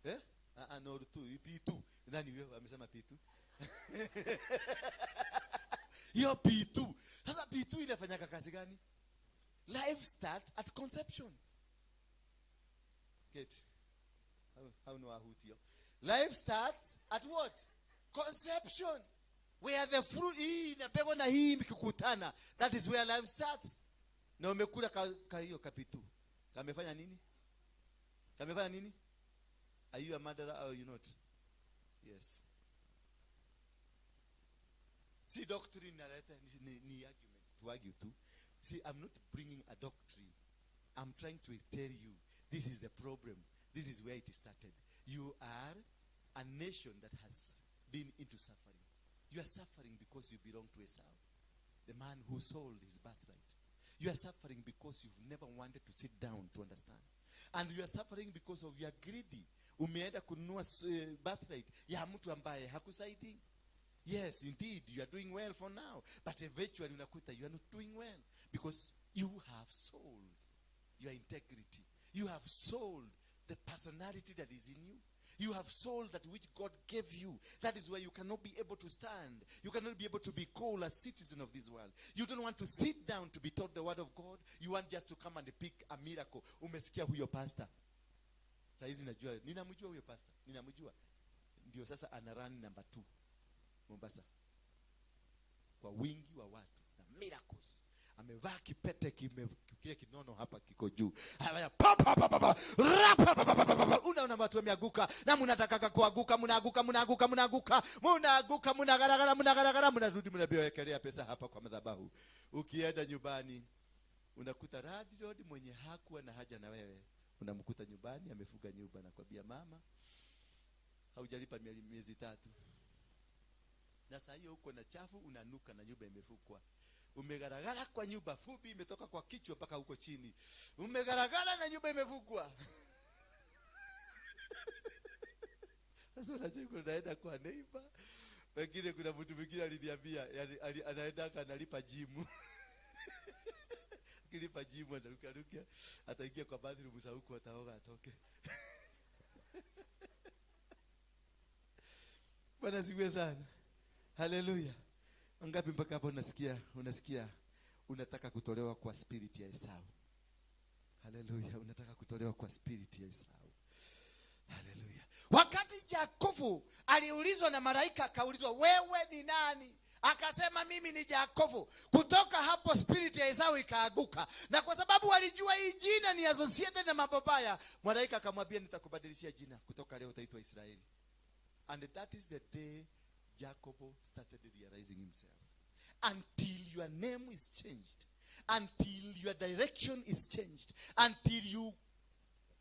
Speaker 1: Eh? Ah, ah, noru tu, P2. Nani wewe amesema P2? Hiyo P2. Sasa P2 inafanyaka kazi gani? Life starts at conception. Get. How no ahutio. Life starts at what? Conception. Where the fruit hii inapegwa na hii ikikutana. That is where life starts. Na umekula ka hiyo kapitu. Kamefanya nini? Kamefanya nini? Are you a murderer or you not? Yes. Si doctrine naleta ni argument to argue to. See, I'm not bringing a doctrine. I'm trying to tell you this is the problem. This is where it started. You are a nation that has been into suffering. You are suffering because you belong to Esau, the man who sold his birthright. You are suffering because you've never wanted to sit down to understand. And you are suffering because of your greedy. Umeenda kununua birthright ya mtu ambaye hakusaidii. Yes, indeed, you are doing well for now. But eventually unakuta you are not doing well because you have sold your integrity. You have sold the personality that is in you. You have sold that which God gave you. That is why you cannot be able to stand. You cannot be able to be called a citizen of this world. You don't want to sit down to be taught the word of God. You want just to come and pick a miracle. Umesikia huyo pastor. Saa hizi najua, ninamjua huyo pastor. Ninamjua. Ndio sasa ana run number 2 Mombasa. Kwa wingi wa watu na miracles. Amevaa kipete kile kinono hapa kiko juu. Haya, pa, pa, pa, pa, pa, ra, pa, pa, pa, pa, pa, pa, pa. Unaona watu wameanguka na mnataka kuanguka, mnaanguka, mnaanguka, mnaanguka, mnaanguka, mnagaragara, mnagaragara, mnarudi mnabewekelea pesa hapa kwa madhabahu. Ukienda nyumbani unakuta landlord mwenye hakuwa na haja na wewe, unamkuta nyumbani amefuga nyumba na kwambia mama, haujalipa miezi 3. Na saa hiyo uko na chafu unanuka na nyumba imefukwa. Umegaragara kwa nyumba, fupi imetoka kwa kichwa mpaka huko chini. Umegaragara na nyumba imefukwa. Sasa unacheka unaenda kwa neighbor. Wengine kuna mtu mwingine aliniambia, yani, anaenda analipa gym. Akilipa gym anaruka ruka, ataingia kwa bathroom za huko ataoga atoke. Bwana asifiwe sana. Haleluya. Wangapi mpaka hapo unasikia unataka kutolewa kwa spirit ya Esau? Haleluya, unataka kutolewa kwa spirit ya Esau. Haleluya.
Speaker 6: Wakati Yakobo aliulizwa na malaika, akaulizwa wewe ni nani? Akasema mimi ni Yakobo. Kutoka hapo spirit ya Esau ikaaguka. Na kwa sababu walijua hii jina ni associated na mambo mabaya,
Speaker 1: malaika akamwambia nitakubadilishia jina, kutoka leo utaitwa Israeli. And that is the day Jacob started realizing himself. Until your name is changed, until your direction is changed, until you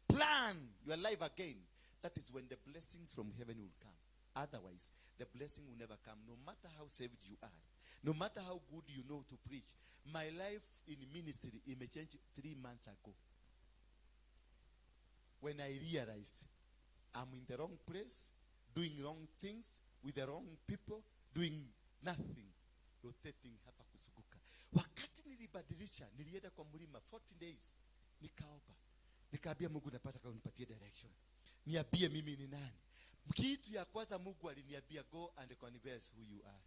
Speaker 1: plan your life again, that is when the blessings from heaven will come. Otherwise, the blessing will never come, no matter how saved you are, no matter how good you know to preach. My life in ministry, it may change 3 months ago. When I realized I'm in the wrong place, doing wrong things, with the wrong people, doing nothing, rotating hapa kuzunguka. Wakati nilibadilisha, nilienda kwa mlima 40 days, nikaomba. Nikaambia Mungu napata kama unipatie direction. Niambie mimi ni nani. Kitu ya kwanza Mungu aliniambia, go and confess who you are.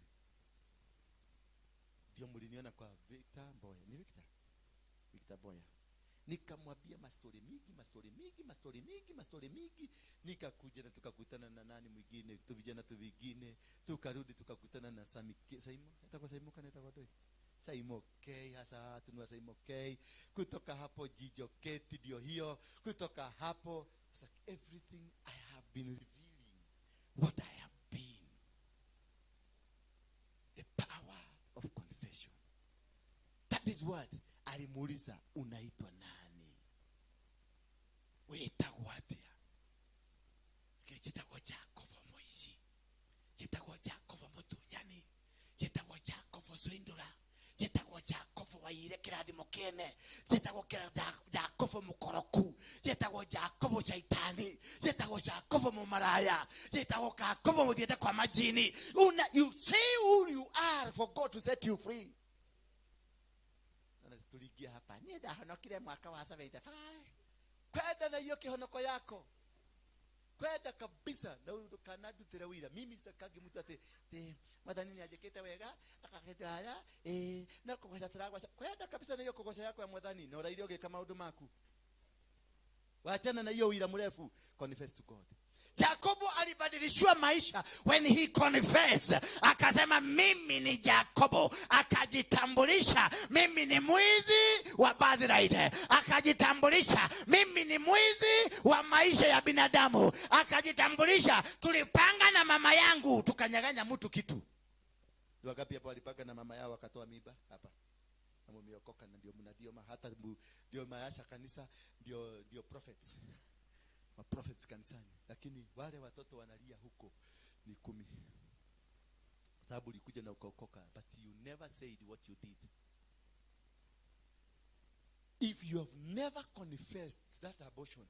Speaker 1: Ndio mliniona kwa Victor Mboya. Ni Victor? Victor Mboya. Nikamwambia mastori mingi, mastori mingi, mastori mingi, mastori mingi. Nikakuja na tukakutana na nani mwingine, tu vijana tu vingine, tukarudi tukakutana na Sami K, Saimo, itakuwa Saimo kana itakuwa doi. Saimo K, hasa tunua Saimo K. Kutoka hapo Jijo Keti ndio hiyo. Kutoka hapo, it's like everything I have been revealing what I have been. The power of confession. That is what alimuuliza, unaitwa nani?
Speaker 6: Wetagwo atia? Njĩtagwo Jacobo Mũici, njĩtagwo Jacobo Mũtunyani, njĩtagwo Jacobo Swindura, njĩtagwo Jacobo Waire kĩrathimo kĩene, njĩtagwo Jacobo Mũkoroku, njĩtagwo Jacobo Shaitani, njĩtagwo Jacobo Mũmaraya, njĩtagwo Jacobo mũthiĩte kwa majini. Una, you say who you are for God to set you free.
Speaker 1: Tuliingia hapa. Niĩ ndahonokire mwaka wa 75. Kwenda na hiyo kihonoko yako. Kwenda kabisa na ndũkanandutĩre wĩra. Mimi sitakagi mtu ati ti Mwathani nĩanjĩkĩte wega akakĩndwara no kũgoca tũragoca. Kwenda kabisa na hiyo kũgoca yako ya Mwathani na ũraire ũgĩka maũndũ maku. Wachana na hiyo wira mrefu. Confess to God.
Speaker 6: Jakobo alibadilishiwa maisha when he confessed. Akasema mimi ni Jakobo, akajitambulisha mimi ni mwizi wa birthright. Akajitambulisha mimi ni mwizi wa maisha ya binadamu. Akajitambulisha tulipanga na mama yangu tukanyang'anya mtu kitu.
Speaker 1: Ni wangapi hapo walipanga na mama yao wakatoa mimba hapa? Na mumeokoka na ndio mnadio hata ndio mayasha kanisa, ndio prophets. Ma prophets kanisani. Lakini wale watoto wanalia huko ni 10. Sababu ulikuja na ukaokoka, but you never said what you did. If you have never confessed that abortion,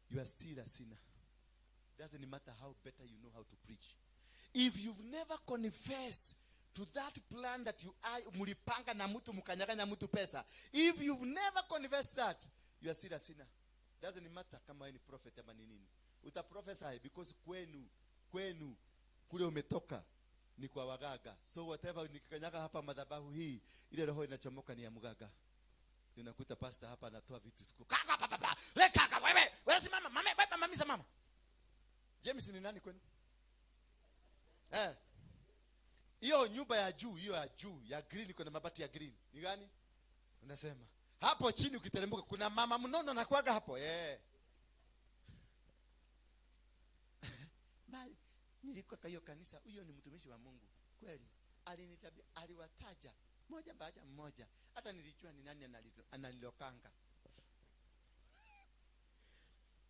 Speaker 1: you are still a sinner. Doesn't matter how better you know how to preach. If you've never confessed to that plan that you are mulipanga na mtu mkanyang'anya mtu pesa, if you've never confessed that, you are still a sinner. Doesn't matter kama ni prophet ama ni nini. Uta prophesy because kwenu kule umetoka ni kwa wagaga. So whatever nikikanyaga hapa madhabahu hii, ile roho inachomoka ni ya mgaga. Ninakuta pastor hapa anatoa vitu tuko.
Speaker 6: Kaka baba baba, we kaka wewe, wewe simama, mama, wewe mama simama.
Speaker 1: James ni nani kwenu? Hiyo nyumba ya juu, hiyo ya juu ya green, kuna mabati ya green. Ni gani? Unasema hapo chini ukiteremka kuna mama mnono anakuaga hapo. Mali nilikuwa kwa hiyo kanisa, huyo ni mtumishi wa Mungu. Kweli alinitabia, aliwataja moja baada ya mmoja. Hata nilijua ni nani analilokanga.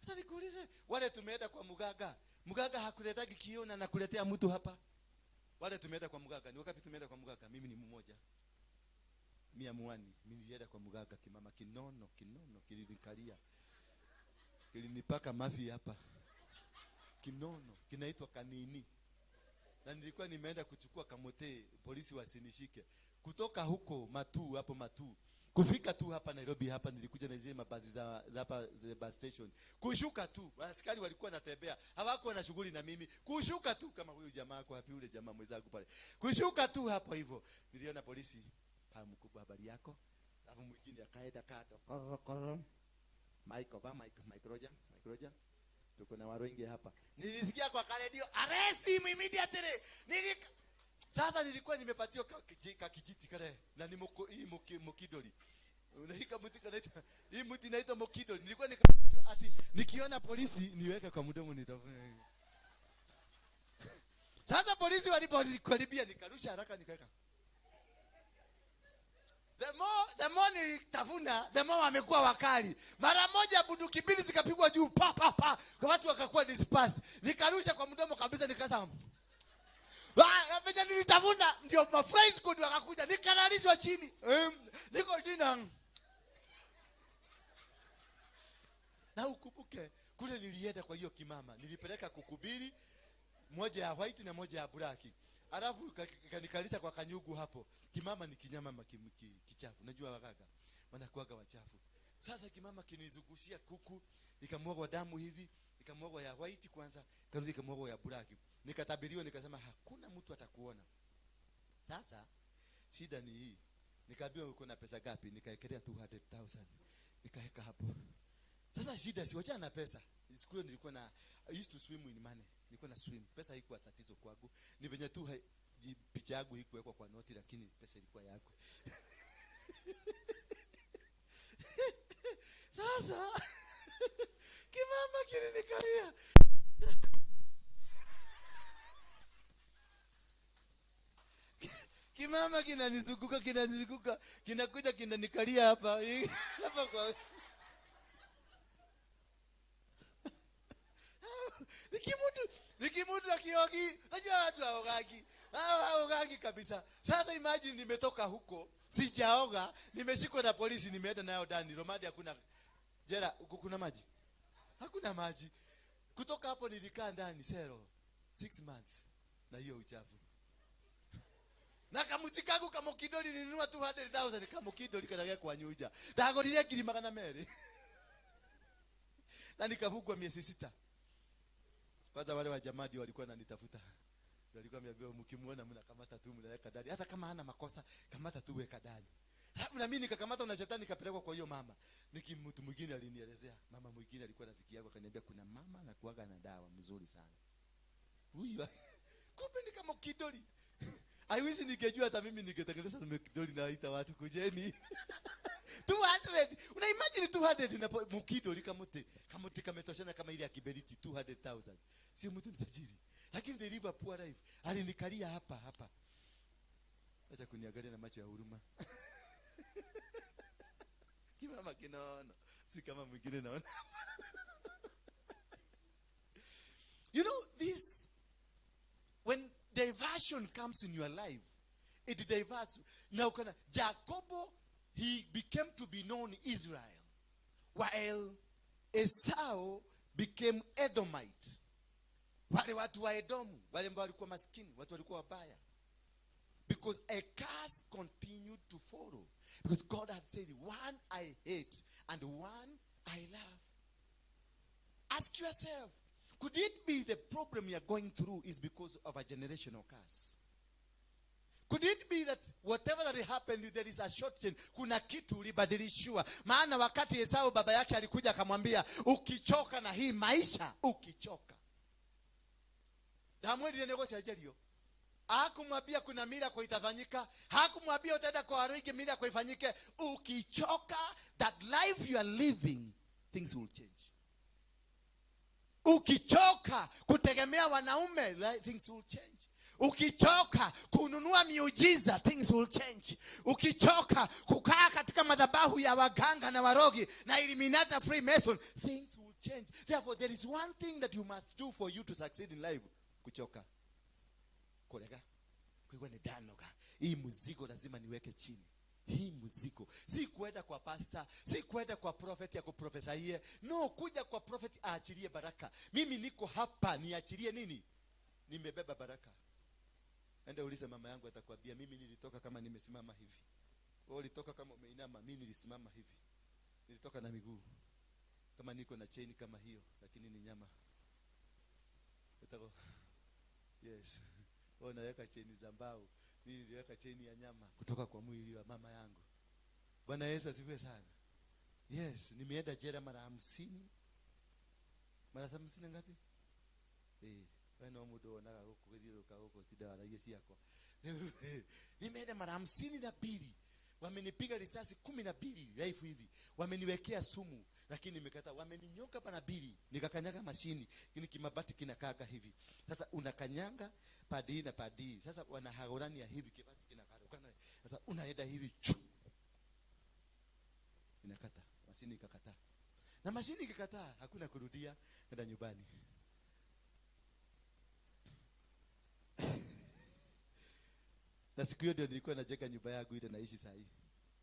Speaker 1: Sasa nikuulize, wale tumeenda kwa mganga, mganga hakuletagi kioo na anakuletea mtu hapa. Wale tumeenda kwa mganga, ni wakati tumeenda kwa mganga, mimi ni mmoja. Mia muani, mimi nilienda kwa mganga kimama kinono, kinono kilinikalia. Kilinipaka mafi hapa. Kinono kinaitwa kanini. Na nilikuwa nimeenda kuchukua kamote polisi wasinishike. Kutoka huko Matu, hapo Matu. Kufika tu hapa Nairobi hapa nilikuja na zile mabasi za hapa za bus station. Kushuka tu, askari walikuwa wanatembea, hawakuwa na shughuli na mimi. Kushuka tu kama huyu jamaa kwa wapi yule jamaa mwenzangu pale. Kushuka tu hapo hivyo, niliona polisi, ha mkubwa habari yako. Alafu mwingine akaenda kando. Koro koro. Mike Obama, Mike, Mike Roger, Mike Roger. Tuko na waronge hapa. Nilisikia kwa redio, arrest him immediately. Sasa nilikuwa nimepatiwa kakijiti kale na ni hii mokidoli. Unaika mti kanaitwa, hii mti inaitwa mokidoli. Nilikuwa nikapatiwa ati nikiona polisi niweke kwa mdomo nitafuna hivi. Sasa polisi walipokaribia nikarusha haraka nikaweka. The more nilitafuna, the more wamekuwa wakali. Mara moja bunduki mbili zikapigwa juu, pa pa pa. Kwa watu wakakuwa disperse. Nikarusha kwa mdomo kabisa nikasema, venye nilitafuna ndio ma fly squad wakakuja, nikalalishwa chini. Niko chini. Na ukumbuke kule nilienda kwa hiyo kimama, nilipeleka kukubiri moja ya white na moja ya black. Alafu kanikalisha kwa kanyugu hapo. Kimama ni kinyama kichafu. Unajua wagaga wanakuaga wachafu. Sasa kimama kinizungushia kuku, ikamwagwa damu hivi, ikamwagwa ya white kwanza, karudi ikamwagwa ya black. Nikatabiriwa nikasema hakuna mtu atakuona. Sasa shida ni hii. Nikaambiwa uko na pesa gapi? Nikaekelea 200,000. Nikaweka hapo. Sasa shida si wachana na pesa. Siku hiyo nilikuwa na, I used to swim in money. Nilikuwa na swim. Pesa haikuwa tatizo kwangu. Ni venye tu picha yangu haikuwekwa kwa noti, lakini pesa ilikuwa yako. Sasa kimama kilinikalia. Kimama kinanizunguka, kinanizunguka, kinakuja kinanikalia hapa. Hapa kwa uso. Nikimudu akiogi, najua watu haogagi. Haogagi kabisa. Sasa imagine nimetoka huko, sijaoga, nimeshikwa na polisi, nimeenda nayo ndani. Romadi hakuna jela, huko kuna maji? Hakuna maji. Kutoka hapo nilikaa ndani selo 6 months na hiyo uchafu. Na kamuti kangu kamukindori nilinunua 200,000 kamukindori kana kwa nyuja. Ndagorire 200,000. Na nikafungwa miezi 6. Kwanza wale wa jamaa ndio walikuwa wananitafuta. Walikuwa wameambiwa mkimuona mnakamata tu mnaweka ndani. Hata kama hana makosa, kamata tu weka ndani. Alafu na mimi nikakamata na shetani nikapelekwa kwa hiyo mama. Niki mtu mwingine alinielezea. Mama mwingine alikuwa rafiki yangu akaniambia kuna mama anakuaga na dawa mzuri sana. Huyu kumbe ni kama kidoli. I wish ningejua hata mimi ningetengeneza mkidoli na waita watu kujeni. 200. Una imagine 200 na mkidoli kamuti. Kamuti kametoshana kama ile ya kiberiti 200,000. Sio mtu ni tajiri. Lakini they live a poor life. Alinikalia hapa hapa. Acha kuniangalia na macho ya huruma. Kimama kinaona, si kama mwingine naona. You know this, when diversion comes in your life, it diverts. Now kana Jacobo, he became to be known Israel, while Esau became Edomite. Wale watu wa Edomu, wale ambao walikuwa maskini, watu walikuwa wabaya. Because a curse continued to follow. Because God had said, one I hate and one I love. Ask yourself, could it be the problem you are going through is because of a generational curse? Could it be that whatever that happened, there is a short change? Kuna kitu ulibadilishiwa. Maana wakati Esau baba yake alikuja akamwambia, ukichoka na hii maisha, ukichoka. Ndamwendire nĩgũcenjerio. Hakumwambia kuna miracle itafanyika. Hakumwambia utaenda kwa Waruinge miracle ifanyike. Ukichoka, that life you are living, things will change. Ukichoka kutegemea wanaume, things will change. Ukichoka kununua miujiza, things will change. Ukichoka kukaa katika madhabahu ya waganga na warogi na Illuminati na Freemason, things will change. Therefore there is one thing that you must do for you to succeed in life. Kuchoka. Kurega. Kuigua ni danoga. Hii mzigo lazima niweke chini. Hii mzigo. Si kuenda kwa pastor, si kuenda kwa prophet ya kuprofesaie. No, kuja kwa prophet aachilie baraka. Mimi niko hapa niachilie nini? Nimebeba baraka. Enda ulize mama yangu atakwambia mimi nilitoka kama nimesimama hivi. Wewe ulitoka kama umeinama, mimi nilisimama hivi. Nilitoka na miguu. Kama niko na chain kama hiyo, lakini ni nyama. Utako. Yes. Wewe unaweka chain za mbao, mimi niliweka chain ya nyama kutoka kwa mwili wa mama yangu. Bwana Yesu asifiwe sana. Yes, nimeenda jela mara 50. Mara 50 ngapi? Wewe no mundu wonaga guku githiuruka guku tinda waragia ciakwa. Nimeenda mara 52. Wamenipiga risasi 12 life hivi. Wameniwekea sumu lakini nimekataa. Wameninyoka mara 2, nikakanyaga mashini, lakini kimabati kinakaka hivi. Sasa unakanyanga padi na padi. Sasa wanahagorania hivi kibati kinakarukana. Sasa unaenda hivi chu. Inakata, mashini ikakataa. Na mashini ikikataa hakuna kurudia, nenda nyumbani. Na siku hiyo ndio nilikuwa najenga nyumba yangu ile naishi sasa hivi.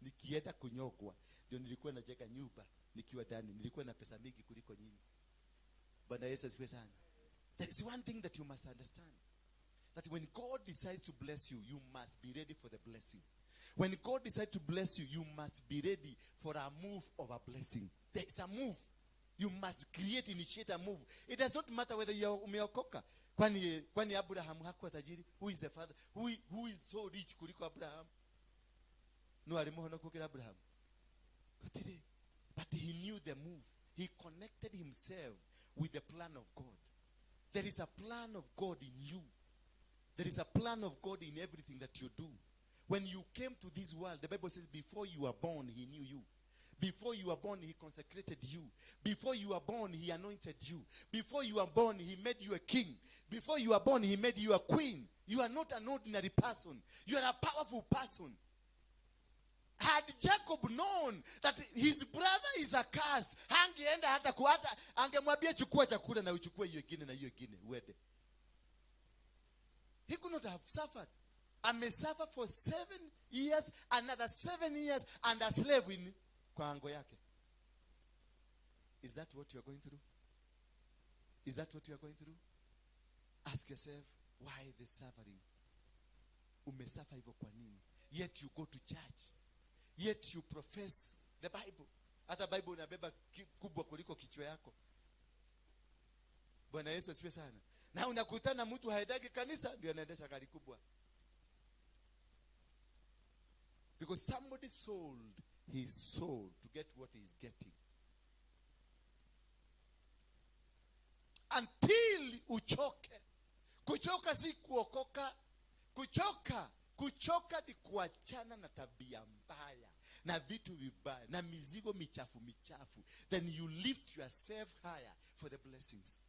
Speaker 1: Nikienda kunyokwa ndio nilikuwa najenga nyumba nikiwa ndani. Nilikuwa na pesa mingi kuliko nyinyi. Bwana Yesu asifiwe sana. There is one thing that you must understand. That when God decides to bless you, you must be ready for the blessing. When God decides to bless you, you must be ready for a move of a blessing. There is a move. You must create, initiate a move. It does not matter whether you are umeokoka. Kwani Abraham hakuwa tajiri? Who is the father? Who is so rich kuliko Abraham? No alimuona kukira Abraham. Kutire. But he knew the move. He connected himself with the plan of God. There is a plan of God in you. There is a plan of God in everything that you do. When you came to this world, the Bible says before you were born, he knew you. Before you were born, he consecrated you. Before you were born, he anointed you. Before you were born, he made you a king. Before you were born, he made you a queen. You are not an ordinary person. You are a powerful person. Had Jacob known that his brother is a curse, hangeenda hata kuata, angemwambia chukua chakula na uchukue hiyo ingine na hiyo ingine uende. He could not have suffered. Amesuffer for 7 years, another 7 years, and a slave in kwa ango yake. Is that what you are going through? Is that what you are going through? Ask yourself, why the suffering? Umesuffer hivyo kwa nini? Yet you go to church, yet you profess the Bible. Hata Bible unabeba kubwa kuliko kichwa yako. Bwana Yesu asifiwe sana. Na unakutana mtu haendagi kanisa ndio anaendesha gari kubwa, because somebody sold his soul to get what he is getting. Until uchoke. Kuchoka si kuokoka. Kuchoka ni kuachana na tabia mbaya na vitu vibaya na mizigo michafu michafu. Then you lift yourself higher for the blessings.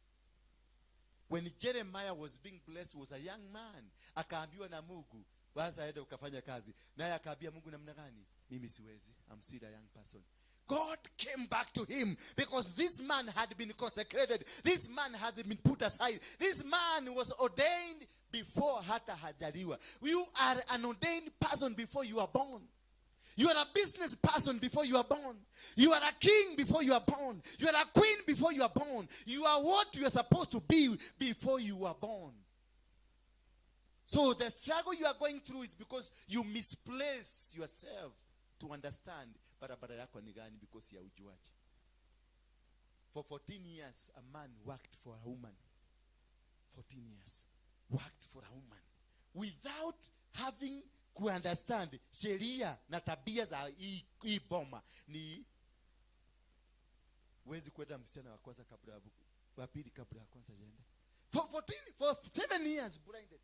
Speaker 1: When Jeremiah was being blessed, was a young man. Akaambiwa na Mungu, waza aende ukafanya kazi. Naye akaambia Mungu namna gani? Mimi siwezi. I'm still a young person. God came back to him because this man had been consecrated. This man had been put aside. This man was ordained before hata hajaliwa. You are an ordained person before you are born. You are a business person before you are born. You are a king before you are born. You are a queen before you are born. You are what you are supposed to be before you are born. So the struggle you are going through is because you misplace yourself to understand barabara yako ni gani, because ya ujuaji. For 14 years, a man worked for a woman. 14 years. Worked for a woman. Without having to understand sheria na tabia za hii boma. Ni huwezi kwenda msichana wa kwanza kabla ya wa pili kabla ya kwanza jenda. For 14, for 7 years blinded.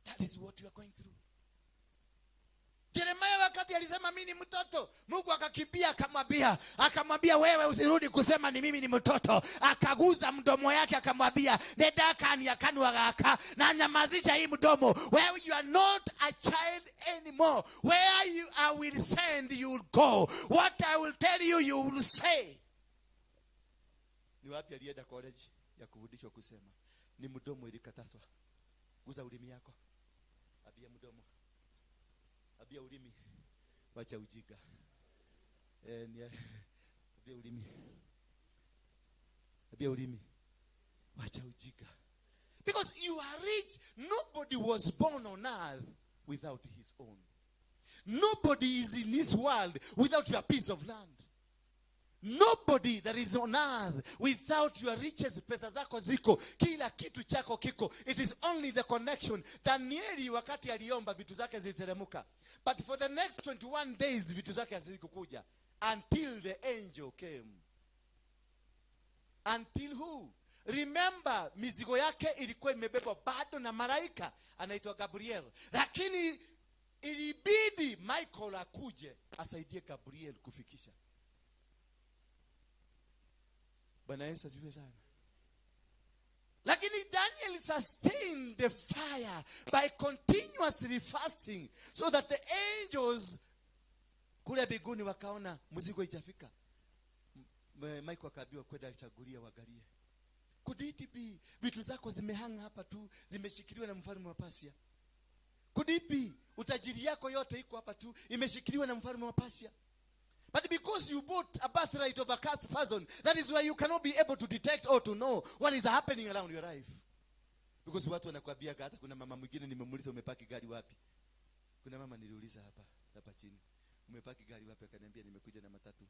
Speaker 1: That is what you are going through.
Speaker 6: Jeremiah wakati alisema mimi ni mtoto, Mungu akakimbia akamwambia wewe usirudi kusema ni mimi ni mtoto. Akaguza mdomo yake akamwambia nedakani akanwa gaka na nyamazisha hii mdomo. Where you are not a child anymore. Where you I will send you will go. What I will tell you you will say.
Speaker 1: Ni wapi alienda college ya kufundishwa kusema? Ni mdomo ilikataswa. Guza ulimi yako. Abia mdomo. Abia ulimi. Wacha ujinga. Ni, abia ulimi. Abia ulimi. Wacha ujinga. Because you are rich. Nobody was born on earth without his own. Nobody is in this world without your piece of land. Nobody that is on earth without your riches. Pesa zako ziko, kila kitu chako kiko. It is only the connection. Danieli wakati aliomba vitu zake ziliteremuka. But for the next 21 days vitu zake hazikukuja until the angel came. Until who? Remember, mizigo yake ilikuwa imebebwa bado na malaika anaitwa Gabriel. Lakini ilibidi Michael akuje asaidie Gabriel kufikisha. Bwana Yesu asifiwe sana. Lakini Daniel sustained the fire by continuously fasting so that the angels kule mbinguni wakaona mzigo haijafika. Michael akaambiwa kwenda achagulie waangalie. Could it be vitu zako zimehanga hapa tu, zimeshikiliwa na mfalme wa Persia? Could it be utajiri yako yote iko hapa tu, imeshikiliwa na mfalme wa Persia? But because you bought a birthright of a cursed person, that is why you cannot be able to detect or to know what is happening around your life. Because watu wanakuambia, hata kuna mama mwingine nimemuuliza umepaki gari wapi? Kuna mama niliuliza hapa chini. Umepaki gari wapi? Akaniambia nimekuja na matatu.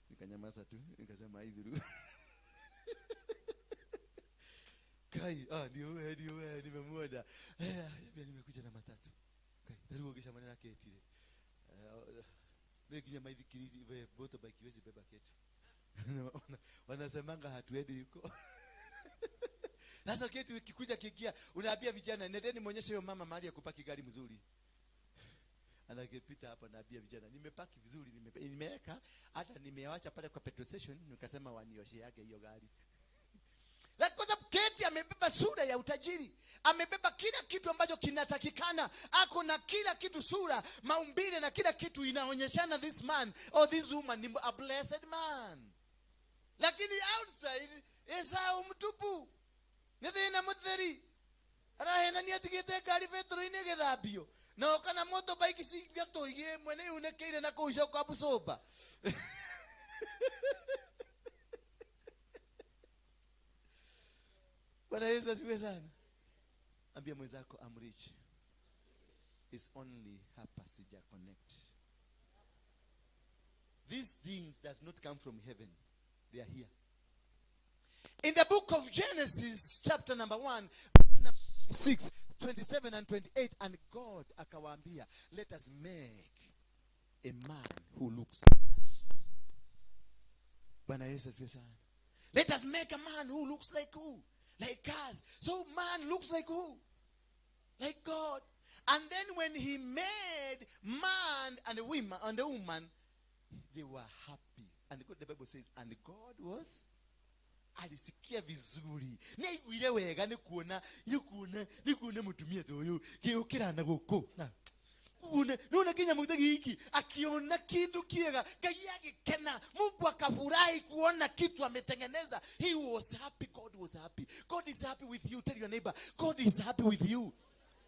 Speaker 1: Nikanyamaza tu, nikasema haidhuru. Kai, ni wewe, ni wewe, nimemuona. Akaniambia nimekuja na matatu. Kai, taruogesha maneno yake etile. Nginya maithikiri, we, motorbike iwezi beba keti. Wanasemanga hatuendi huko. Sasa keti ukikuja kiingia, unaambia vijana, nendeni muonyeshe huyo mama mahali ya kupaki gari mzuri. Anakipita hapa naambia vijana, nimepaki vizuri, nimeweka, hata nimewacha pale kwa petrol station, nikasema waniosheage hiyo gari.
Speaker 6: Lakini kwa sababu keti amebeba sura ya utajiri, amebeba kila kitu ambacho kinatakikana, ako na kila kitu, sura, maumbile na kila kitu inaonyeshana this man or this woman ni a blessed man. Lakini outside Esau mtupu. Ni thina mutheri. Arahena ni atigite ngari betro-inĩ ĩgĩthambio. Na oka na motorbike cigatũ igĩrĩ, ĩmwe nĩ yunĩkĩire na kũu icoka Busoba. Bwana Yesu asifiwe sana.
Speaker 1: Ambia mwenzako, "I'm rich. It's only hapa sija connect." These things does not come from heaven. They are here. In the book of Genesis, chapter number 1, verse number 6, 27 and 28, and God akawaambia, "Let us make a man who looks like us." Bwana Yesu asifiwe sana. Let us make a man who looks like who? Like us. So man looks like who? Like God. And then when he made man and the woman and the woman, they were happy. And God, the Bible says, and God was alisikia vizuri nĩaiguire wega nĩ kuona nĩ kuona nĩ kuona mũtumia ta ũyũ gĩũkĩra na gũkũ na kuona nĩona kĩnyamũ ta gĩkĩ akiona kĩndũ kĩega Ngai agĩkena. Mungu akafurahi kuona kitu ametengeneza. He was happy. God was happy. God is happy with you. Tell your neighbor, "God is happy with you."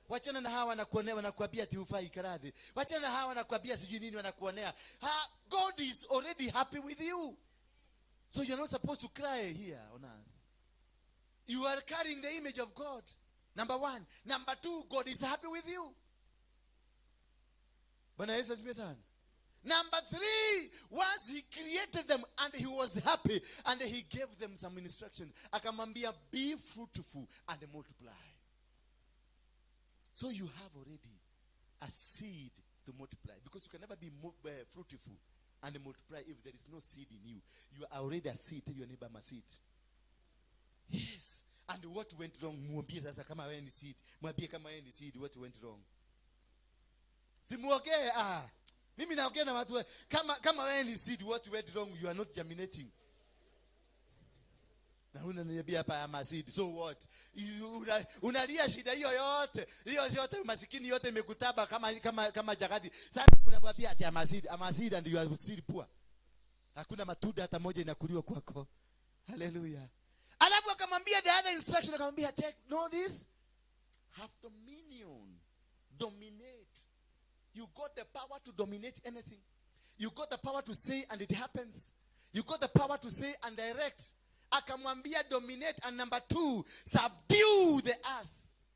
Speaker 1: Wachana na hawa wanakuonea, wanakuambia ati hufai karadhi. Wachana na hawa wanakuambia sijui nini wanakuonea. Ha, God is already happy with you, so you're not supposed to cry here on earth. You are carrying the image of God, number one. Number two, God is happy with you. Bwana Yesu asifiwe sana. Number three, once he created them and he was happy and he gave them some instructions. Akamwambia, "Be fruitful and multiply." So you have already a seed to multiply, because you can never be fruitful and multiply if there is no seed in you. You are already a seed. Tell your neighbor, "I'm a seed." Yes. And what went wrong? Mwambie sasa kama wewe ni seed. Mwambie kama wewe ni seed, what went wrong? Simuongee, ah. Mimi naongea na watu kama wewe ni seed, what went wrong? You are not germinating. Na unaniambia hapa, "I'm a seed." So what? Unalia shida hiyo yote. Hiyo yote masikini yote imekutaba kama jagadi. Sasa unamwambia ati, "I'm a seed, I'm a seed," and you are still poor. Hakuna matunda hata moja inakuliwa kwako. Hallelujah. Alafu akamwambia the other instruction, akamwambia, "Take know this, have dominion, dominate." You got the power to dominate anything. You got the power to say and it happens. You got the power to say and direct. Akamwambia, "Dominate," and number two, "Subdue the earth."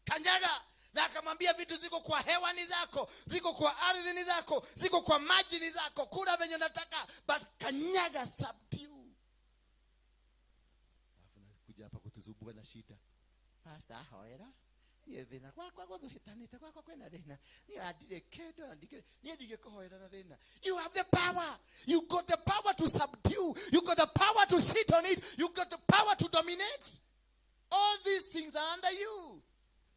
Speaker 1: Kanyaga. Na akamwambia, "Vitu ziko kwa hewa ni zako, ziko kwa ardhi ni zako, ziko kwa maji ni zako, kula venye unataka, but kanyaga, subdue." Alafu nakuja hapa kutusumbua na shida. "Pastor, hoera niĩ thĩna gwakwa gũthũhĩtanĩte gwakwa kwĩna thĩna niĩ ndirĩ kĩndũ na ndikĩrĩ niĩ ndingĩkũhoera na thĩna." You have the power. You got the power to subdue. You got the power to sit on it. You got the power to dominate. All these things are under you.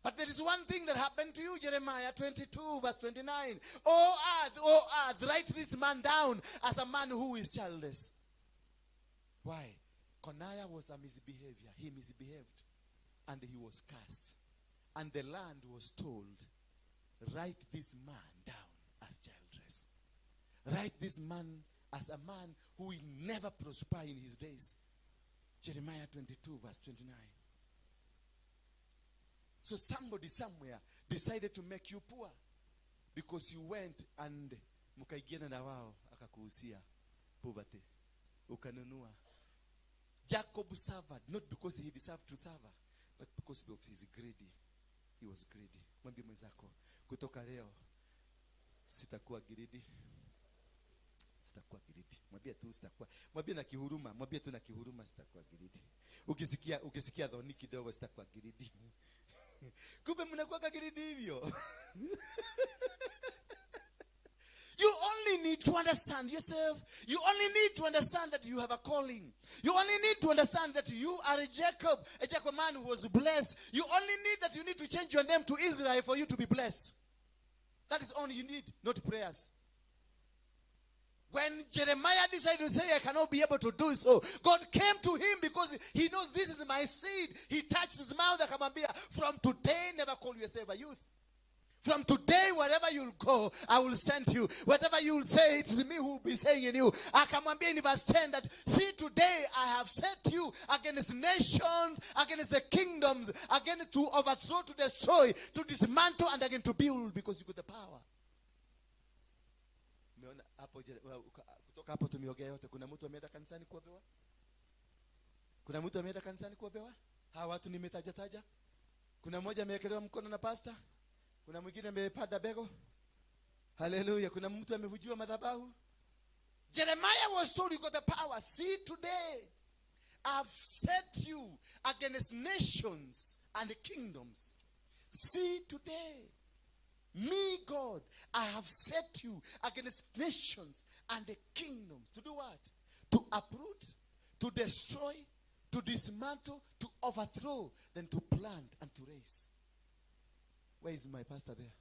Speaker 1: But there is one thing that happened to you, Jeremiah 22, verse 29. "O earth, O earth, write this man down as a man who is childless." Why? Coniah was a misbehavior. He misbehaved. And he was cast. And the land was told, "Write this man down as childless. Write this man as a man who will never prosper in his days." Jeremiah 22, verse 29. So somebody somewhere decided to make you poor because you went and mkaingiana na wao, akakuuzia poverty, ukanunua. Jacob suffered not because he deserved to suffer, but because of his greedy. He was greedy. Mwambie mwenzako, "Kutoka leo sitakuwa greedy. Sitakuwa greedy." Mwambie tu sitakuwa. Mwambie na kihuruma, mwambie tu na kihuruma, "Sitakuwa greedy." Ukisikia dhoni kidogo, "Sitakuwa greedy." Kumbe mnakuwa greedy hivyo. You only need to understand yourself. You only need to understand that you have a calling. You only need to understand that you are a Jacob man who was blessed. You only need that you need to change your name to Israel for you to be blessed. That is all you need, not prayers. When Jeremiah decided to say, "I cannot be able to do so," God came to him because he knows this is my seed. He touched his mouth, akamwambia, "From today, never call yourself a youth. From today, wherever you'll go, I will send you. Whatever you'll say, it is me who will be saying in you." Akamwambia in verse 10 that, "See, today I have set you against nations, against the kingdoms, against to overthrow, to destroy, to dismantle, and again to build," because you got the power. Umeona hapo kutoka hapo tumeongea yote. Kuna mtu ameenda kanisani kuombewa? Kuna mtu ameenda kanisani kuombewa? Hawa watu nimetaja taja? Kuna mmoja amewekelewa mkono na pastor, kuna mwingine amepanda bego. Haleluya! Kuna mtu amevujiwa madhabahu. Jeremiah was told, "You got the power. See, today I've set you against nations and kingdoms. See today, me, God, I have set you against nations and the kingdoms." To do what? To uproot, to destroy, to dismantle, to overthrow, then to plant and to raise. Where is my pastor there?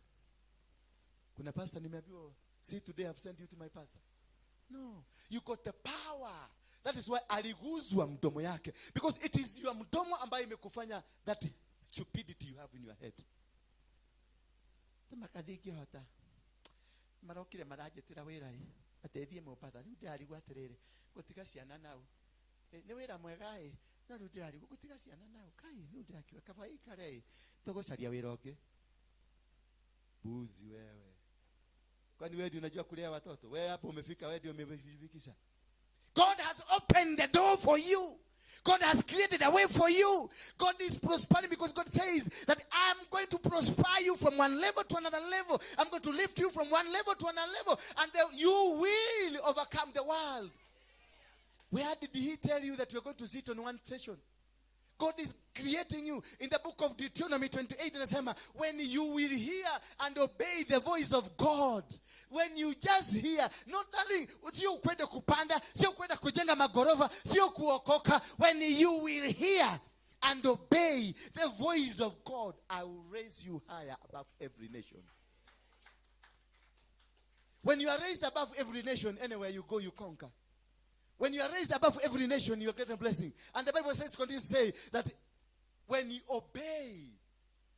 Speaker 1: Kuna pastor nimeambiwa, "See, today I've sent you to my pastor." No, you got the power. That is why aliguzwa mdomo yake. Because it is your mdomo ambayo imekufanya that stupidity you have in your head. Makandingĩhota marokire maranjĩtĩra wĩra ĩ atĩ thiĩ Mombatha rĩu ndĩrarigwo atĩrĩrĩ gũtiga ciana nau. Ĩ, nĩ wĩra mwega ĩ no rĩu ndĩrarigwo gũtiga ciana nau kai rĩu ndĩrakiuga kaba ikare ĩ tũgũcaria wĩra ũngĩ. Buzi wewe, kwani wewe ndio unajua kulea watoto? Wewe hapo umefika, wewe ndio umefikisha.
Speaker 6: God has opened the door for you. God has created a way for you. God is prospering because God says that I'm going to prosper you from one level to another level. I'm going to lift you from one level to another level. And then you will overcome the world.
Speaker 1: Where did he tell you that you're going to sit on one session? God is creating you. In the book of Deuteronomy 28, inasema, when you will hear and obey the voice of God. When you just hear, not nothing, sio kwenda kupanda, sio kwenda kujenga magorofa, sio kuokoka. When you will hear and obey the voice of God, I will raise you higher above every nation. When you are raised above every nation, anywhere you go, you conquer. When you are raised above every nation, you are getting blessing. And the Bible says, continues to say that when you obey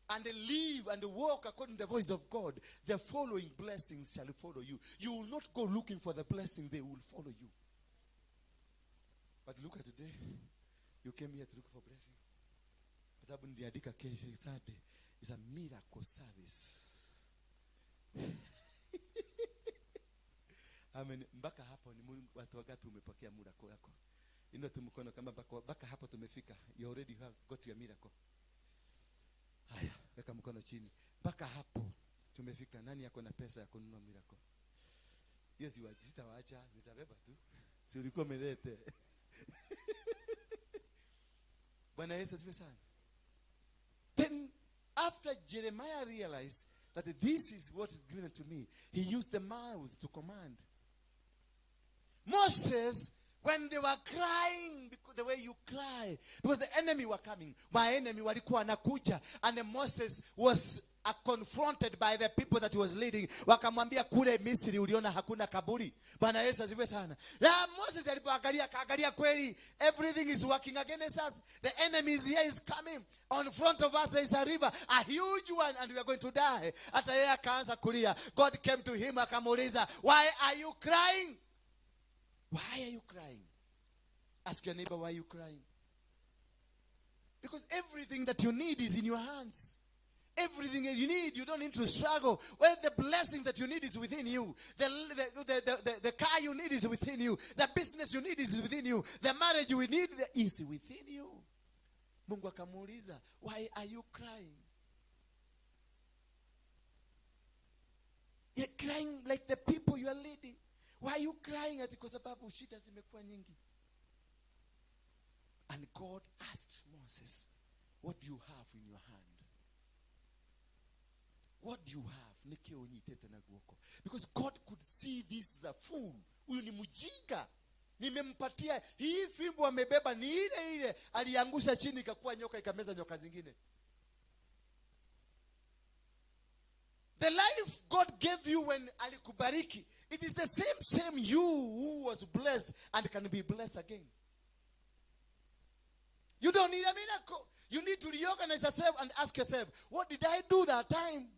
Speaker 1: and live and walk according to the voice of God, the following blessings shall follow you. You will not go looking for the blessing, they will follow you. But look at today. You came here to look for blessing. Kwa sababu niliandika kesho Sunday is a miracle service. Amen. Mpaka hapo ni watu wangapi umepokea miracle yako? Inua tu mkono kama mpaka hapo tumefika. You already have got your miracle. Haya, weka mkono chini. Mpaka hapo tumefika. Nani yako na pesa ya kununua miracle? Hiyo sitawaacha, nitabeba tu. Si ulikuwa umelete. Bwana Yesu asifiwe sana. Then after Jeremiah realized that this is what is given to me, he used the mouth to command. Moses, when they were crying, because the way you cry, because the enemy were coming, my enemy walikuwa wanakuja, and then Moses was confronted by the people that he was leading. Wakamwambia kule Misri uliona hakuna kaburi. Bwana Yesu asifiwe sana. Na Moses alipoangalia akaangalia kweli everything is working against us. The enemy is here, is coming. On front of us there is a river, a huge one, and we are going to die. Hata yeye akaanza kulia. God came to him akamuuliza, "Why are you crying? Why are you crying?" Ask your neighbor, "Why are you crying?" Because everything that you need is in your hands. Everything that you need, you don't need to struggle. Well, the blessing that you need is within you. The car you need is within you. The business you need is within you. The marriage you need is within you. Mungu akamuuliza, "Why are you crying? You're crying like the people you are leading. Why are you crying?" Ati kwa sababu shida zimekuwa nyingi. And God asked Moses, "What do you have in your hand? What do you have?" Niki unyitete na guoko. Because God could see this is a fool. Huyu ni mjinga. Nimempatia hii fimbo amebeba ni ile ile aliangusha chini ikakuwa nyoka ikameza nyoka zingine. The life God gave you when alikubariki, it is the same you who was blessed and can be blessed again. You don't need a miracle. You need to reorganize yourself and ask yourself, what did I do that time?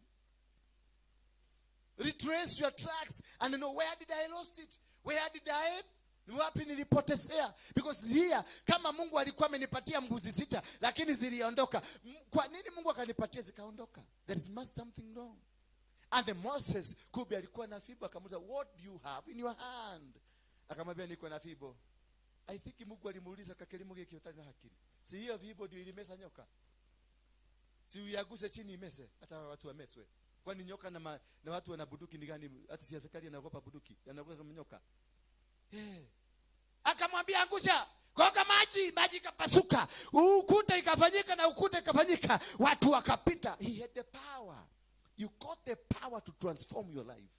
Speaker 1: Retrace your tracks and know, where did I lost it? Where did I? Ni wapi nilipotezea? Because here, kama Mungu alikuwa amenipatia mbuzi 6 lakini ziliondoka. Kwa nini Mungu akanipatia zikaondoka? There is must something wrong. And Moses kumbe alikuwa na fimbo, akamuuliza, "What do you have in your hand?" Akamwambia niko na fimbo. I think Mungu alimuuliza kakelimu giki utari na hakiri. Si hiyo fimbo ndio ilimeza nyoka? Si uyaguse chini imese, hata watu wameswe. Kwani nyoka na watu wana bunduki ni gani? Hata si askari anaogopa bunduki, anaogopa nyoka.
Speaker 6: Akamwambia angusha, koka maji, maji ikapasuka, ukuta ikafanyika na ukuta ikafanyika, watu wakapita.
Speaker 1: He had the power. You got the power to transform your life.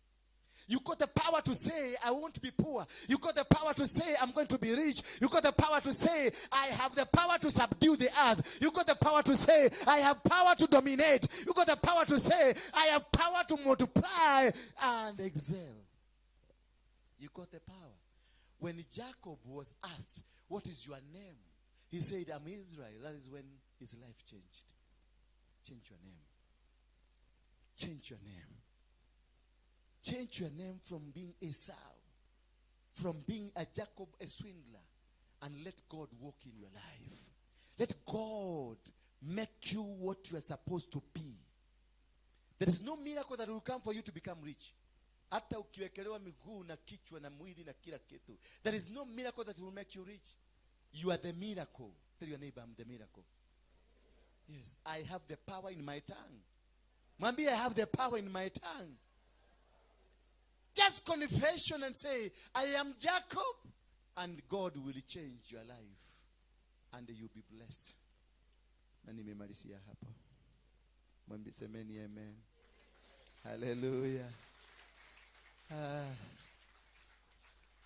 Speaker 1: You got the power to say, I won't be poor. You got the power to say, I'm going to be rich. You got the power to say, I have the power to subdue the earth. You got the power to say, I have power to dominate. You got the power to say, I have power to multiply and excel. You got the power. When Jacob was asked, what is your name? He said, I'm Israel. That is when his life changed. Change your name. Change your name. Change your name from being Esau, from being a Jacob, a swindler, and let God walk in your life. Let God make you what you are supposed to be. There is no miracle that will come for you to become rich. Hata ukiwekelewa miguu na kichwa na mwili na kila kitu. There is no miracle that will make you rich. You are the miracle. Tell your neighbor, I'm the miracle. Yes, I have the power in my tongue. Mwambie, I have the power in my tongue. Just confession and say, I am Jacob. And God will change your life. And you'll be blessed. Na nimemalizia hapo. Mwambie, semeni amen. Hallelujah.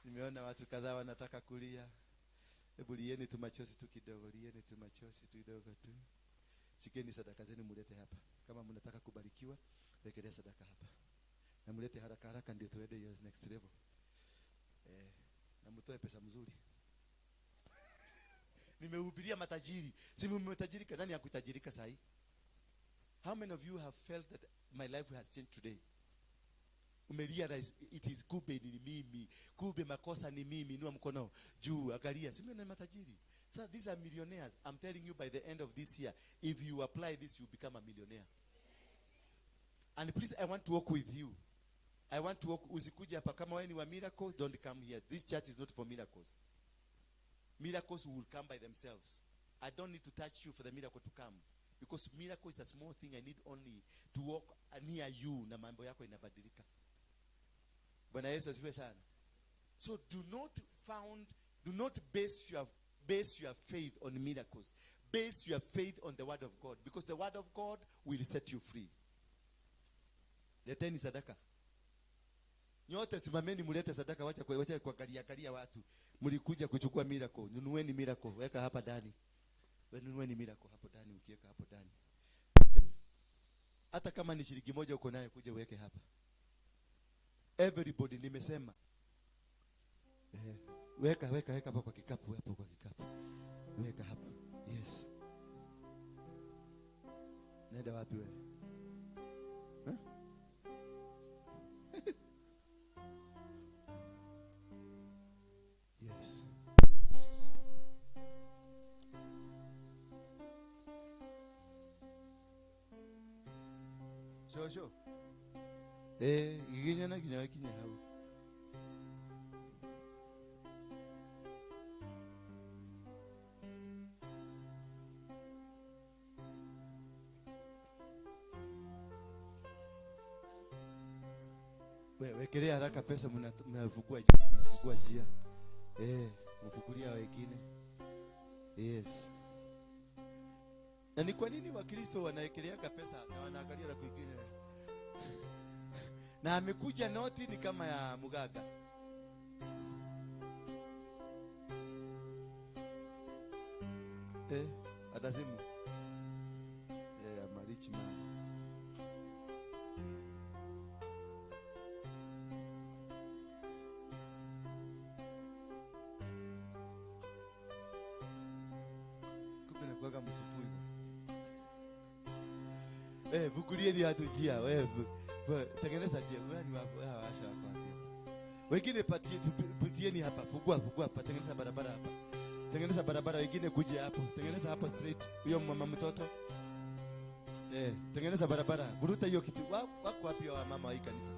Speaker 1: Nimeona watu kadhaa wanataka kulia. Hebu lieni tu machozi tu kidogo, lieni tu machozi tu kidogo tu. Shikeni sadaka zenu mulete hapa. Kama mnataka kubarikiwa, wekelea sadaka hapa. Na mulete haraka haraka ndio tuende hiyo next level. Na mtoe pesa mzuri. Nimehubiria matajiri. Si mmetajirika, nani hakutajirika sahi? How many of you have felt that my life has changed today? Umerealize it is kumbe ni mimi, kumbe makosa ni mimi. Inua mkono juu, angalia, si mimi ni matajiri. So these are millionaires. I'm telling you, by the end of this year, if you apply this, you become a millionaire. And please, I want to walk with you. I want to walk. Usikuje hapa kama wewe ni wa miracle, don't come here. This church is not for miracles. Miracles will come by themselves. I don't need to touch you for the miracle to come. Because miracle is a small thing. I need only to walk near you na mambo yako inabadilika. Bwana Yesu asifiwe sana. So do not base your faith on miracles. Base your faith on the word of God, because the word of God will set you free. Leteni sadaka. Nyote simameni mulete sadaka, wacha kuangalia kalia watu. Mlikuja kuchukua miracle. Nunueni miracle, weka hapa ndani. Nunueni miracle hapo ndani, ukiweka hapo ndani. Hata kama ni shilingi moja uko nayo, kuja uweke hapa. Everybody nimesema. Weka weka weka hapo kwa kikapu, hapo kwa kikapu. Weka hapo. Yes. Nenda wapi wewe? Huh? Yes. Shosho. Giginya na ginya kinya hau. Wekelea haraka pesa, mnafukua njia. Mfukulia wengine. Yes. Na ni kwa nini Wakristo wanaekelea pesa na wanaangalia la kwingine? Na amekuja noti ni kama ya mugaga. Atazimu. I'm a rich man. Vukulieni watu njia, wewe tengeneza njia, wewe ni wako hawa washa wako hapa. Wengine patieni hapa, fungua hapa, tengeneza barabara hapa. Tengeneza barabara, wengine kuja hapo, tengeneza hapo straight, huyo mama mtoto. Tengeneza barabara, vuruta hiyo kitu. Wako wapi wa mama wa hii kanisa?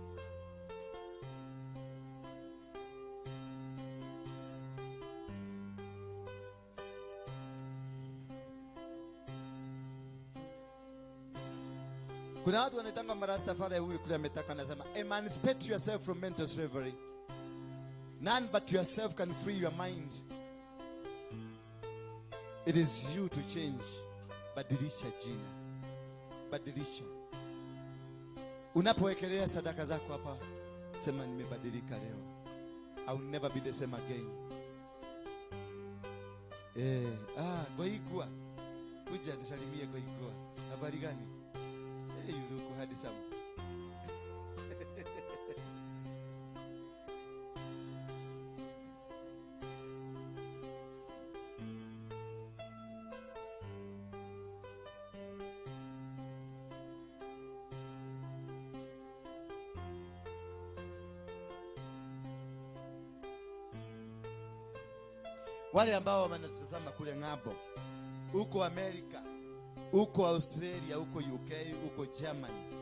Speaker 1: Kuna watu wanaitanga marastafari, huyu kule ametaka, anasema emancipate yourself from mental slavery. None but yourself can free your mind. It is you to change. Badilisha jina, badilisha. Unapowekelea sadaka zako hapa, sema nimebadilika leo. I will never be the same again. Goigua. Kuja nisalimie Goigua. Habari gani? You look handsome. Wale ambao wanatutazama kule ng'ambo, huko Amerika, huko Australia, huko UK, huko Germany,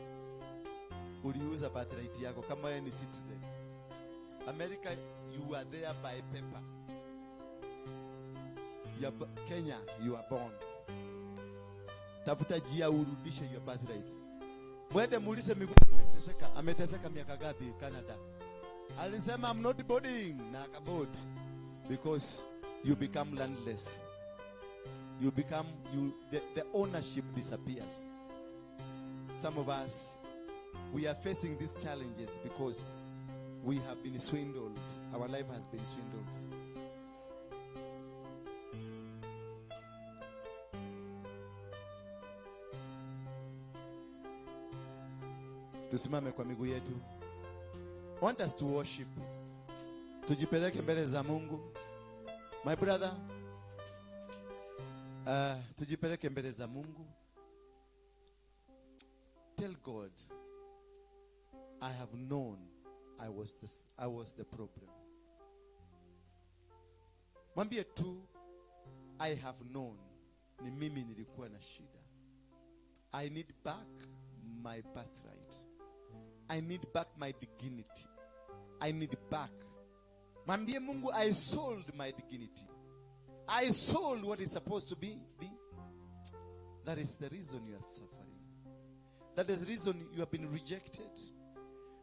Speaker 1: uliuza birthright yako kama wewe ni citizen. America, you are there by paper. Kenya, you are born. Tafuta njia urudishe your birthright. Mwende muulize miguu ameteseka, ameteseka miaka ngapi Canada? Alisema I'm not boarding, na akaboard because you become landless. You become, you the ownership disappears. Some of us, we are facing these challenges because we have been swindled. Our life has been swindled. Tusimame kwa miguu yetu. I want us to worship. Tujipeleke mbele za Mungu. My brother, tujipeleke mbele za Mungu. Tell God, I have known I was the problem. Mwambie tu, I have known ni mimi nilikuwa na shida. I need back my birthright. I need back my dignity. I need back. Mwambie Mungu, I sold my dignity. I sold what is supposed to be. That is the reason you are suffering. That is the reason you have been rejected.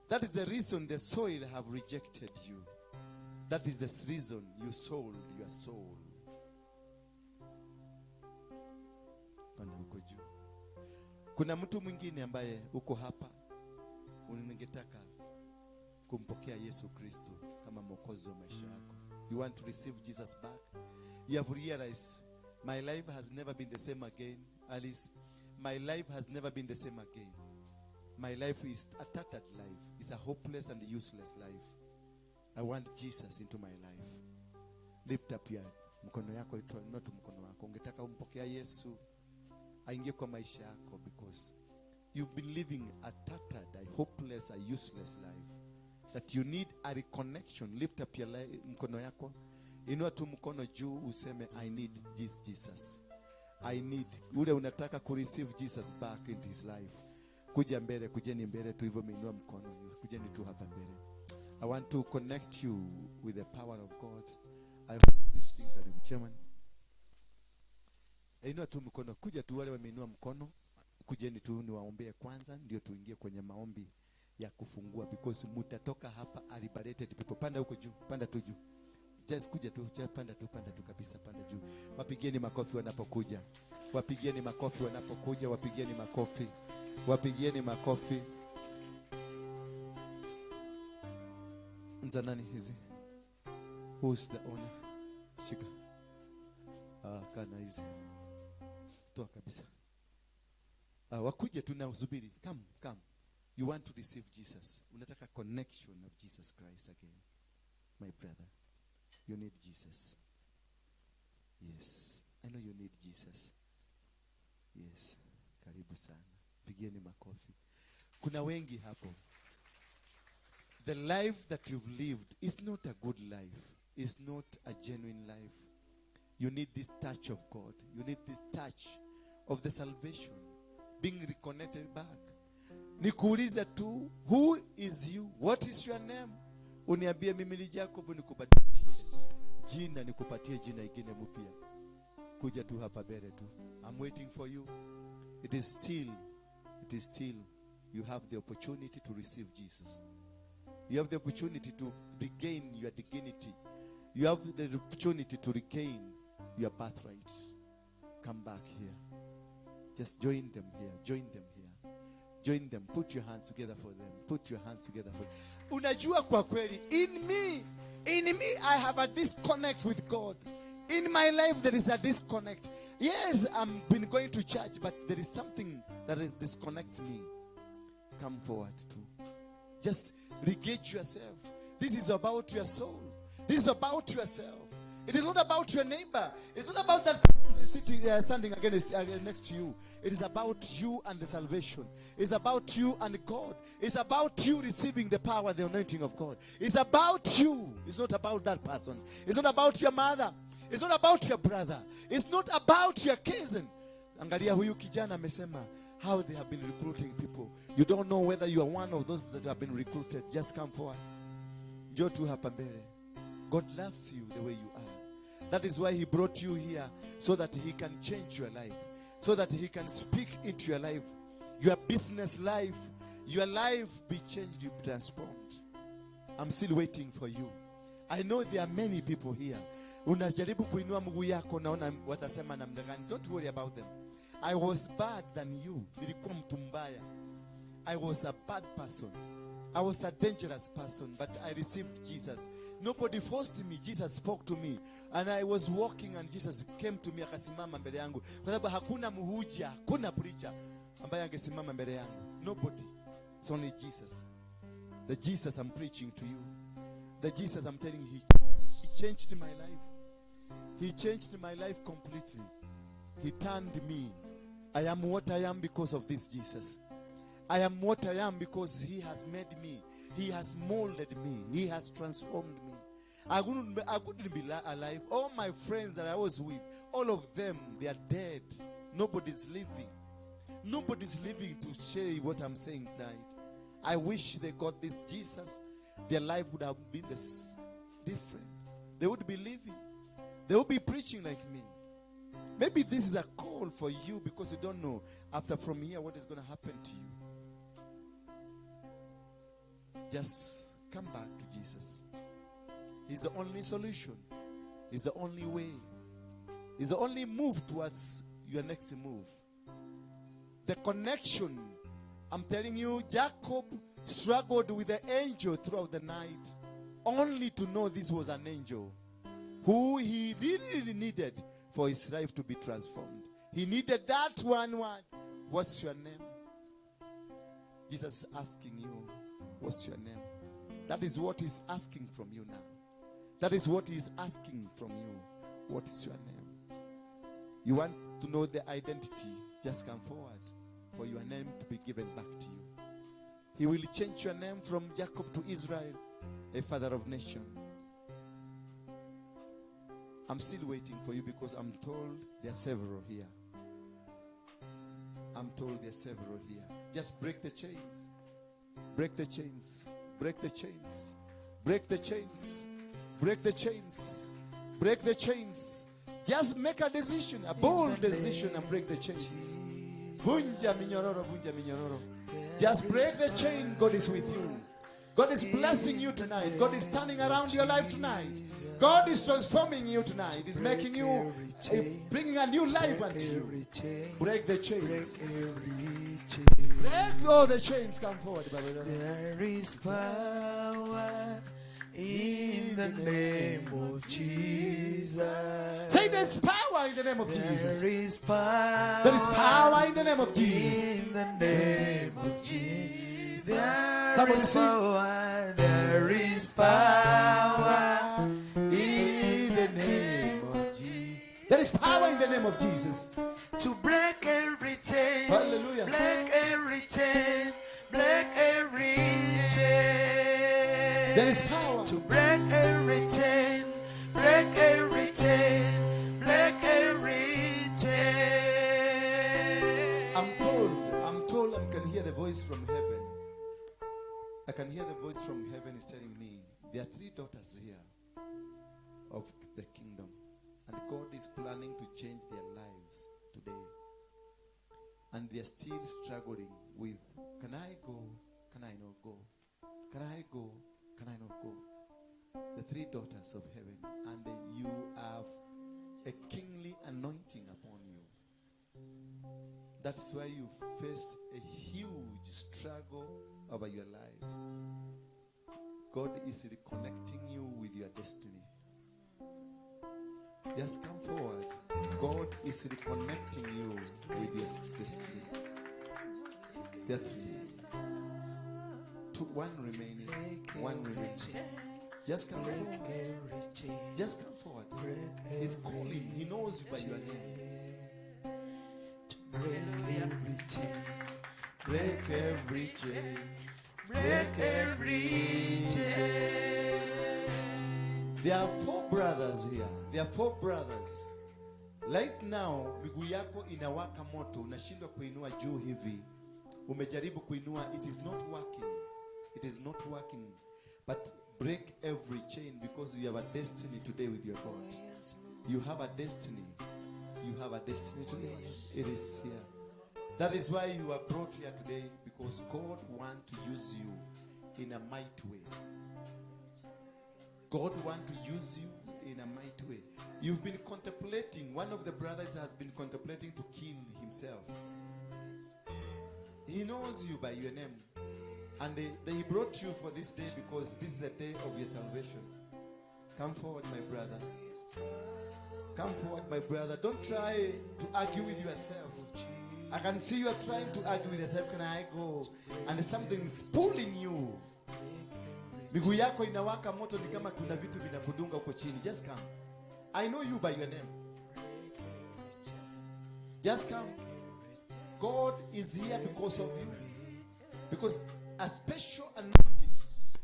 Speaker 1: That is the reason the soil have rejected you. That is the reason you sold your soul. Panda huko juu. Kuna mtu mwingine ambaye uko hapa, ungetaka kumpokea Yesu Kristo kama mwokozi wa maisha yako. You want to receive Jesus back. You have realized my life has never been the same again. Alice, my life has never been the same again. My life is a tattered life. It's a hopeless and useless life. I want Jesus into my life. Lift up your mkono yako, inua tu mkono wako. Ungetaka umpokea Yesu aingie kwa maisha yako, because you've been living a tattered, a hopeless, a useless life that you need a reconnection. Lift up your mkono yako. Inua tu mkono juu useme I need this Jesus. I need. Ule unataka ku receive Jesus back into his life. Kuja mbele, kujeni mbele tu hivyo umeinua mkono. Kujeni tu hapa mbele. I want to connect you with the power of God. I hope this thing karibu chairman. Inua tu mkono, kuja tu wale wameinua mkono. Kujeni tu niwaombee kwanza ndio tuingie kwenye maombi ya kufungua, because mutatoka hapa liberated people. Panda huko juu, panda tu juu. Just kuja tu, just panda tu kabisa, panda juu. Wapigieni makofi wanapokuja. Wapigieni makofi wanapokuja, wapigieni makofi. Wapigieni makofi. Nza nani hizi? Who's the owner? Shika. Kana hizi. Toa kabisa. Wakuje tu na usubiri. Come, come. You want to receive Jesus. Unataka connection of Jesus Christ again. My brother, you need Jesus. Yes. I know you need Jesus. Yes. Karibu sana. Pigieni makofi. Kuna wengi hapo. The life that you've lived is not a good life. It's not a genuine life. You need this touch of God. You need this touch of the salvation. Being reconnected back. Nikuulize tu, who is you? What is your name? Uniambie mimi ni Jacob, nikubadilishie jina, nikupatie jina ingine mpya. Kuja tu hapa mbele tu. I'm waiting for you. It is still You have the opportunity to receive Jesus. You have the opportunity to regain your dignity. You have the opportunity to regain your birthright. Come back here. Just join them here. Join them here. Join them. Put your hands together for them. Put your hands together for them. Unajua kwa kweli, in me I have a disconnect with God. In my life there is a disconnect. Yes, I've been going to church, but there is something that disconnects me. Come forward too. Just regauge yourself. This is about your soul. This is about yourself. It is not about your neighbor. It's not about that person sitting there, standing against, next to you. It is about you and the salvation. It's about you and God. It's about you receiving the power, the anointing of God. It's about you. It's not about that person. It's not about your mother. It's not about your brother. It's not about your cousin. Angalia huyu kijana amesema how they have been recruiting people. You don't know whether you are one of those that have been recruited. Just come forward. Njoo tu hapa mbele. God loves you the way you are. That is why he brought you here, so that he can change your life, so that he can speak into your life, your business life, your life be changed, you be transformed. I'm still waiting for you. I know there are many people here. Unajaribu kuinua mguu yako, naona watasema namna gani. Don't worry about them. I was bad than you. Nilikuwa mtu mbaya. I was a bad person. I was a dangerous person, but I received Jesus. Nobody forced me. Jesus spoke to me. And I was walking and Jesus came to me, akasimama mbele yangu. Kwa sababu hakuna mhuja, hakuna preacher ambaye angesimama mbele yangu. Nobody. It's only Jesus. The Jesus I'm preaching to you. The Jesus I'm telling you, he changed my life. He changed my life completely. He turned me. I am what I am because of this Jesus. I am what I am because he has made me. He has molded me. He has transformed me. I couldn't be alive. All my friends that I was with, all of them, they are dead. Nobody's living. Nobody's living to share what I'm saying tonight. I wish they got this Jesus. Their life would have been this different. They would be living. They would be preaching like me. Maybe this is a call for you because you don't know after from here what is going to happen to you. Just come back to Jesus. He's the only solution. He's the only way. He's the only move towards your next move. The connection, I'm telling you, Jacob struggled with the angel throughout the night, only to know this was an angel who he really, really needed for his life to be transformed. He needed that one word. "What's your name?" Jesus is asking you, "What's your name?" That is what he's asking from you now. That is what he's asking from you. What is your name? You want to know the identity? Just come forward for your name to be given back to you. He will change your name from Jacob to Israel, a father of nation. I'm still waiting for you because I'm told there are several here. I'm told there are several here. Just break the chains. Break the chains. Break the chains. Break the chains. Break the chains. Break the chains. Just make a decision, a bold decision, and break the chains. Vunja minyororo, vunja minyororo. Just break the chain. God is with you. God is blessing you tonight. God is turning around your life tonight. God is transforming you tonight. He's making you, bringing a new life unto you. Break the chains. Break all the chains. Come forward, brother.
Speaker 7: There is power in the name of Jesus.
Speaker 1: Say there's power in the name of Jesus.
Speaker 7: There is power.
Speaker 1: There is power in the name of Jesus.
Speaker 7: In the name of Jesus. There
Speaker 1: Somebody
Speaker 7: is
Speaker 1: sing.
Speaker 7: Power. There is power
Speaker 1: In the name of Jesus. There is power in the name of Jesus.
Speaker 7: To break every chain.
Speaker 1: Hallelujah.
Speaker 7: Break every chain. Break every chain.
Speaker 1: There is power.
Speaker 7: To break every chain. Break every chain. Break every chain.
Speaker 1: I'm told I can hear the voice from heaven. I can hear the voice from heaven is telling me there are three daughters here of the kingdom. And God is planning to change their lives today. And they are still struggling. with, can I go? Can I not go? Can I go? Can I not go? The three daughters of heaven, and you have a kingly anointing upon you. That's why you face a huge struggle over your life. God is reconnecting you with your destiny. Just come forward. God is reconnecting you with your destiny. There are three. Two, one remaining. One remaining. Just come forward. Just come forward. He's calling. He knows you by your name.
Speaker 7: Break every chain. Break every chain. Break every chain.
Speaker 1: There are four brothers here. There are four brothers. Right now, miguu yako inawaka moto, unashindwa kuinua juu hivi. Umejaribu kuinua, it is not working. It is not working. But break every chain, because you have a destiny today with your God. You have a destiny. You have a destiny today. It is here. That is why you are brought here today, because God wants to use you in a mighty way. God wants to use you in a mighty way. You've been contemplating. One of the brothers has been contemplating to kill himself. He knows you by your name. And they brought you for this day because this is the day of your salvation. Come forward, my brother. Come forward, my brother. Don't try to argue with yourself. I can see you are trying to argue with yourself. Can I go? And something's pulling you. Miguu yako inawaka moto, ni kama kuna vitu vinakudunga huko chini. Just come. I know you by your name. Just come. God is here because of you. Because a special anointing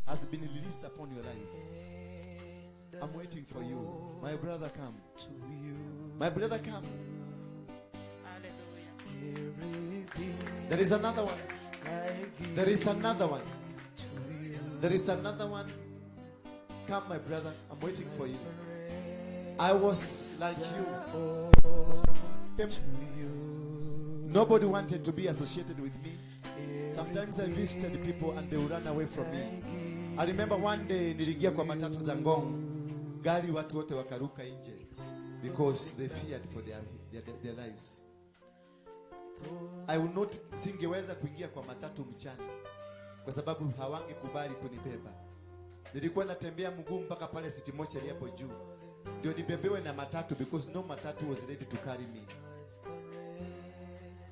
Speaker 1: has been released upon your life. I'm waiting for you. My brother, come. My brother, come.
Speaker 5: Hallelujah.
Speaker 1: There is another one. There is another one. There is another one. Come, my brother. I'm waiting for you. I was like you. Nobody wanted to be associated with me. Sometimes I visited people and they would run away from me. I remember one day niliingia kwa matatu za Ngong. Gari watu wote wakaruka nje because they feared for their lives. I will not, singeweza kuingia kwa matatu mchana kwa sababu hawangekubali kunibeba. Nilikuwa natembea mguu mpaka pale City Mortuary hapo juu ndio nibebewe na matatu, because no matatu was ready to carry me.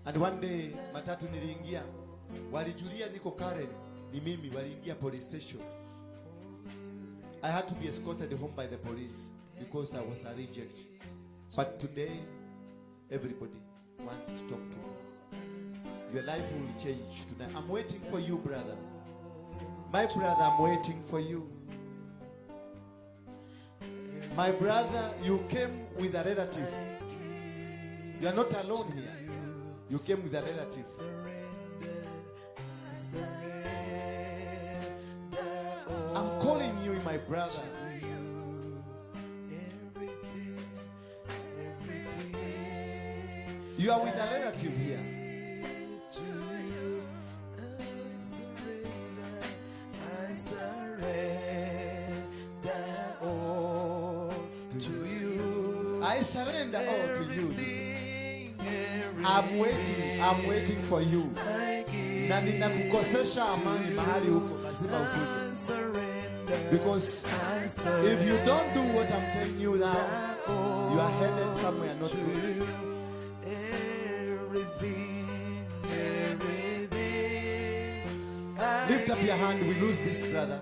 Speaker 1: And one day matatu niliingia, walijulia niko Karen, ni mimi, waliingia police station. I had to be escorted home by the police because I was a reject. But today, everybody wants to talk to me. Your life will change tonight. I'm waiting for you, brother. My brother, I'm waiting for you. My brother, you came with a relative. You are not alone here. You came with a relative. I'm calling you, my brother. You are with a relative here.
Speaker 7: I surrender all to you.
Speaker 1: I surrender all to you, Jesus. I'm waiting. I'm waiting for you. Na ninakukosesha amani mahali huko, lazima ukuje. Because if you don't do what I'm telling you now, you are headed somewhere not good.
Speaker 7: Everything, everything.
Speaker 1: Lift up your hand. We lose this brother.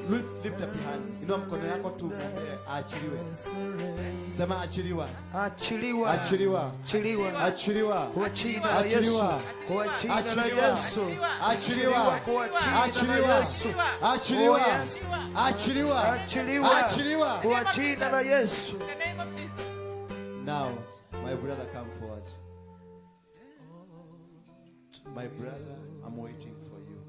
Speaker 1: Lift up your hand. Inua mkono yako tu aachiliwe. Sema achiliwa.
Speaker 7: Achiliwa.
Speaker 1: Achiliwa.
Speaker 7: Achiliwa.
Speaker 1: Achiliwa.
Speaker 7: Kwa jina la Yesu.
Speaker 1: Achiliwa.
Speaker 7: Kwa jina la
Speaker 1: Achiliwa.
Speaker 7: Yesu.
Speaker 1: Achiliwa.
Speaker 7: Kwa jina la
Speaker 1: Achiliwa.
Speaker 7: Yesu.
Speaker 1: Achiliwa.
Speaker 7: Oh, yes.
Speaker 1: Achiliwa.
Speaker 7: Achiliwa.
Speaker 1: Achiliwa.
Speaker 7: Kwa jina la Yesu.
Speaker 8: In the name of Jesus.
Speaker 1: Now, my brother, come forward. My brother, I'm waiting for you.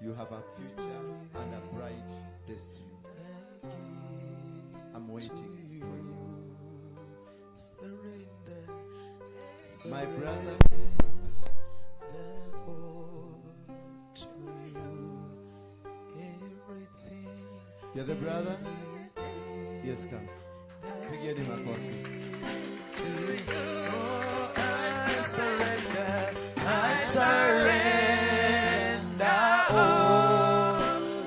Speaker 1: You have a future and a bright destiny. I'm waiting for you. My brother, You're the brother? Yes, come. Pigieni makofi.
Speaker 7: Oh, I surrender, I surrender all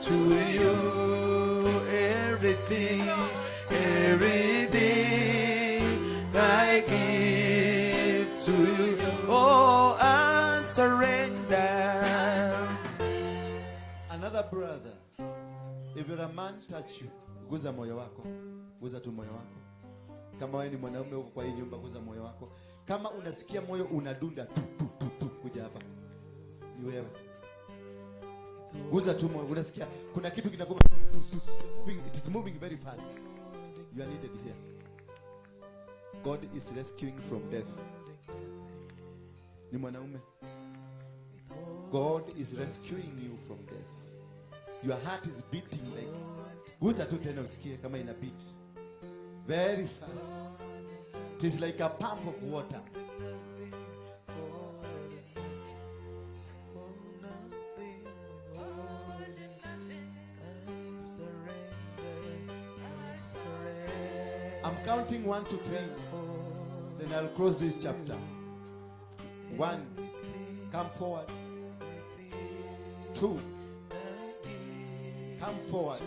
Speaker 7: to you. Everything, everything I give to you. Oh, I surrender.
Speaker 1: Another brother. If you're a man, touch you. Guza moyo wako. Guza tu moyo wako. Kama wewe ni mwanaume huko kwa hii nyumba, guza moyo wako. Kama unasikia moyo unadunda tu tu tu tu, kuja hapa. Ni wewe. Guza tu moyo, unasikia kuna kitu kinakuwa tu tu moving, it is moving very fast. You are needed here. God is rescuing from death. Ni mwanaume. God is rescuing you from death. Your heart is beating like, guza tu tena usikie kama ina beat very fast. It is like a pump of water. I'm counting 1 to 3. Then I'll close this chapter. 1, come forward. 2, come forward.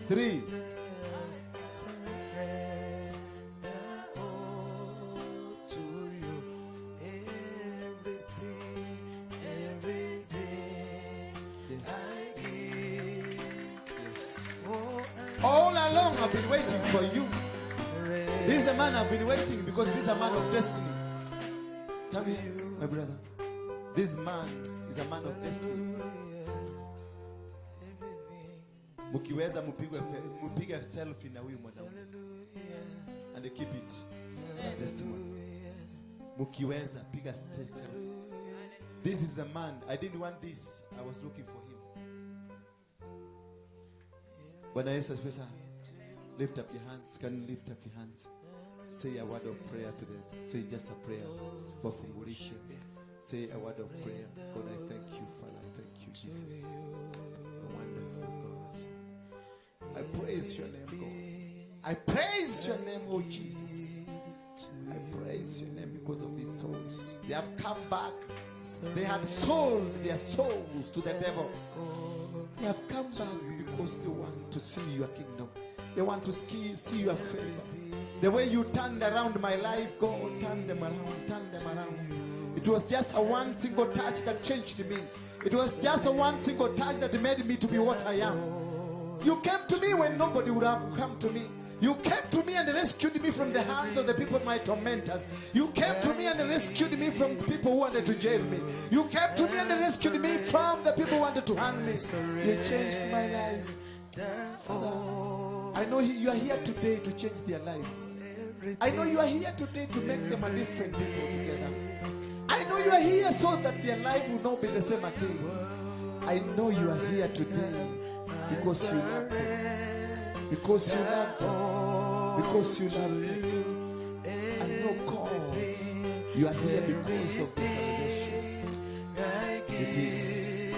Speaker 1: 3,
Speaker 7: Surrender all to you. Everything, everything
Speaker 1: Yes.
Speaker 7: I give.
Speaker 1: Yes.
Speaker 7: Oh, I
Speaker 1: All along I've been waiting for you.
Speaker 7: surrender.
Speaker 1: This is a man I've been waiting because this is a man of destiny. Come here, my brother. This man is a man of destiny. Mkiweza mupige selfie na huyu mwanaume and keep it a testimony. Mkiweza piga selfie. This is the man. I didn't want this. I was looking for him. Bwana Yesu asifiwe sana. Lift up your hands. Can you lift up your hands? Say a word of prayer to them. Say just a prayer. Wafungulishe. Say a word of prayer. God, I thank you, Father. I thank you, Jesus. Wonderful God. I praise your name, God. I praise your name, oh Jesus. I praise your name because of these souls. They have come back. They had sold their souls to the devil. They have come back because they want to see your kingdom. They want to see your favor. The way you turned around my life, God, turn them around, turn them around. It was just a one single touch that changed me. It was just a one single touch that made me to be what I am. You came to me when nobody would have come to me. You came to me and rescued me from the hands of the people, my tormentors. You came to me and rescued me from people who wanted to jail me. You came to me and rescued me from the people who wanted to hang me. You changed my life. Father, I know you are here today to change their lives. I know you are here today to make them a different people together. I know you are here so that their life will not be the same again. I know you are here today because you love them. Because you love them. Because you love them. I know, God, you are here because of the salvation. It is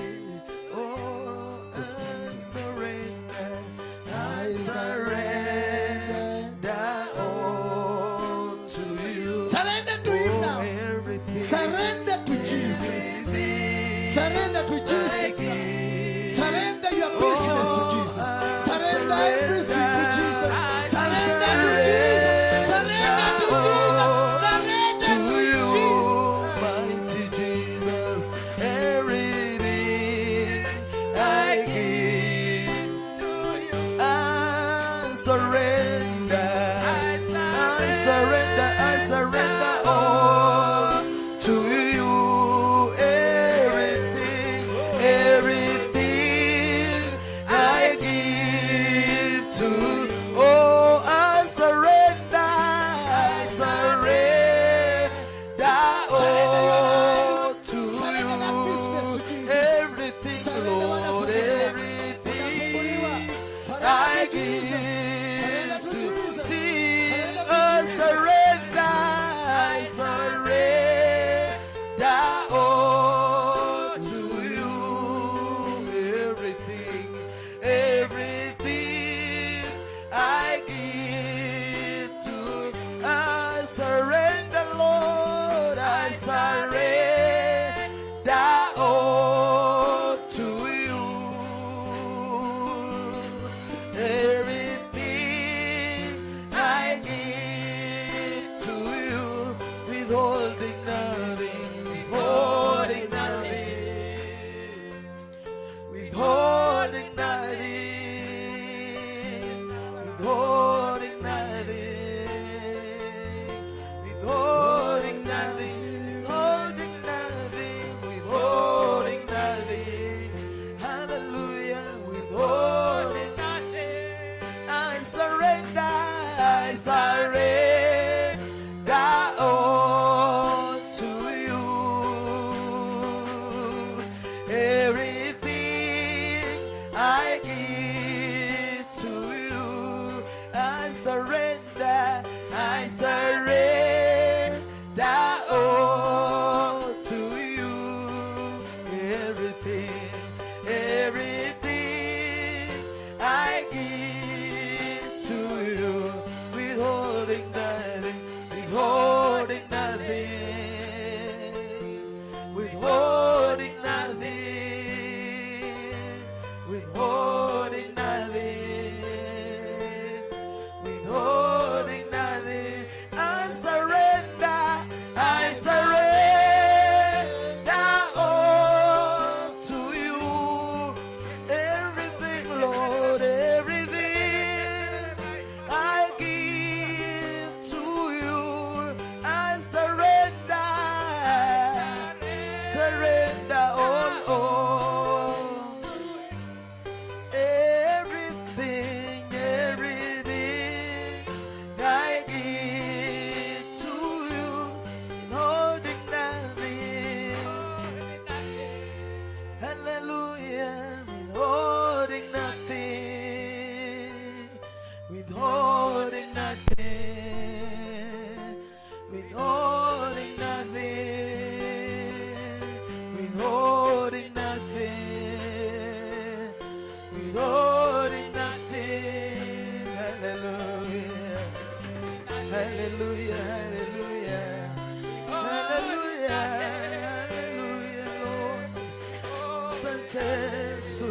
Speaker 1: just
Speaker 7: I surrender, I surrender all to you.
Speaker 1: Surrender to Him now.
Speaker 7: Everything,
Speaker 1: Surrender to Jesus. Surrender to Jesus now. Surrender your business to Jesus. Surrender everything to Jesus. Surrender to Jesus. Surrender to Jesus. Surrender
Speaker 7: to
Speaker 1: to
Speaker 7: you,
Speaker 1: Jesus.
Speaker 7: mighty Jesus, everything I give to you. I surrender, I surrender, I surrender all to you. Everything, everything I give. Surrender all, all. Everything, everything I give to you, holding nothing. Hallelujah, withholding nothing, withholding nothing, withholding nothing, withholding nothing, withholding nothing. Hallelujah, hallelujah, hallelujah, hallelujah, hallelujah, Lord. Asante Yesu,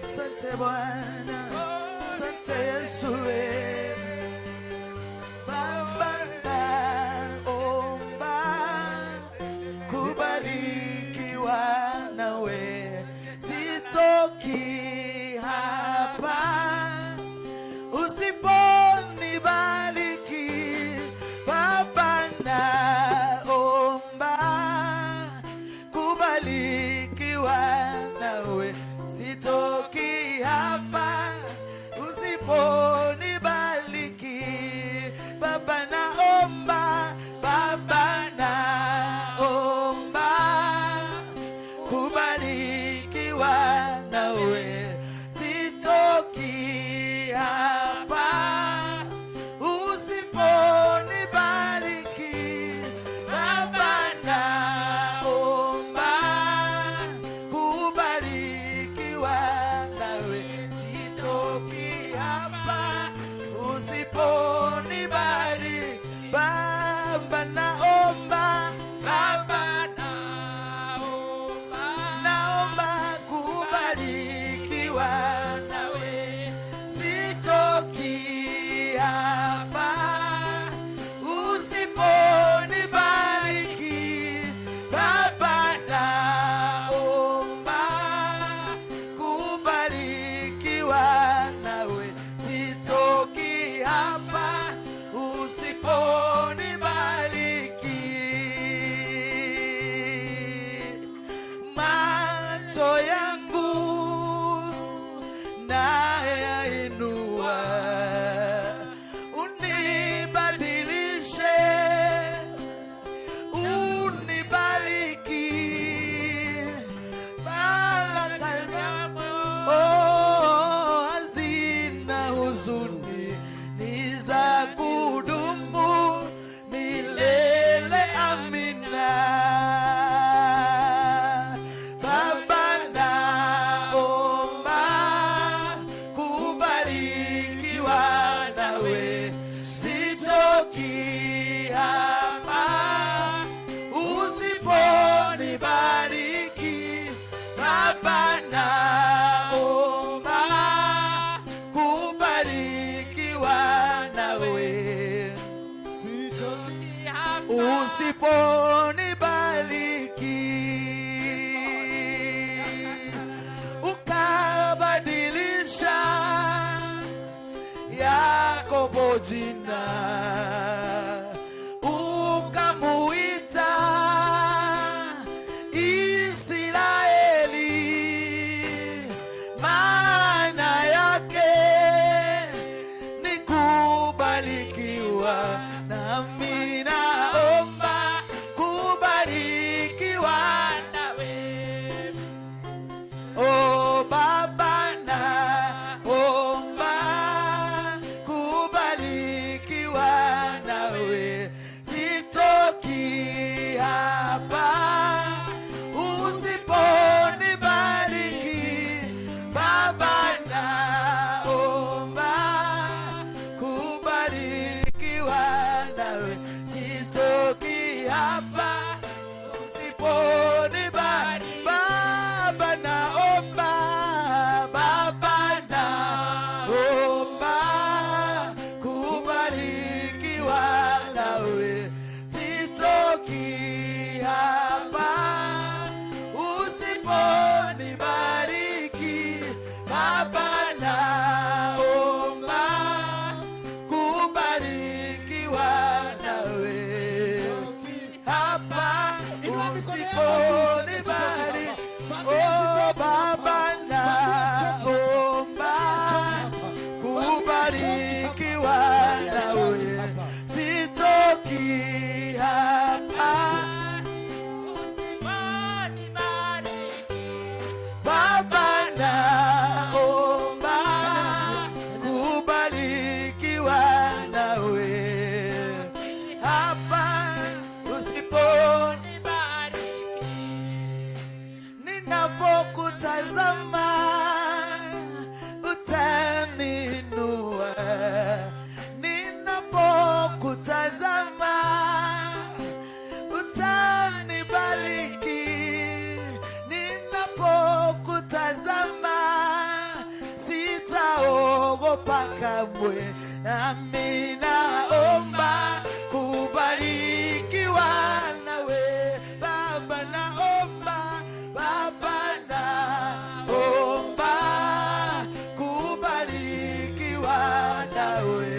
Speaker 7: asante Bwana, asante Yesu we. Baba naomba kubarikiwa nawe, sitoki hapa usiponibariki. Baba naomba kubarikiwa nawe, sitoki hapa usiponibariki. Baba naomba, Baba naomba kubarikiwa nawe, sitoki hapa usiponibariki. Baba naomba kubarikiwa nawe, sitoki hapa usiponibariki. Baba naomba, Baba naomba kubarikiwa nawe, sitoki hapa usiponibariki. Baba naomba kubarikiwa nawe, sitoki hapa usiponibariki. Macho yangu nayainua, unibadilishe, unibariki, baraka oh, hazina huzuni, ni za kudumu milele. Amina. Baba naomba kubarikiwa nawe, sitoki hapa usiponibariki. Baba naomba kubarikiwa nawe,
Speaker 1: Sitoki
Speaker 7: usiponibariki, ukabadilisha Yakobo jina, ukamuita Israeli, maana yake ni kubarikiwa, nami naomba kubarikiwa nawe. Oh Baba naomba kubarikiwa. Ninapokutazama utaninua, ninapokutazama utanibariki, ninapokutazama sitaogopa kamwe, nami naomba kubarikiwa nawe. Baba, naomba, Baba, naomba kubarikiwa nawe,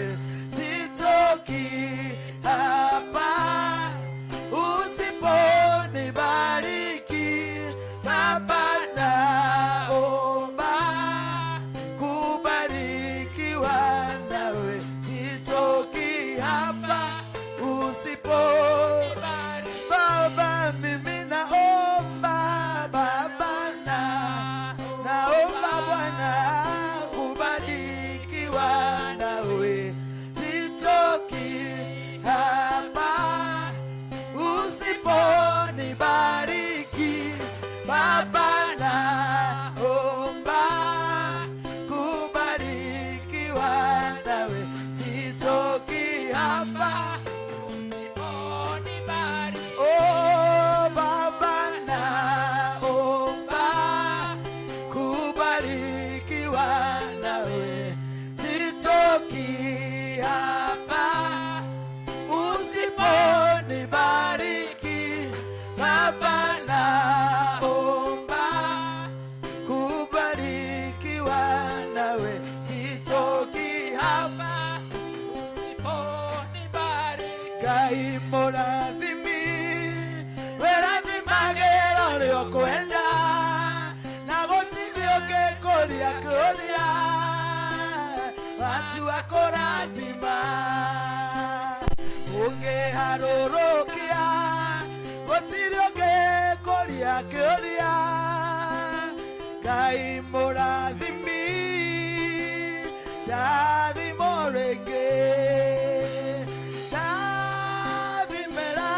Speaker 7: sitoki hapa usiponibariki. Baba, naomba kubarikiwa nawe, sitoki hapa usipo. Baba, mimi naomba, Baba, naomba Bwana kubarikiwa nawe, sitoki hapa usiponibariki. Baba, naomba kubarikiwa nawe, sitoki hapa. Oh, Baba, naomba kubarikiwa nawe, sitoki hapa usiponibariki. Baba, naomba kubarikiwa nawe, sitoki hapa. Ngai mũrathimi, wĩrathimagĩra ũrĩa ũkwenda, na gũtirĩ ũngĩkũria kũria watua kũrathima, ũngĩharũrũkia gũtirĩ ũngĩkũria kĩũria. Ngai mũrathimi, ndathimo rĩngĩ, ndathimĩra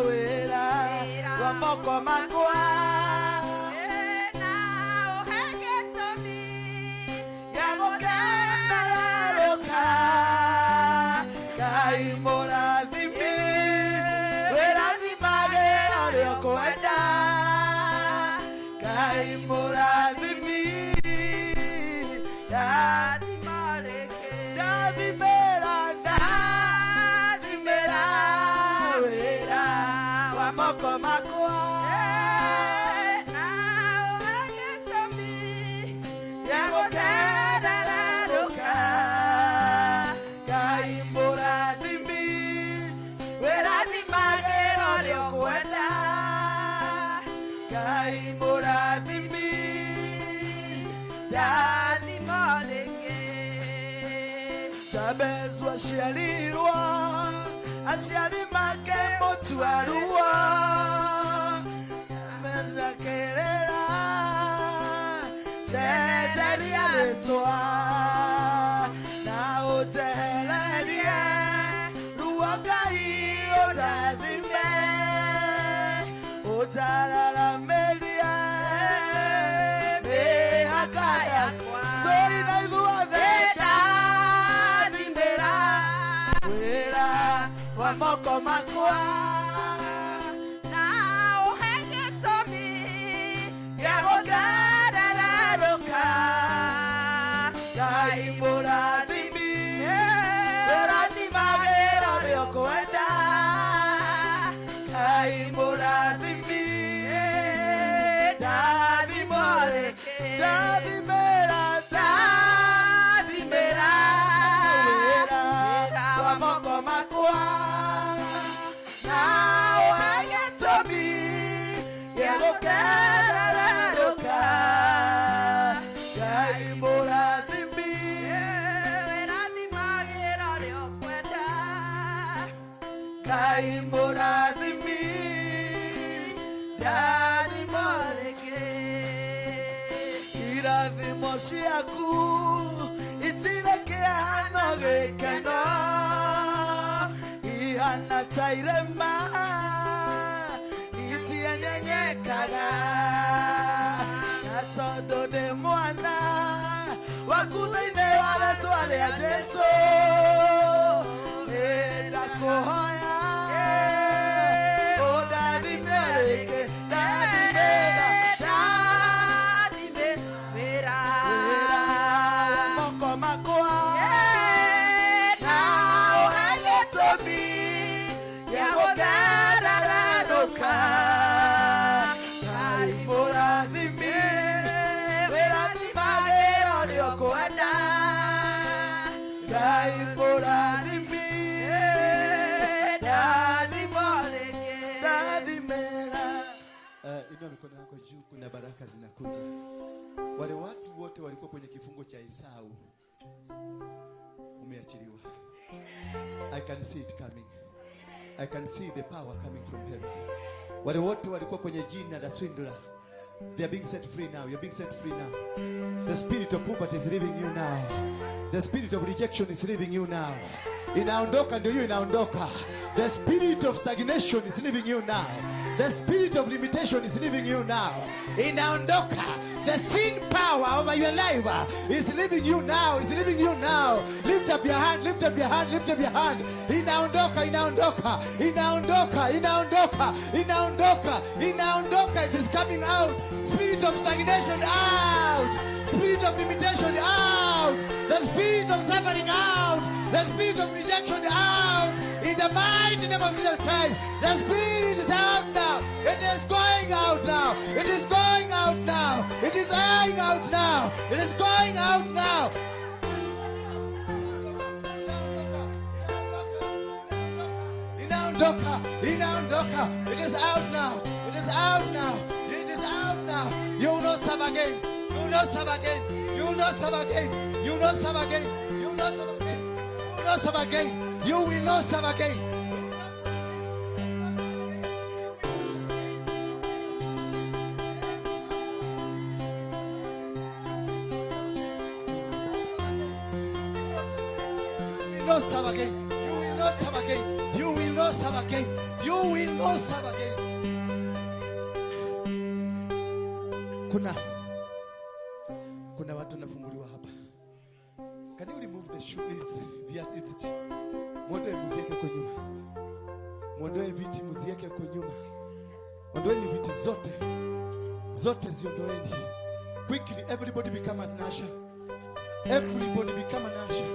Speaker 7: wĩra wa moko makwa.
Speaker 3: Na ũhe gĩtũmi
Speaker 7: gĩa gũkenererũka. Ngai mũrathimi, wĩrathimagĩra ũrĩa ũkwenda. Ngai mũrathimi, ndathimĩra, ndathimĩra wĩra wa moko makwa.
Speaker 3: Na ũhe gĩtũmi
Speaker 7: gĩa gũkenererũka. Ngai mũrathimi, wĩrathimagĩra ũrĩa ũkwenda. Ngai mũrathimi,
Speaker 3: ndathimo rĩngĩ.
Speaker 7: Jabezu aciarirwo, aciari make mũtuaruo methakĩrĩra njenjeria rĩtwa na ũnjehererie ruo. Ngai ũrathime, ũnjararamĩrie mĩhaka yakwa, tũina ithuothe, ndathimĩra wĩra wa moko makwa.
Speaker 3: Na ũhe gĩtũmi
Speaker 7: gĩa gũkenererũka. Ngai mũrathimi, ũrathimagĩra ũrĩa ũkwenda. Ngai mũrathimi, ndathimo ndathimĩra, ndathimĩra wĩra wa moko makwa, na ũhe gĩtũmi gĩa gũkenererũka. Ngai mũrathimi,
Speaker 3: wĩrathimagĩra ũrĩa ũkwenda.
Speaker 7: Ngai mũrathimi, ndathimo
Speaker 3: rĩngĩ.
Speaker 7: Irathimo ciaku itirĩ kĩhano, gĩkeno ihana ta irĩma itienyenyekaga. waku thĩinĩ wa rĩtwa rĩa Jesũ. Ndakuhoya ũndathime rĩngĩ, ndathime,
Speaker 8: Ndathime wĩra
Speaker 7: wĩra wa moko makwa,
Speaker 8: na
Speaker 7: ũhe gĩtũmi gĩa gũthererũka. Ngai mũrathimi, wĩrathimagĩra ũrĩa ũkwenda. Ngai mũrathimi,
Speaker 8: ndathimo rĩngĩ.
Speaker 7: Ndathimĩra.
Speaker 1: Inua mikono yako juu, kuna baraka zinakuja. Wale watu wote walikuwa kwenye kifungo cha Esau, umeachiliwa. I can see it coming. I can see the power coming from heaven. Wale wote walikuwa kwenye jina la Swindler, they are being set free now. You're being set free now. The spirit of poverty is leaving you now. The spirit of rejection is leaving you now. Inaondoka, ndio hiyo inaondoka. The spirit of stagnation is leaving you now. The spirit of limitation is leaving you now. Inaondoka. The sin power over your life is leaving you now. Is leaving you now. Lift up your hand, lift up your hand, lift up your hand. Inaondoka, inaondoka, inaondoka, inaondoka, inaondoka, inaondoka. It is coming out. Spirit of stagnation out. Spirit of limitation out. The spirit of suffering out. The spirit of rejection out. In the mighty name of Jesus Christ, the spirit is out now. It is going out now. It is going out now. It is going out now. It is going out now. Inaondoka, inaondoka. It is out now. It is out now. It is out now. You will not serve again. You will not serve again. You will not serve again. You will not serve again. You will not serve again. You will not serve again. You will not serve again. You will not serve again. You will not serve again. You will not serve again. You will not serve again. Kuna watu wanafunguliwa hapa. Can you remove the shoes? Viatu viti. Mwondoe mzieke kwa nyuma. Mwondoe viti mzieke kwa nyuma. Ondoeni viti zote. Zote ziondoeni. Quickly, everybody become an usher. Everybody become an usher.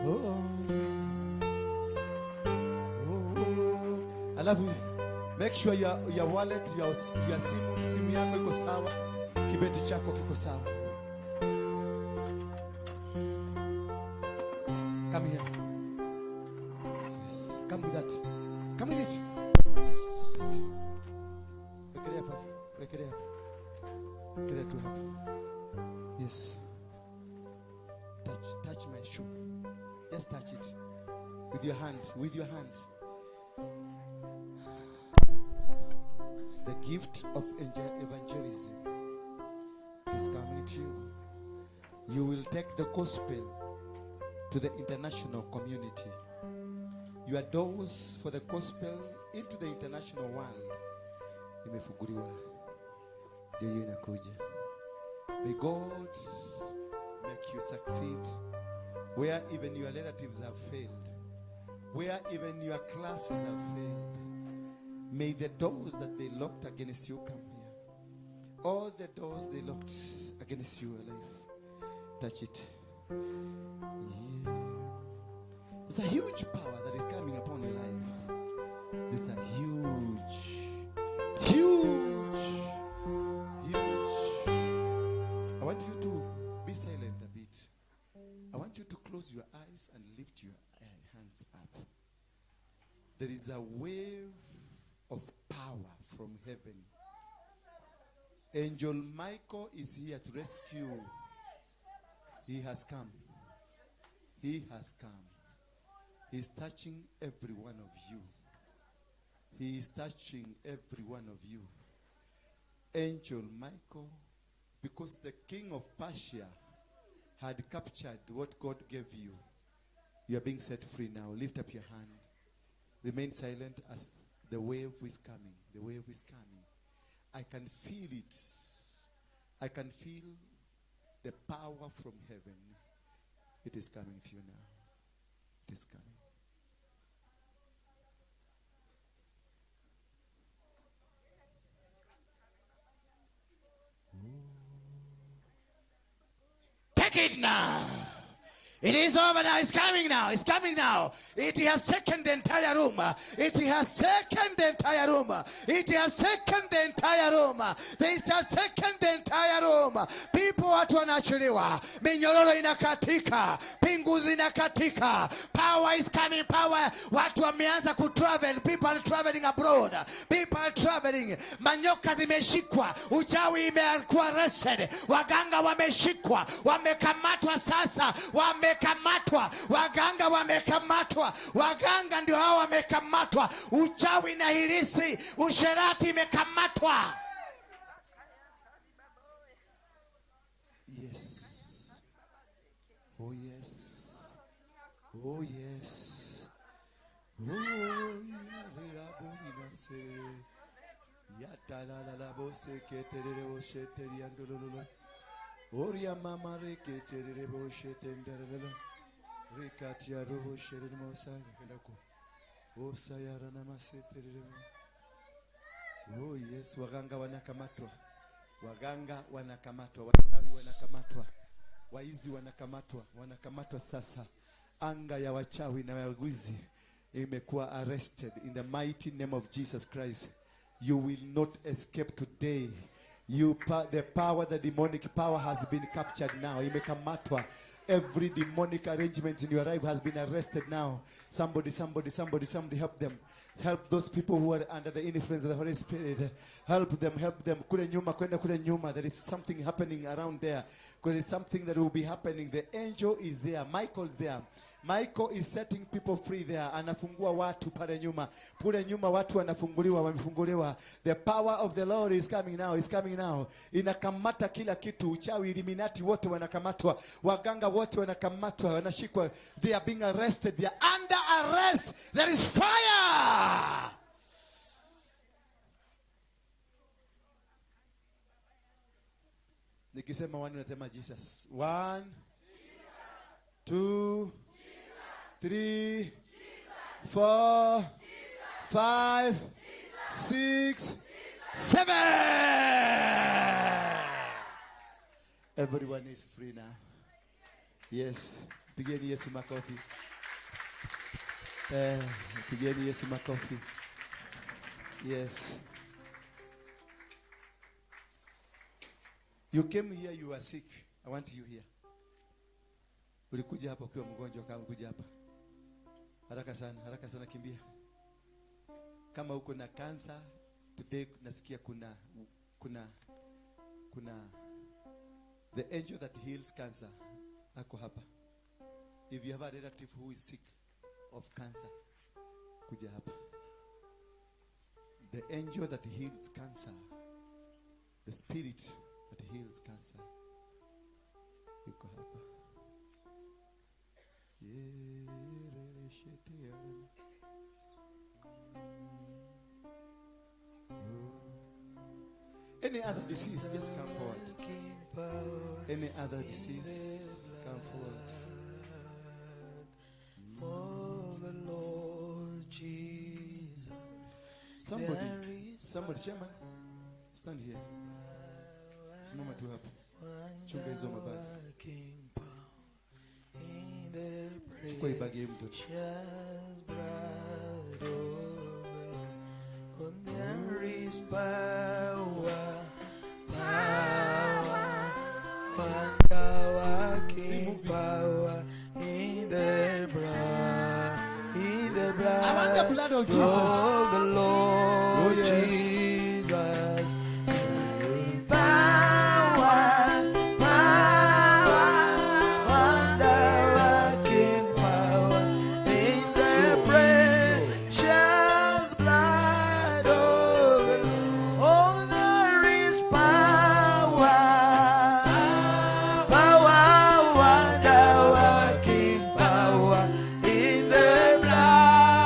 Speaker 1: Oh. Oh. Alafu make sure your wallet, your simu yako iko sawa, kibeti chako kiko sawa. Come here. Yes, come with that. Come with it. Wekelea pale. Wekelea hapa. Wekelea tu hapa. Yes. Touch my shoe. Just touch it with your hand, with your hand. The gift of evangelism is coming to you. You will take the gospel to the international community. Your doors for the gospel into the international world imefunguliwa. Ndio hiyo inakuja. May God make you succeed where even your relatives have failed, where even your classes have failed. May the doors that they locked against you come here. All the doors they locked against your life, touch it. Yeah. There's a huge power that is coming upon your life. There's a huge, huge, huge. I want you to be silent a bit. I want you to close your eyes and lift your hands up. There is a wave of power from heaven. Angel Michael is here to rescue. He has come. He has come. He is touching every one of you. He is touching every one of you. Angel Michael, because the king of Persia had captured what God gave you, you are being set free now. Lift up your hand. Remain silent as The wave is coming. The wave is coming. I can feel it. I can feel the power from heaven. It is coming to you now. It is coming.
Speaker 6: Take it now. It is over now. It's coming now. It's coming now. It has taken the entire room. It has taken the entire room. It has taken the entire room. It has taken the entire room. People, watu wanaachiliwa. Minyororo inakatika. Pingu zinakatika. Power is coming. Power. Watu wameanza kutravel. People are traveling abroad. People are traveling. Manyoka zimeshikwa. Uchawi imekuwa arrested. Waganga wameshikwa. Wamekamatwa sasa. Wamekamatwa. Waganga wamekamatwa. Waganga ndio hao wamekamatwa. Uchawi na hilisi, usherati imekamatwa.
Speaker 1: Yes. Oh, yes. Oh, yes. Oh, yarirabonase. Yatalalabose keterere bosheteriandololo. Oria mama reketerere boshetenderele. Rikatia robo sherere mosa kendako. Osayara namaseterere. Oh yes, waganga wanakamatwa. Waganga wanakamatwa, wachawi wanakamatwa, waizi wanakamatwa, wanakamatwa sasa. Anga ya wachawi na wawizi imekuwa arrested in the mighty name of Jesus Christ. You will not escape today. The power, the demonic power has been captured now. Imekamatwa. Every demonic arrangement in your life has been arrested now. Somebody, somebody, somebody, somebody help them. Help those people who are under the influence of the Holy Spirit. Help them, help them. Kule nyuma, kwenda kule nyuma. There is something happening around there. There is something that will be happening. The angel is there. Michael's there. Michael is setting people free there. Anafungua watu pale nyuma. Kule nyuma watu wanafunguliwa, wamefunguliwa. The power of the Lord is coming now, is coming now. Inakamata kila kitu, uchawi, Illuminati wote wanakamatwa. Waganga wote wanakamatwa, wanashikwa. They are being arrested. They are under arrest. There is fire. Nikisema one, unasema Jesus. One, two, three, four, five, six, seven. Everyone is free now. Yes. Pigeni Yesu makofi. Pigeni Yesu makofi. Yes. You came here, you were sick. I want you here. Ulikuja hapa ukiwa mgonjwa, kama kuja hapa. Haraka sana, haraka sana, kimbia. Kama uko na cancer, today nasikia kuna the angel that heals cancer ako hapa. If you have a relative who is sick of cancer, kuja hapa. The angel that heals cancer, the spirit that heals cancer, yuko hapa. Yerere shete yarana. Any other disease, just come forward. Any other disease, come forward.
Speaker 7: For the Lord Jesus.
Speaker 1: Somebody,
Speaker 7: There is
Speaker 1: somebody, chairman, stand here. Simama tu hapo. Chunga hizo mabasi.
Speaker 7: working power in the
Speaker 1: Chukua hii bagi ya mtoto.
Speaker 7: precious blood of the Lord. Oh, there is power, power, wonder working power in the blood, in the blood.
Speaker 1: I want the blood of Jesus.
Speaker 7: Of the Lord
Speaker 1: Oh, yes.
Speaker 7: Jesus. Power, power, wonder working power in the precious blood of the Lord. Oh, there is power, power, wonder working power in the blood.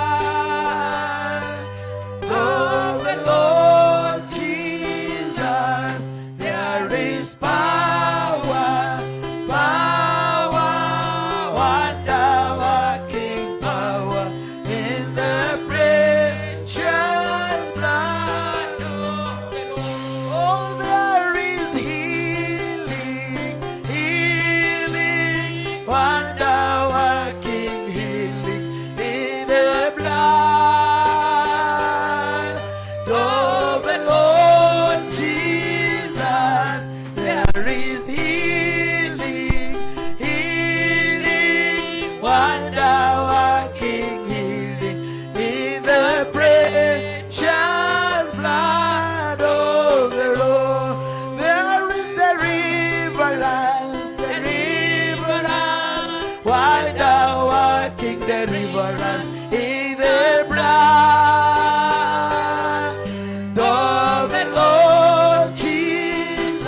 Speaker 7: deliverance in the blood of the Lord Jesus.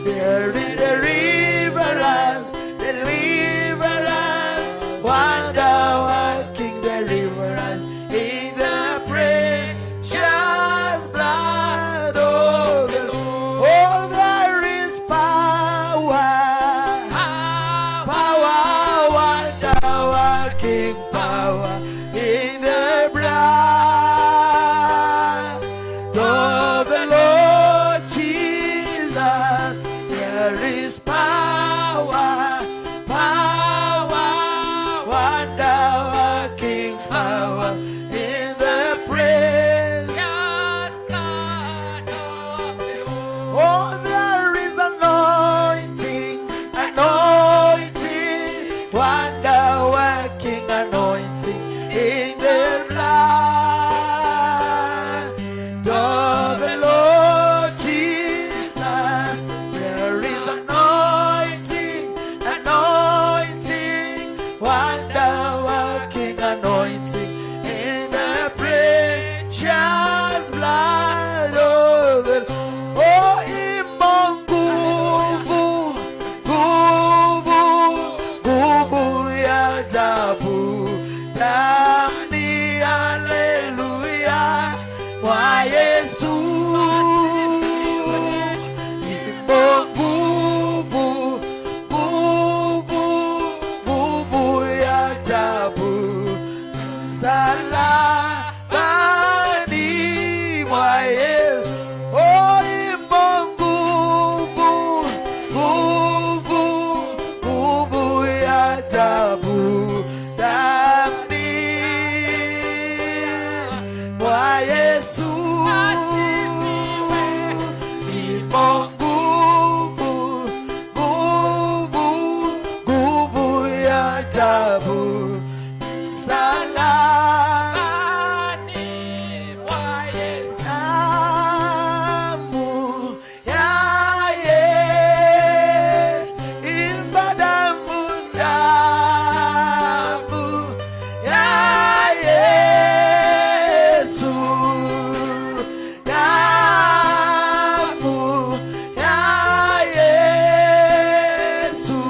Speaker 7: There is deliverance, deliverance, wonder working deliverance in the precious blood of the Lord. Oh, there is power, power, wonder working power in the blood of the Lord Jesus. There is power, power, wonder working power in the precious blood of the Lord. Oh, there is anointing, anointing, wonder working anointing in the blood of the Lord Jesus. There is anointing, anointing, wonder working anointing in the precious blood of the. Oh, imo nguvu, nguvu, nguvu ya ajabu damni, haleluya, wa Yesu. Imo nguvu, nguvu, nguvu ya ajabu msalabani mwa Yesu. Oh, imo nguvu, nguvu, nguvu ya ajabu damni mwa Yesu. Imo nguvu, nguvu, nguvu ya ajabu msalabani mwa Yesu. Damu ya Yesu, imba damu, damu ya Yesu, damu ya Yesu,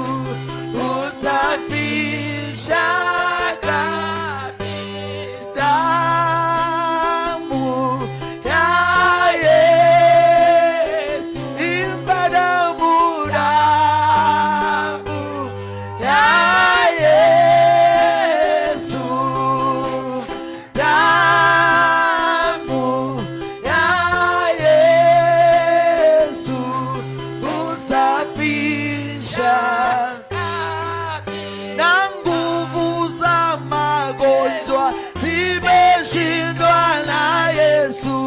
Speaker 7: husafisha damu ya Yesu, imba damu, damu ya Yesu, damu ya Yesu, husafisha na nguvu za magonjwa zimeshindwa na Yesu,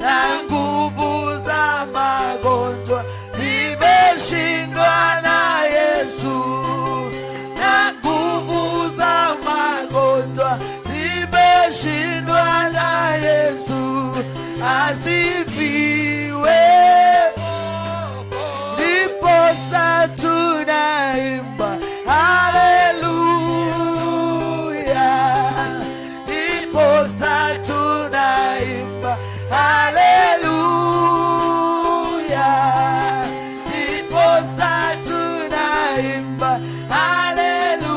Speaker 7: na nguvu za magonjwa zimeshindwa na Yesu, na nguvu za magonjwa zimeshindwa na Yesu. Asifiwe. Ndiposa tunaimba haleluya, ndiposa tunaimba haleluya, ndiposa tunaimba haleluya,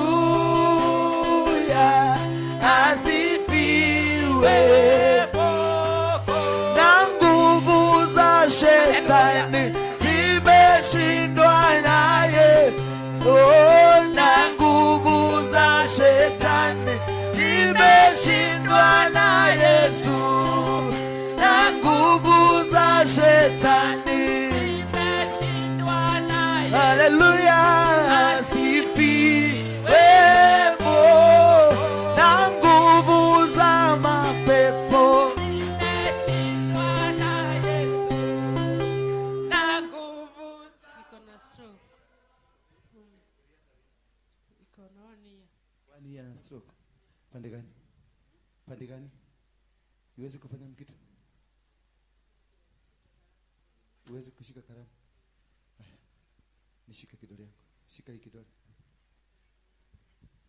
Speaker 7: asifiwe. Na nguvu za shetani zimeshindwa naye, oh, na nguvu za shetani zimeshindwa na Yesu, na nguvu za shetani, haleluya, asifiwe. Na nguvu za mapepo.
Speaker 9: Niko na stroke. Niko na 1 year.
Speaker 1: 1 year na stroke. Pande gani? Pande gani? Iwezi kufanya kitu? Uwezi kushika kalamu? Haya. Nishike kidole yangu. Shika hii kidole.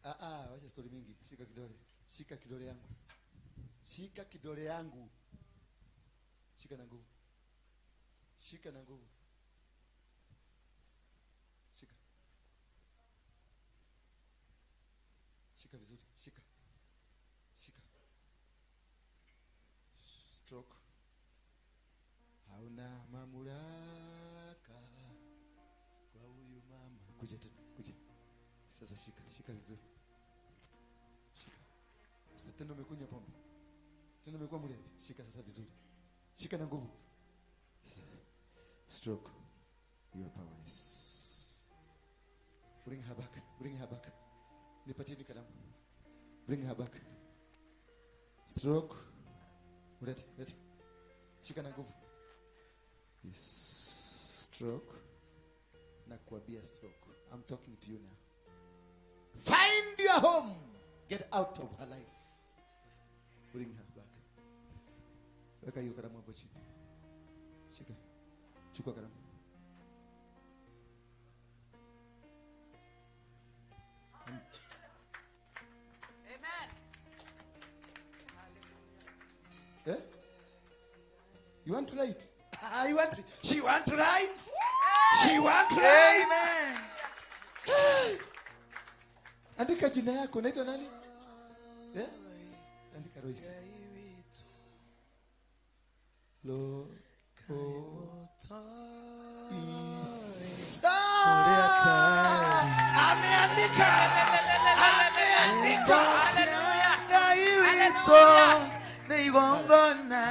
Speaker 1: Ah ah, wacha story mingi. Shika kidole. Shika kidole yangu. Shika kidole yangu. Shika na nguvu. Shika na nguvu. Shika. Shika vizuri. Shika. Shika. Stroke. Hauna mamlaka kwa huyu mama. Kuja tena, kuja. Sasa shika, shika vizuri. Shika. Sasa tena umekunywa pombe. Tena umekuwa mlevi. Shika sasa vizuri. Shika na nguvu. Sasa, stroke. You are powerless. Bring her back. Bring her back. Nipatieni kalamu. Bring her back. Stroke. Lete, lete. Shika na nguvu. Yes. Stroke. Nakuambia stroke. I'm talking to you now. Find your home. Get out of her life. Bring her back. Weka hiyo kalamu hapo chini. Shika. Chukua kalamu.
Speaker 8: Amen.
Speaker 1: Eh? You want to write? I want to, she want to write? She want to write?
Speaker 7: Amen.
Speaker 1: Andika jina yako, unaitwa nani? Eh? Andika Royce. Lo o Isa.
Speaker 7: Ameandika. Ameandika. Ngai witũ nĩ igongona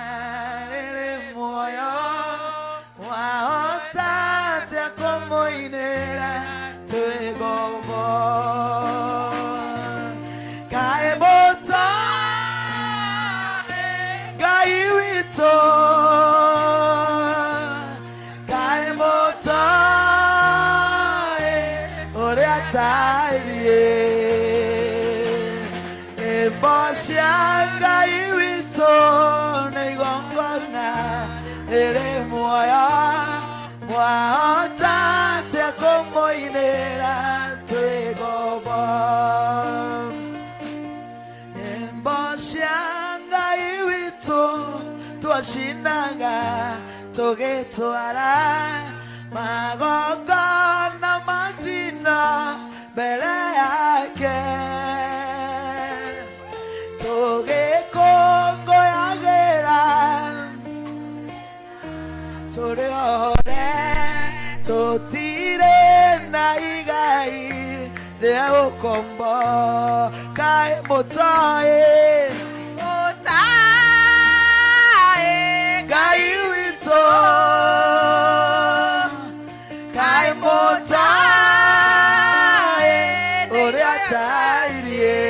Speaker 7: rĩrĩ muoyo wahota atĩa kũmũinĩra twĩ ngombo kaĩ mũto Ngai witũ kaĩ mũtoĩ ũrĩa tariĩ Nyĩmbo cia Ngai witũ nĩ igongona rĩrĩ muoyo mwahota atĩa kũmũinĩra twĩ ngombo Nyĩmbo cia Ngai witũ twacinaga tũgĩtwara magongona matina mbere yake tũgĩkũngũyagĩra tũrĩ othe tũtirĩ na igai rĩa ũkombo kaĩ mũtoĩ
Speaker 8: Mũtaĩ
Speaker 7: Ngai witũ kaĩ mũtaĩ ũrĩa tairie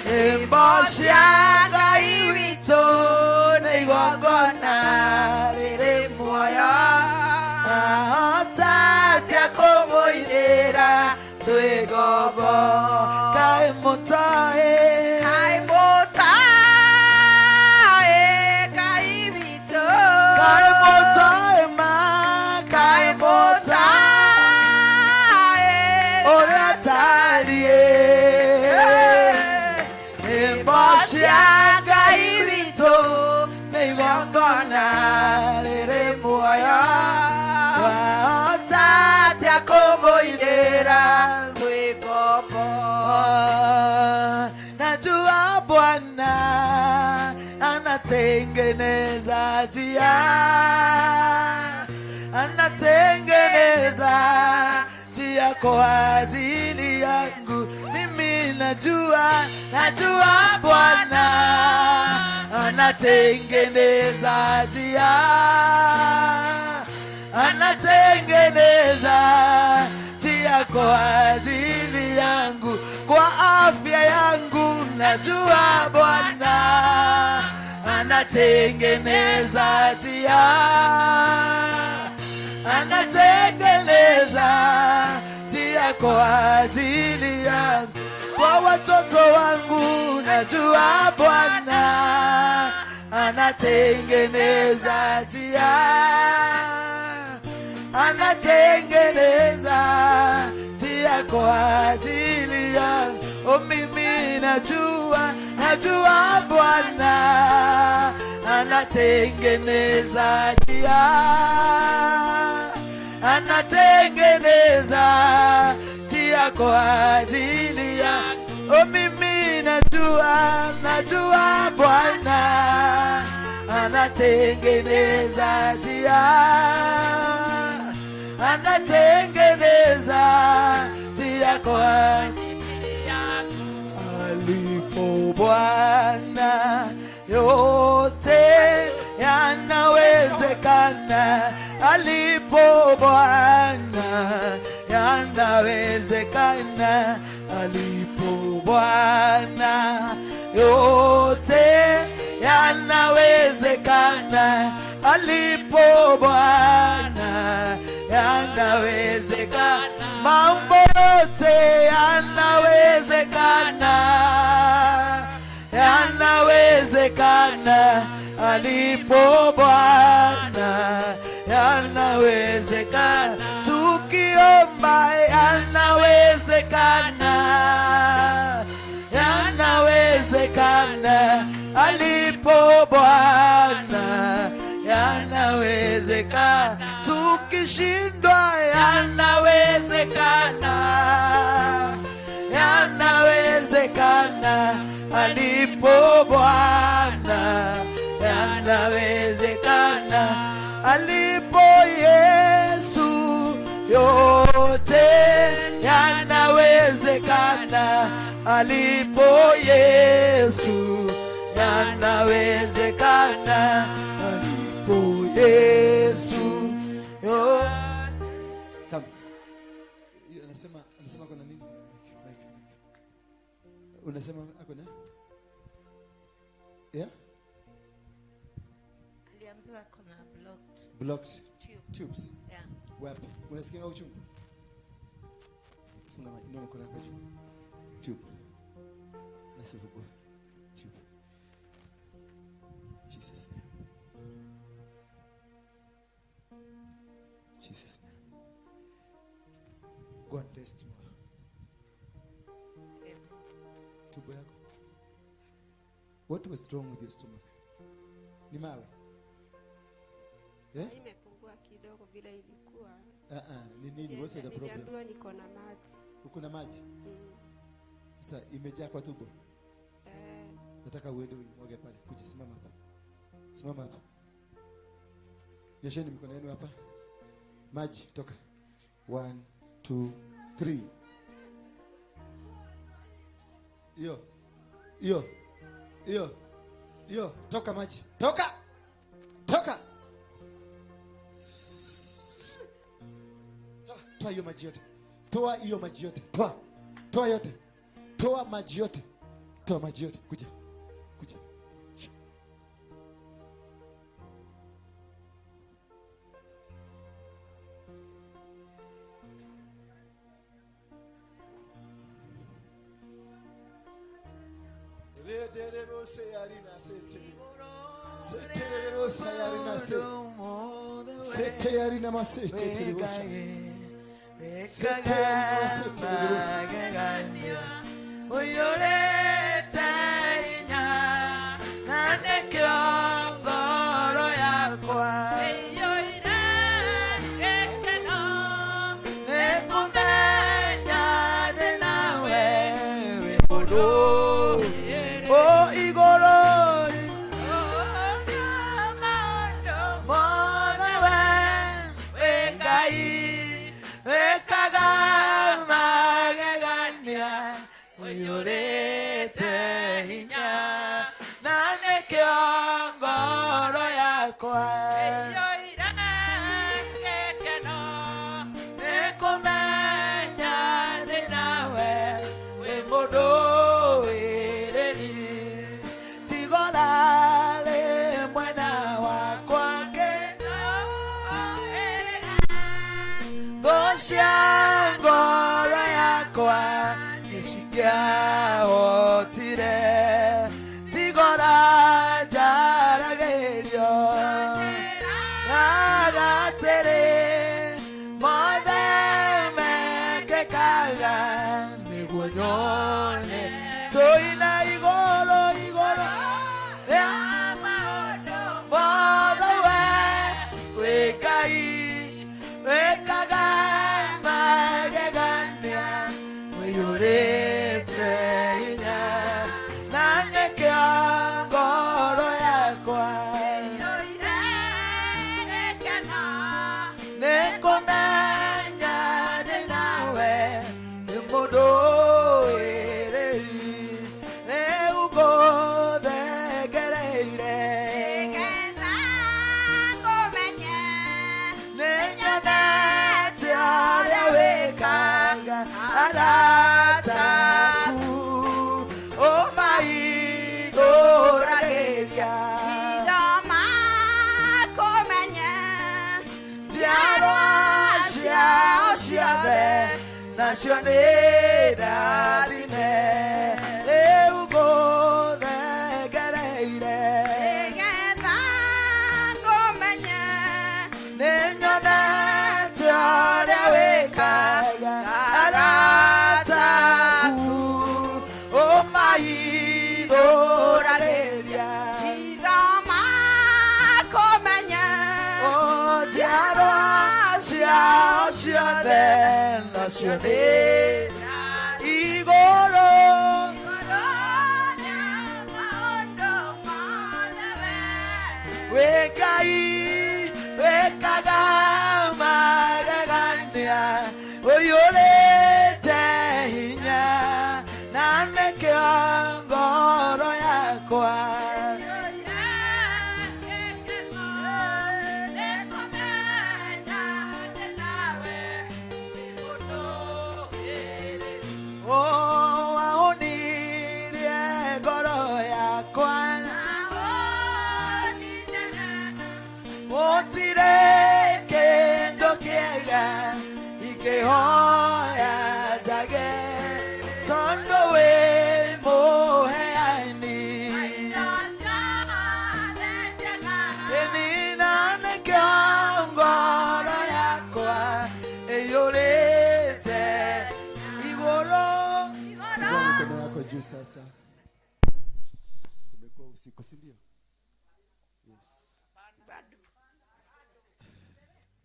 Speaker 7: nyĩmbo cia Ngai witũ nĩ igongona rĩrĩ muoyo ahota atĩa kũmũinĩra twĩ ngombo kaĩ mũtaĩ
Speaker 8: Kaĩ mũtaĩ Ngai witũ
Speaker 7: kaĩ mũtaĩ ma kaĩ mũtaĩ ũrĩa tariĩ nyĩmbo cia Ngai witũ nĩ igongona rĩrĩ muoyo wahota atĩa kũmũinĩra
Speaker 8: twĩ ngombo
Speaker 7: Najua Bwana anatengeneza njia, anatengeneza njia kwa ajili yangu. Mimi najua, najua Bwana anatengeneza njia, anatengeneza njia kwa ajili yangu, kwa afya yangu. Najua Bwana anatengeneza njia, anatengeneza njia kwa ajili yangu, kwa watoto wangu. Najua Bwana anatengeneza njia, anatengeneza njia njia kwa ajili yangu. Oh, mimi najua, najua Bwana anatengeneza njia, anatengeneza njia kwa ajili yangu. Oh, mimi najua, najua Bwana anatengeneza njia, anatengeneza njia kwa alipo Bwana yote yanawezekana, alipo Bwana yanawezekana, alipo Bwana yote yanawezekana, alipo Bwana yanawezekana, mambo yote yanawezekana, yanawezekana alipo Bwana, yanawezekana tukiomba, yanawezekana, yanawezekana alipo Bwana, yanawezekana tukishindwa, yanawezekana, yanawezekana alipo Bwana, yanawezekana alipo Yesu, yote yanawezekana alipo Yesu, yanawezekana alipo Yesu yo.
Speaker 1: Come. Anasema kuna nini? Mike. Unasema ako na? Yeah?
Speaker 10: Aliambiwa kuna blocked
Speaker 1: Blocked
Speaker 10: tube.
Speaker 1: tubes.
Speaker 10: Yeah.
Speaker 1: Wapi? Unasikia uchungu? Funga macho, inua mkono wako juu. Tube. Nasivugua. Tube. Jesus name. Jesus name. Go and test tomorrow. Tumbo yako. What was wrong with your stomach? Ni mawe? Eh?
Speaker 11: Imepungua kidogo vile ilikuwa.
Speaker 1: Ah ah, ni nini? What's the problem?
Speaker 11: Niliambiwa niko na maji.
Speaker 1: Uko na maji?
Speaker 11: Mm.
Speaker 1: Sasa imejaa kwa tumbo.
Speaker 11: Eh.
Speaker 1: Nataka uende uimwage pale. Kuja, simama hapa. Simama hapa. Nyosheni mikono yenu hapa. Maji toka. 1 2 3. Hiyo. Hiyo. Hiyo. Hiyo, toka maji. Toka. Toka. Toa, toa hiyo maji yote. Toa hiyo maji yote. Toa. Toa yote. Toa maji yote. Toa maji yote. Kuja. Kuja. Sete yarina masete teribosha. Sete yarina masete teribosha.
Speaker 7: Uyolete inya na nekyo ngoro yakwa Nekumenya de nawe we mundu O igoro Mothe we we Ngai wekaga magegania uyurite hinya na nĩkĩo ngoro yakwa nĩkũmenya ndĩ nawe wĩ mũndũ wĩrĩri tigorarĩ mwena wakwa thũ cia ngoro yakwa nĩcingĩahotire tigora njaragĩrio agatĩrĩ mothe mekĩkaga Nacio nĩ ndathime rĩu ngũthengereire.
Speaker 8: Nĩgetha ngũmenye.
Speaker 7: Nĩ nyonete ũrĩa wĩkaga arata aku ũmahithũragĩria.
Speaker 8: Hitho makũmenye.
Speaker 7: Njiarwa ciao ciothe nacio nĩ igũrũ. Wĩ Ngai wĩkaga magegania ũiyũrĩte hinya na nĩkĩo ngoro yakwa. Oh, waonirie ngoro yakwa gũtirĩ kĩndũ kĩega ingĩhoya njage tondũ wĩ mũheani. Ĩni na nĩkĩo ngoro yakwa ĩiyũrĩte igũrũ.
Speaker 1: Inua mikono yako juu sasa. Kumekuwa usiku, si ndio? Yes.
Speaker 3: Bado.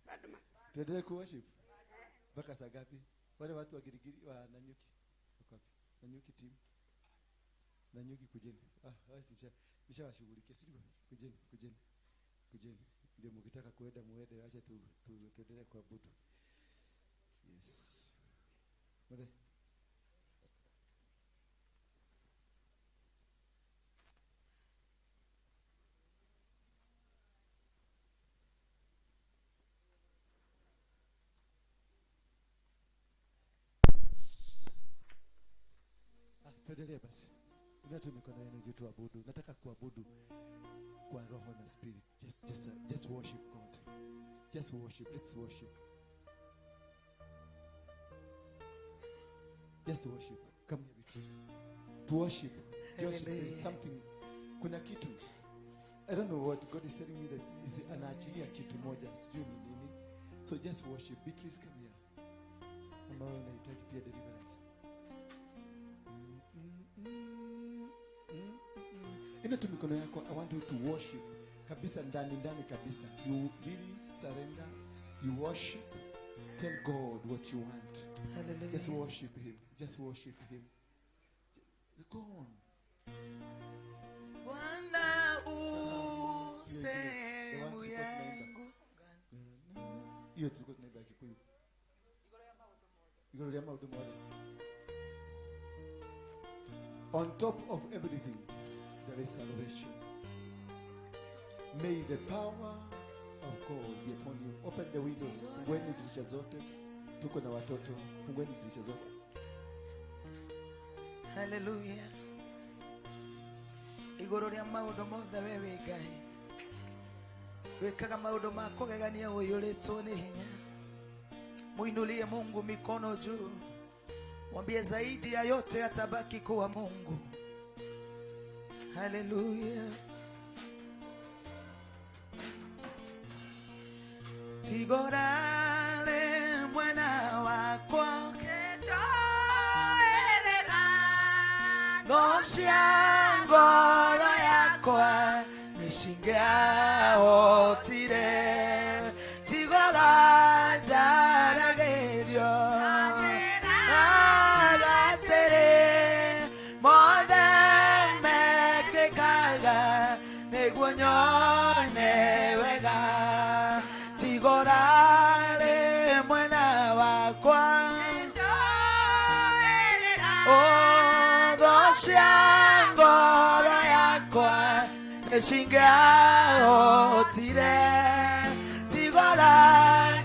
Speaker 3: Bado ma.
Speaker 1: Tuendelee kuworship mpaka saa ngapi? Wale watu wa Girigiri wa Nanyuki wako wapi? Nanyuki team. Nanyuki kujeni. Ah, nishawashughulikia, si ndio? Kujeni, kujeni. Kujeni. Ndio mkitaka kuenda muende, acha tu tuendelee kuabudu. Yes. Mzee. Ah, tuendelee basi. Inua tu mikono yenu juu tuabudu. Nataka kuabudu kwa roho na spirit. Just worship God. Just worship. Let's worship. Just worship. Come here, Beatrice. To worship. Just there's something. Kuna kitu. I don't know what God is telling me that is anaachilia kitu moja. Sijui ni nini. So just worship. Beatrice, come here. Ama wewe unahitaji pia deliverance. Inua tu mikono yako. I want you to worship kabisa, ndani ndani kabisa. You really surrender. You worship. Tell God what you want.
Speaker 7: Hallelujah.
Speaker 1: Just worship him. Just worship him. Go on.
Speaker 7: Bwana u
Speaker 1: Hiyo ingine, the one
Speaker 7: sehemu
Speaker 1: tulikuwa tunaimba.
Speaker 7: yangu.
Speaker 1: Hiyo tulikuwa tunaimba ya Kikuyu. Igoro rĩa maũndũ mothe. On top of everything, there is salvation. May the power of God be upon you. Open the windows. Fungueni dirisha zote. Tuko na watoto. Fungueni dirisha zote.
Speaker 7: Haleluya. Igũrũ rĩa maũndũ mothe we wĩ Ngai wĩkaga maũndũ ma kũgegania ũiyũrĩtwo nĩ hinya. Muinulie Mungu mikono juu, mwambie zaidi ya yote atabaki kuwa Mungu. Haleluya. Tigorale mwena wakwa ngocia ngoro yakwa nĩcingĩahotire tigora njaragĩrio agatĩrĩ mothe mekĩkaga nĩguo nyone wega tigorarĩ mwena wakwa Othosha ngoro yakwa nĩcingĩahotire tigora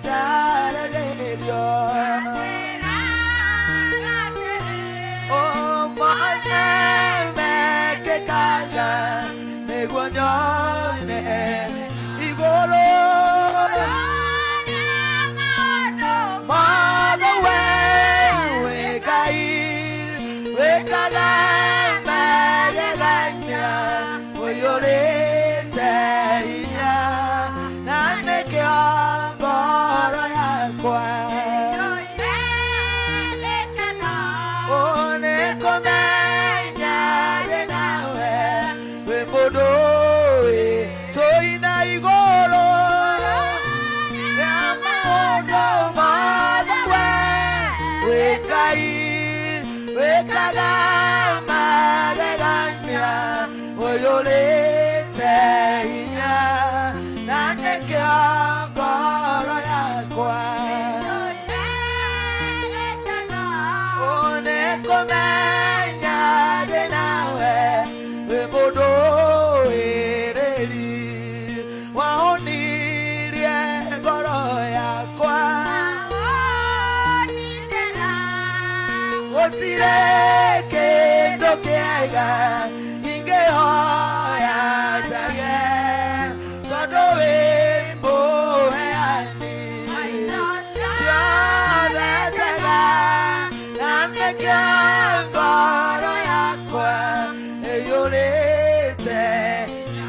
Speaker 7: njaragĩrio mothe mekĩkaga nĩguo nyone igũrũ mothe we Ĩyũrĩte hinya na nĩkĩo ngoro yakwa nĩkũmenya ndĩ nawe wĩ mũndũ wĩrĩri wahonirie ngoro yakwa gũtirĩ kĩndũ kĩega ingĩhoya njage tondũ wĩ mũheani ciothe njega na nĩkĩo ngoro yakwa ĩiyũrĩte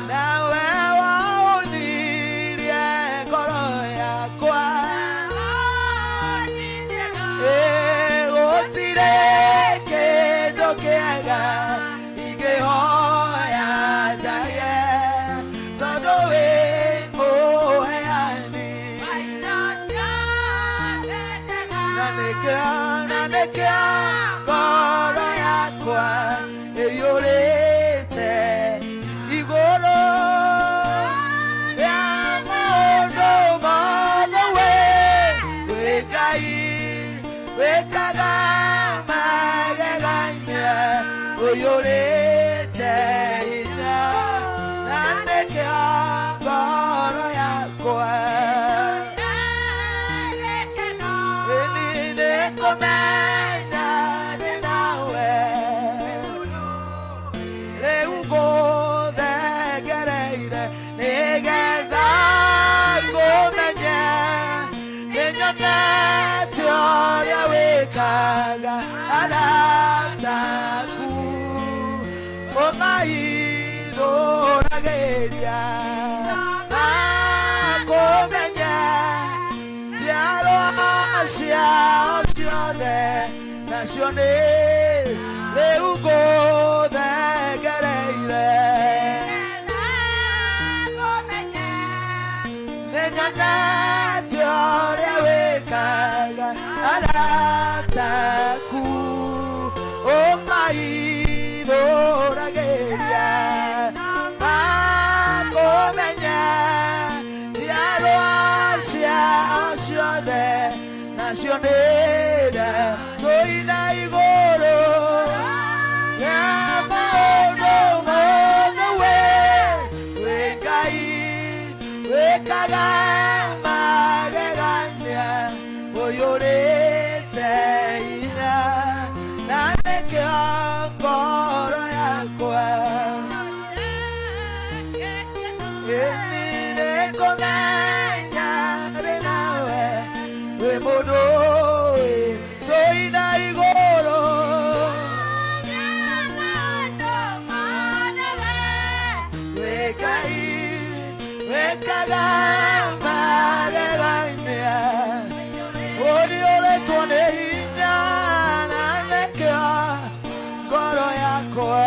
Speaker 7: nawe waonirie ngoro yakwa gũtirĩ kĩndũ kĩega ingĩhoya njage tondũ wĩ mũheani na nĩkĩo na nĩkĩo ngoro yakwa ĩiyũrĩte igũrũ rĩa maũndũ mothe we wĩ Ngai wĩkaga magegania ũiyũrĩte hinya na nĩkĩo ngoro yakwa ĩni nĩkũmenya ndĩ nawe rĩu ngũthengereire nĩgetha ngũmenye nĩnyonete ũrĩa wĩkaga arata aku ũmaithũragĩria makũmenye njiarwa ciao ciothe nacio nĩ rĩu ngũthengereire nĩnyonete ũrĩa wĩkaga arata aku ũmaithũragĩria makũmenye njiarwa ciao ciothe nacio nĩre tũina igũrũ rĩa maũndũ mothe we wĩ Ngai wĩkaga magegania ũiyũrĩte hinya na nĩkĩo ngoro yakwa ĩni nĩkũmenya ndĩ nawe wĩ mũndũ tũina igũrũ wĩ Ngai wĩkaga magegania ũiyũrĩtwo nĩ hinya na nĩkĩo ngoro yakwa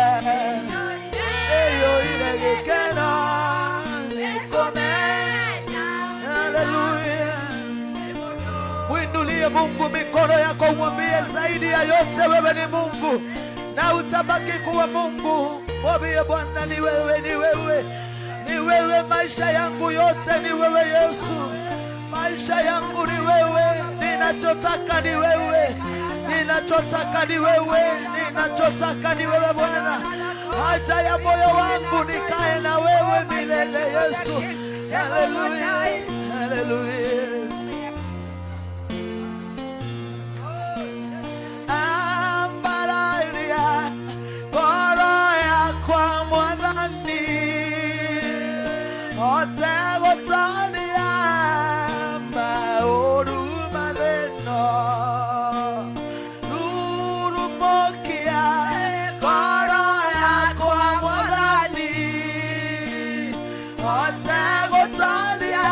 Speaker 7: ĩiyũire gĩkeno nĩkũmenya. Haleluya. Mwinulie Mungu mikono yako, umwambie zaidi ya yote, wewe ni Mungu na utabaki kuwa Mungu. Mwambie Bwana, ni wewe, ni wewe, ni wewe, maisha yangu yote ni wewe Yesu, maisha yangu ni wewe, ninachotaka ni wewe, ninachotaka ni wewe, ninachotaka ni wewe Bwana, haja ya moyo wangu nikae na wewe milele Yesu. Haleluya, haleluya. Ambararia ngoro yakwa Mwathani hote gũtoria maũru mathĩno rurumũkia ngoro yakwa Mwathani hote gũtoria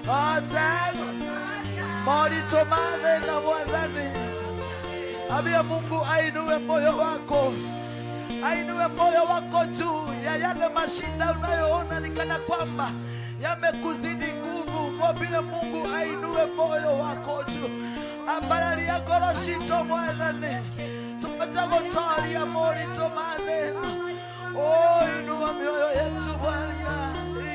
Speaker 7: Otego moritũ ma thĩna Mwathani. Ambia Mungu ainue moyo wako, ainue moyo wako juu ya yale mashinda unayoona ni kana kwamba yamekuzidi nguvu. Mwambie Mungu ainue moyo wako juu. Ambararia ngoro citũ Mwathani, tũhote gũtoria moritũ ma thĩna. Oh, inua mioyo yetu Bwana,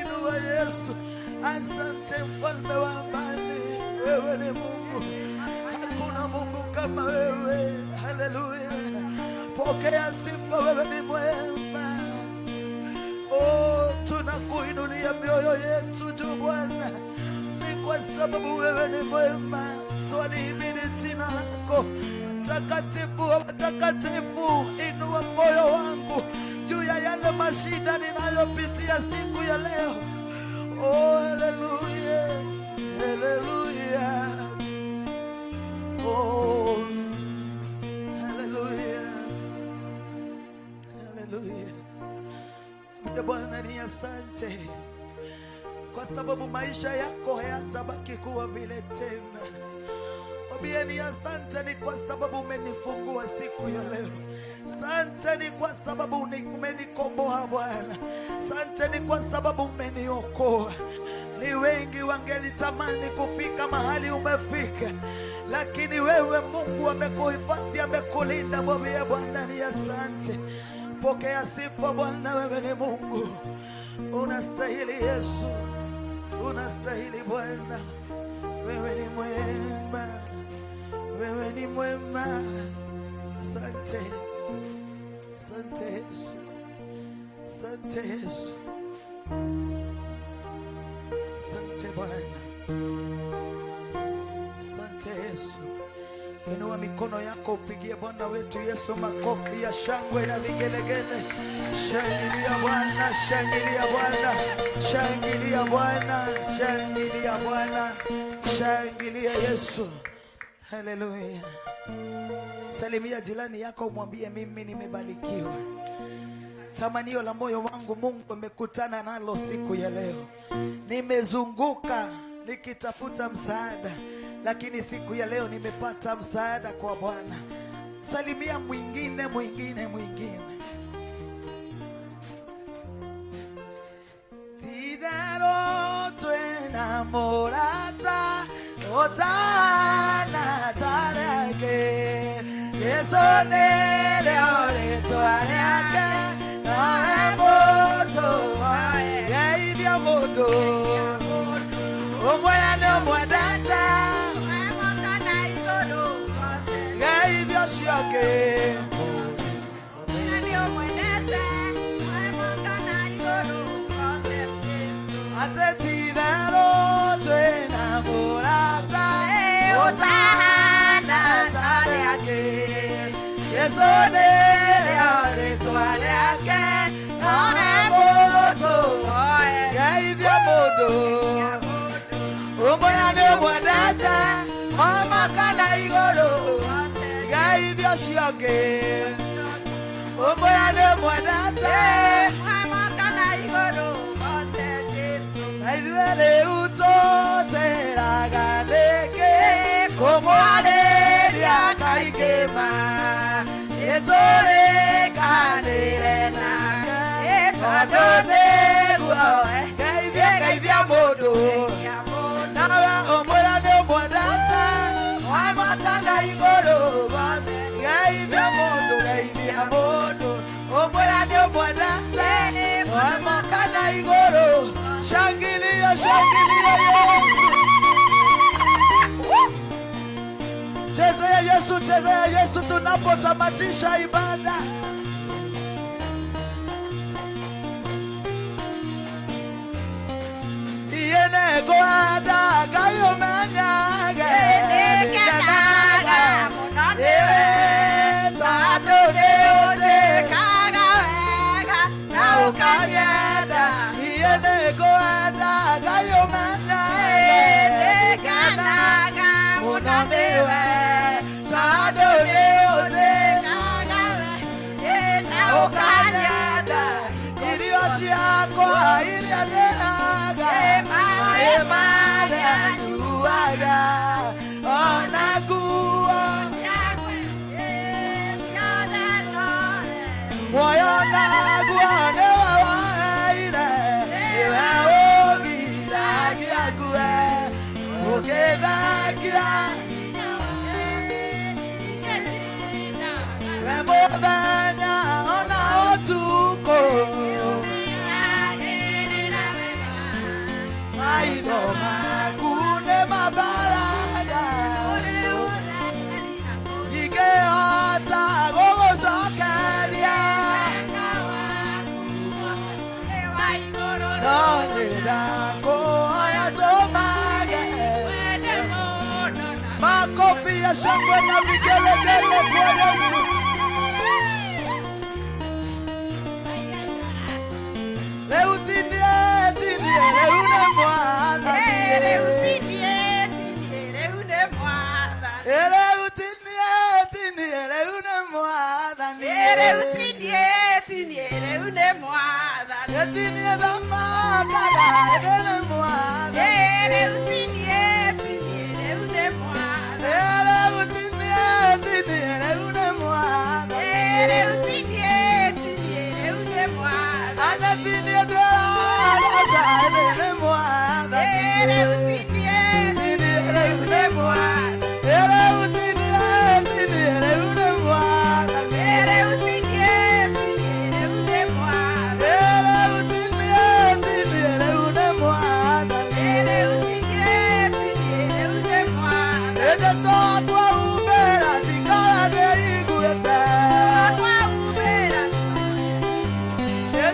Speaker 7: inua Yesu. Asante mfalme wa amani, wewe ni Mungu, hakuna Mungu kama wewe. Haleluya, pokea sifa, wewe ni mwema. Oh, tunakuinulia mioyo yetu juu Bwana, ni kwa sababu wewe ni mwema. Twalihimidi jina lako takatifu wa watakatifu. Inua moyo wangu juu ya yale mashida ninayopitia siku ya leo. Oh, haleluya, haleluya. Oh, haleluya, haleluya. Bwana ni asante kwa sababu maisha yako hayatabaki kuwa vile tena. Mwambie ni asante ni kwa sababu umenifungua siku ya leo. Asante ni kwa sababu umenikomboa Bwana. Asante ni kwa sababu umeniokoa. Ni wengi wangelitamani kufika mahali umefika, lakini wewe Mungu amekuhifadhi, amekulinda. Mwambie Bwana ni asante. Pokea sifa Bwana, wewe ni Mungu, unastahili Yesu, unastahili Bwana, wewe ni mwema, wewe ni mwema. Asante, asante Yesu, asante Yesu, asante Bwana, asante Yesu. Inua mikono yako upigie Bwana wetu Yesu makofi ya shangwe na vigelegele. Shangilia Bwana, shangilia Bwana, shangilia Bwana, shangilia Bwana, shangilia Yesu. Haleluya. Salimia jirani yako umwambie mimi nimebarikiwa. Tamanio la moyo wangu Mungu amekutana nalo siku ya leo. Nimezunguka nikitafuta msaada, lakini siku ya leo nimepata msaada kwa Bwana. Salimia mwingine, mwingine, mwingine. Tidaro twena morata otana tareke Yesu nele ore toareke na moto geithia mundu umwera nĩ ũmwendete geithia ũcio ũngĩ. Atĩ ti-itherũ twĩna mũrata ũtahana ta arĩa angĩ. Jesũ nĩrĩo rĩtwa rĩake, no he mũndũ geithia mũndũ ũmwĩra nĩ ũmwendete mama kana igũrũ geithia ũcio ũngĩ ũmwĩra nĩ ũmwendete na ithuĩ rĩu tũtĩraga nĩkĩ kũmwarĩria kaingĩ ma nĩtũrĩkanĩre nake tondũ nĩguo geithia geithia mũndũ nawe ũmwĩra nĩ ũmwendete wama kana igũrũ geithia mũndũ geithia mũndũ ũmwĩra nĩ ũmwendete wama kana igũrũ. Shangilia, shangilia Yesu. Chezea Yesu, chezea Yesu tunapotamatisha ibada. Iye negwenda Ngai ũmenyage nĩngenaga ĩ tondũ nĩũnjĩkaga wega na ũkanyenda. Niĩ nĩngwenda Ngai ũmenyage nĩngenaga mũno nĩwe tondũ nĩũnjĩkaga. Ũkuaga ona nguo. Muoyo naguo nĩwe waheire, nĩwe ũgiragia ngue ũgĩthengia. We mũthenya ona ũtukũ, maitho maku nĩ mabaraga, ingĩhota gũgũcokeria, no nĩndakũhoya tũmage. Makofi ya shangwe na vigelegele kwa Yesu. Rĩu tinie tinie rĩu nĩ Mwathani. Rĩu tinie tinie rĩu nĩ Mwathani. Rĩu tinie thamakaga ĩndĩ nĩ Mwathani. Rĩu tinie tinie rĩu nĩ Mwathani. Anatinie ndĩragaca ĩndĩ nĩ Mwathani. Tinie rĩu nĩ Mwathani. Rĩu tinie tinie rĩu nĩ Mwathani. Rĩu tinie tinie rĩu nĩ Mwathani. Jesũ akwa umbĩra njikara ndĩiguĩte.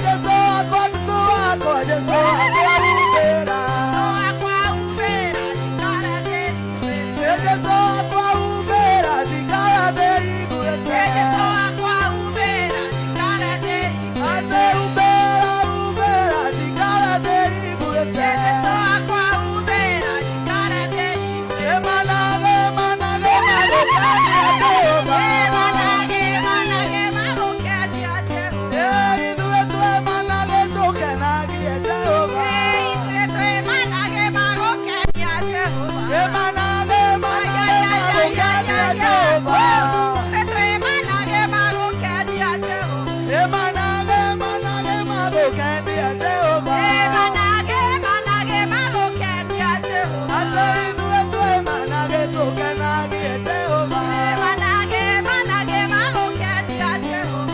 Speaker 7: Jesũ akwa, Jesũ akwa, Jesũ akwa umbĩra. Jesũ akwa umbĩra njikara ndĩiguĩte. Ate umbĩra umbĩra njikara ndĩiguĩte. Emanage manage magũkenia Jehova. Ithuĩ twemanage tũkenagie Jehova. Emanage manage magũkenia Jehova. Emanage manage magũkenia Jehova. Ate ithuĩ twemanage tũkenagie Jehova.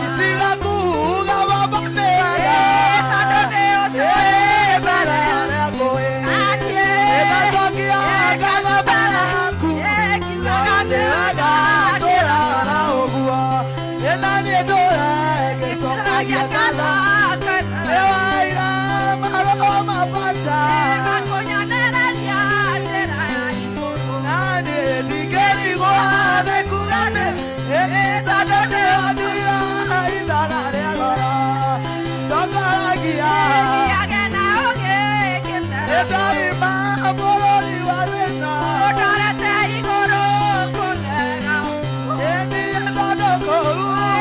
Speaker 7: Itiga kuuga Baba nĩ wega. Mbere yaku ĩ. Ĩgacokia ngatho mbere yaku. Nĩ wega tũrara ũguo. Ĩ na niĩ ndũre ngĩcokagia ngatho. Nĩ waira marũa ma bata. Na niĩ ndingĩrigwo nĩ kuuga nĩ ĩ tondũ nĩwandũire ithaga rĩa goro. Ndongoragia. Nĩndaima bũrũri wa thĩna. Ĩ niĩ tondũ kũu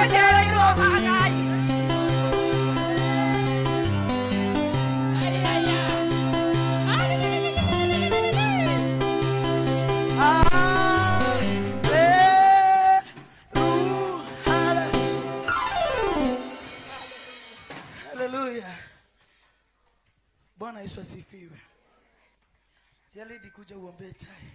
Speaker 7: njereirwo. Haleluya. Bwana Yesu asifiwe. Jalidi, kuja uombee chai.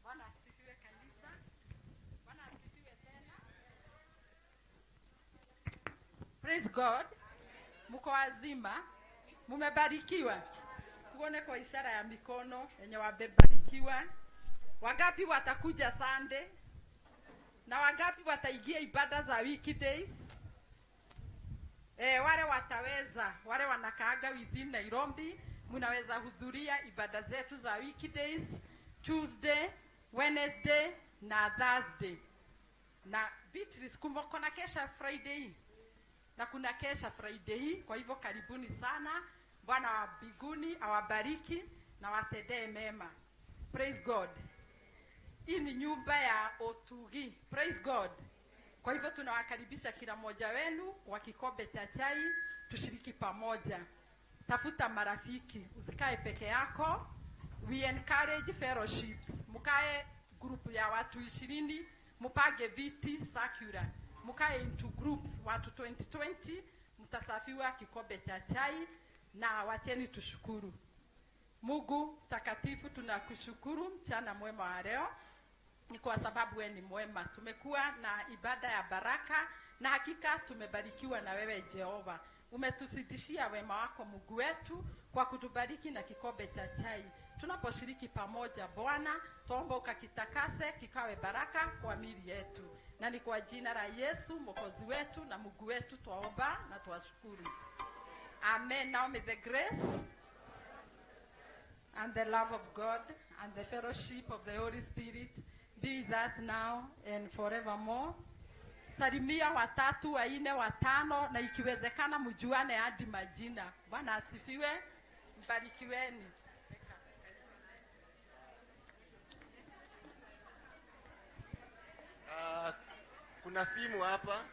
Speaker 9: Bwana asifiwe kanisa. Bwana asifiwe tena. Praise God. Mko wazima? Mumebarikiwa? Tuone kwa ishara ya mikono yenye wamebarikiwa. Wangapi watakuja Sunday? Na wangapi wataingia ibada za weekdays? Wale wataweza, wale wanakaaga within Nairobi, mnaweza hudhuria ibada zetu za weekdays, Tuesday, Wednesday na Thursday. Na Beatrice, kuna kesha Friday. Na kuna kesha Friday hii, kwa hivyo karibuni sana. Bwana wa mbinguni awabariki na watendee mema. Praise God. Hii ni nyumba ya Otugi. Praise God. Kwa hivyo tunawakaribisha kila mmoja wenu kwa kikombe cha chai, tushiriki pamoja. Tafuta marafiki, usikae peke yako. We encourage fellowships. Mkae group ya watu 20, mupange viti circular, mkae into groups watu 20 20, mtasafiwa kikombe cha chai. Na wacheni tushukuru Mungu takatifu. Tunakushukuru mchana mwema wa leo, ni kwa sababu wewe ni mwema. Tumekuwa na ibada ya baraka na hakika tumebarikiwa na wewe Jehova. Umetuzidishia wema wako Mungu wetu kwa kutubariki na kikombe cha chai. Tunaposhiriki pamoja Bwana, tuomba ukakitakase kikawe baraka kwa miili yetu, na ni kwa jina la Yesu Mwokozi wetu na Mungu wetu twaomba na twashukuru. Amen. Now may the grace and the love of God and the fellowship of the Holy Spirit be with us now and forevermore. Salimia watatu, wanne, watano, na ikiwezekana mjuane hadi majina. Bwana asifiwe, mbarikiweni.
Speaker 12: Kuna simu hapa.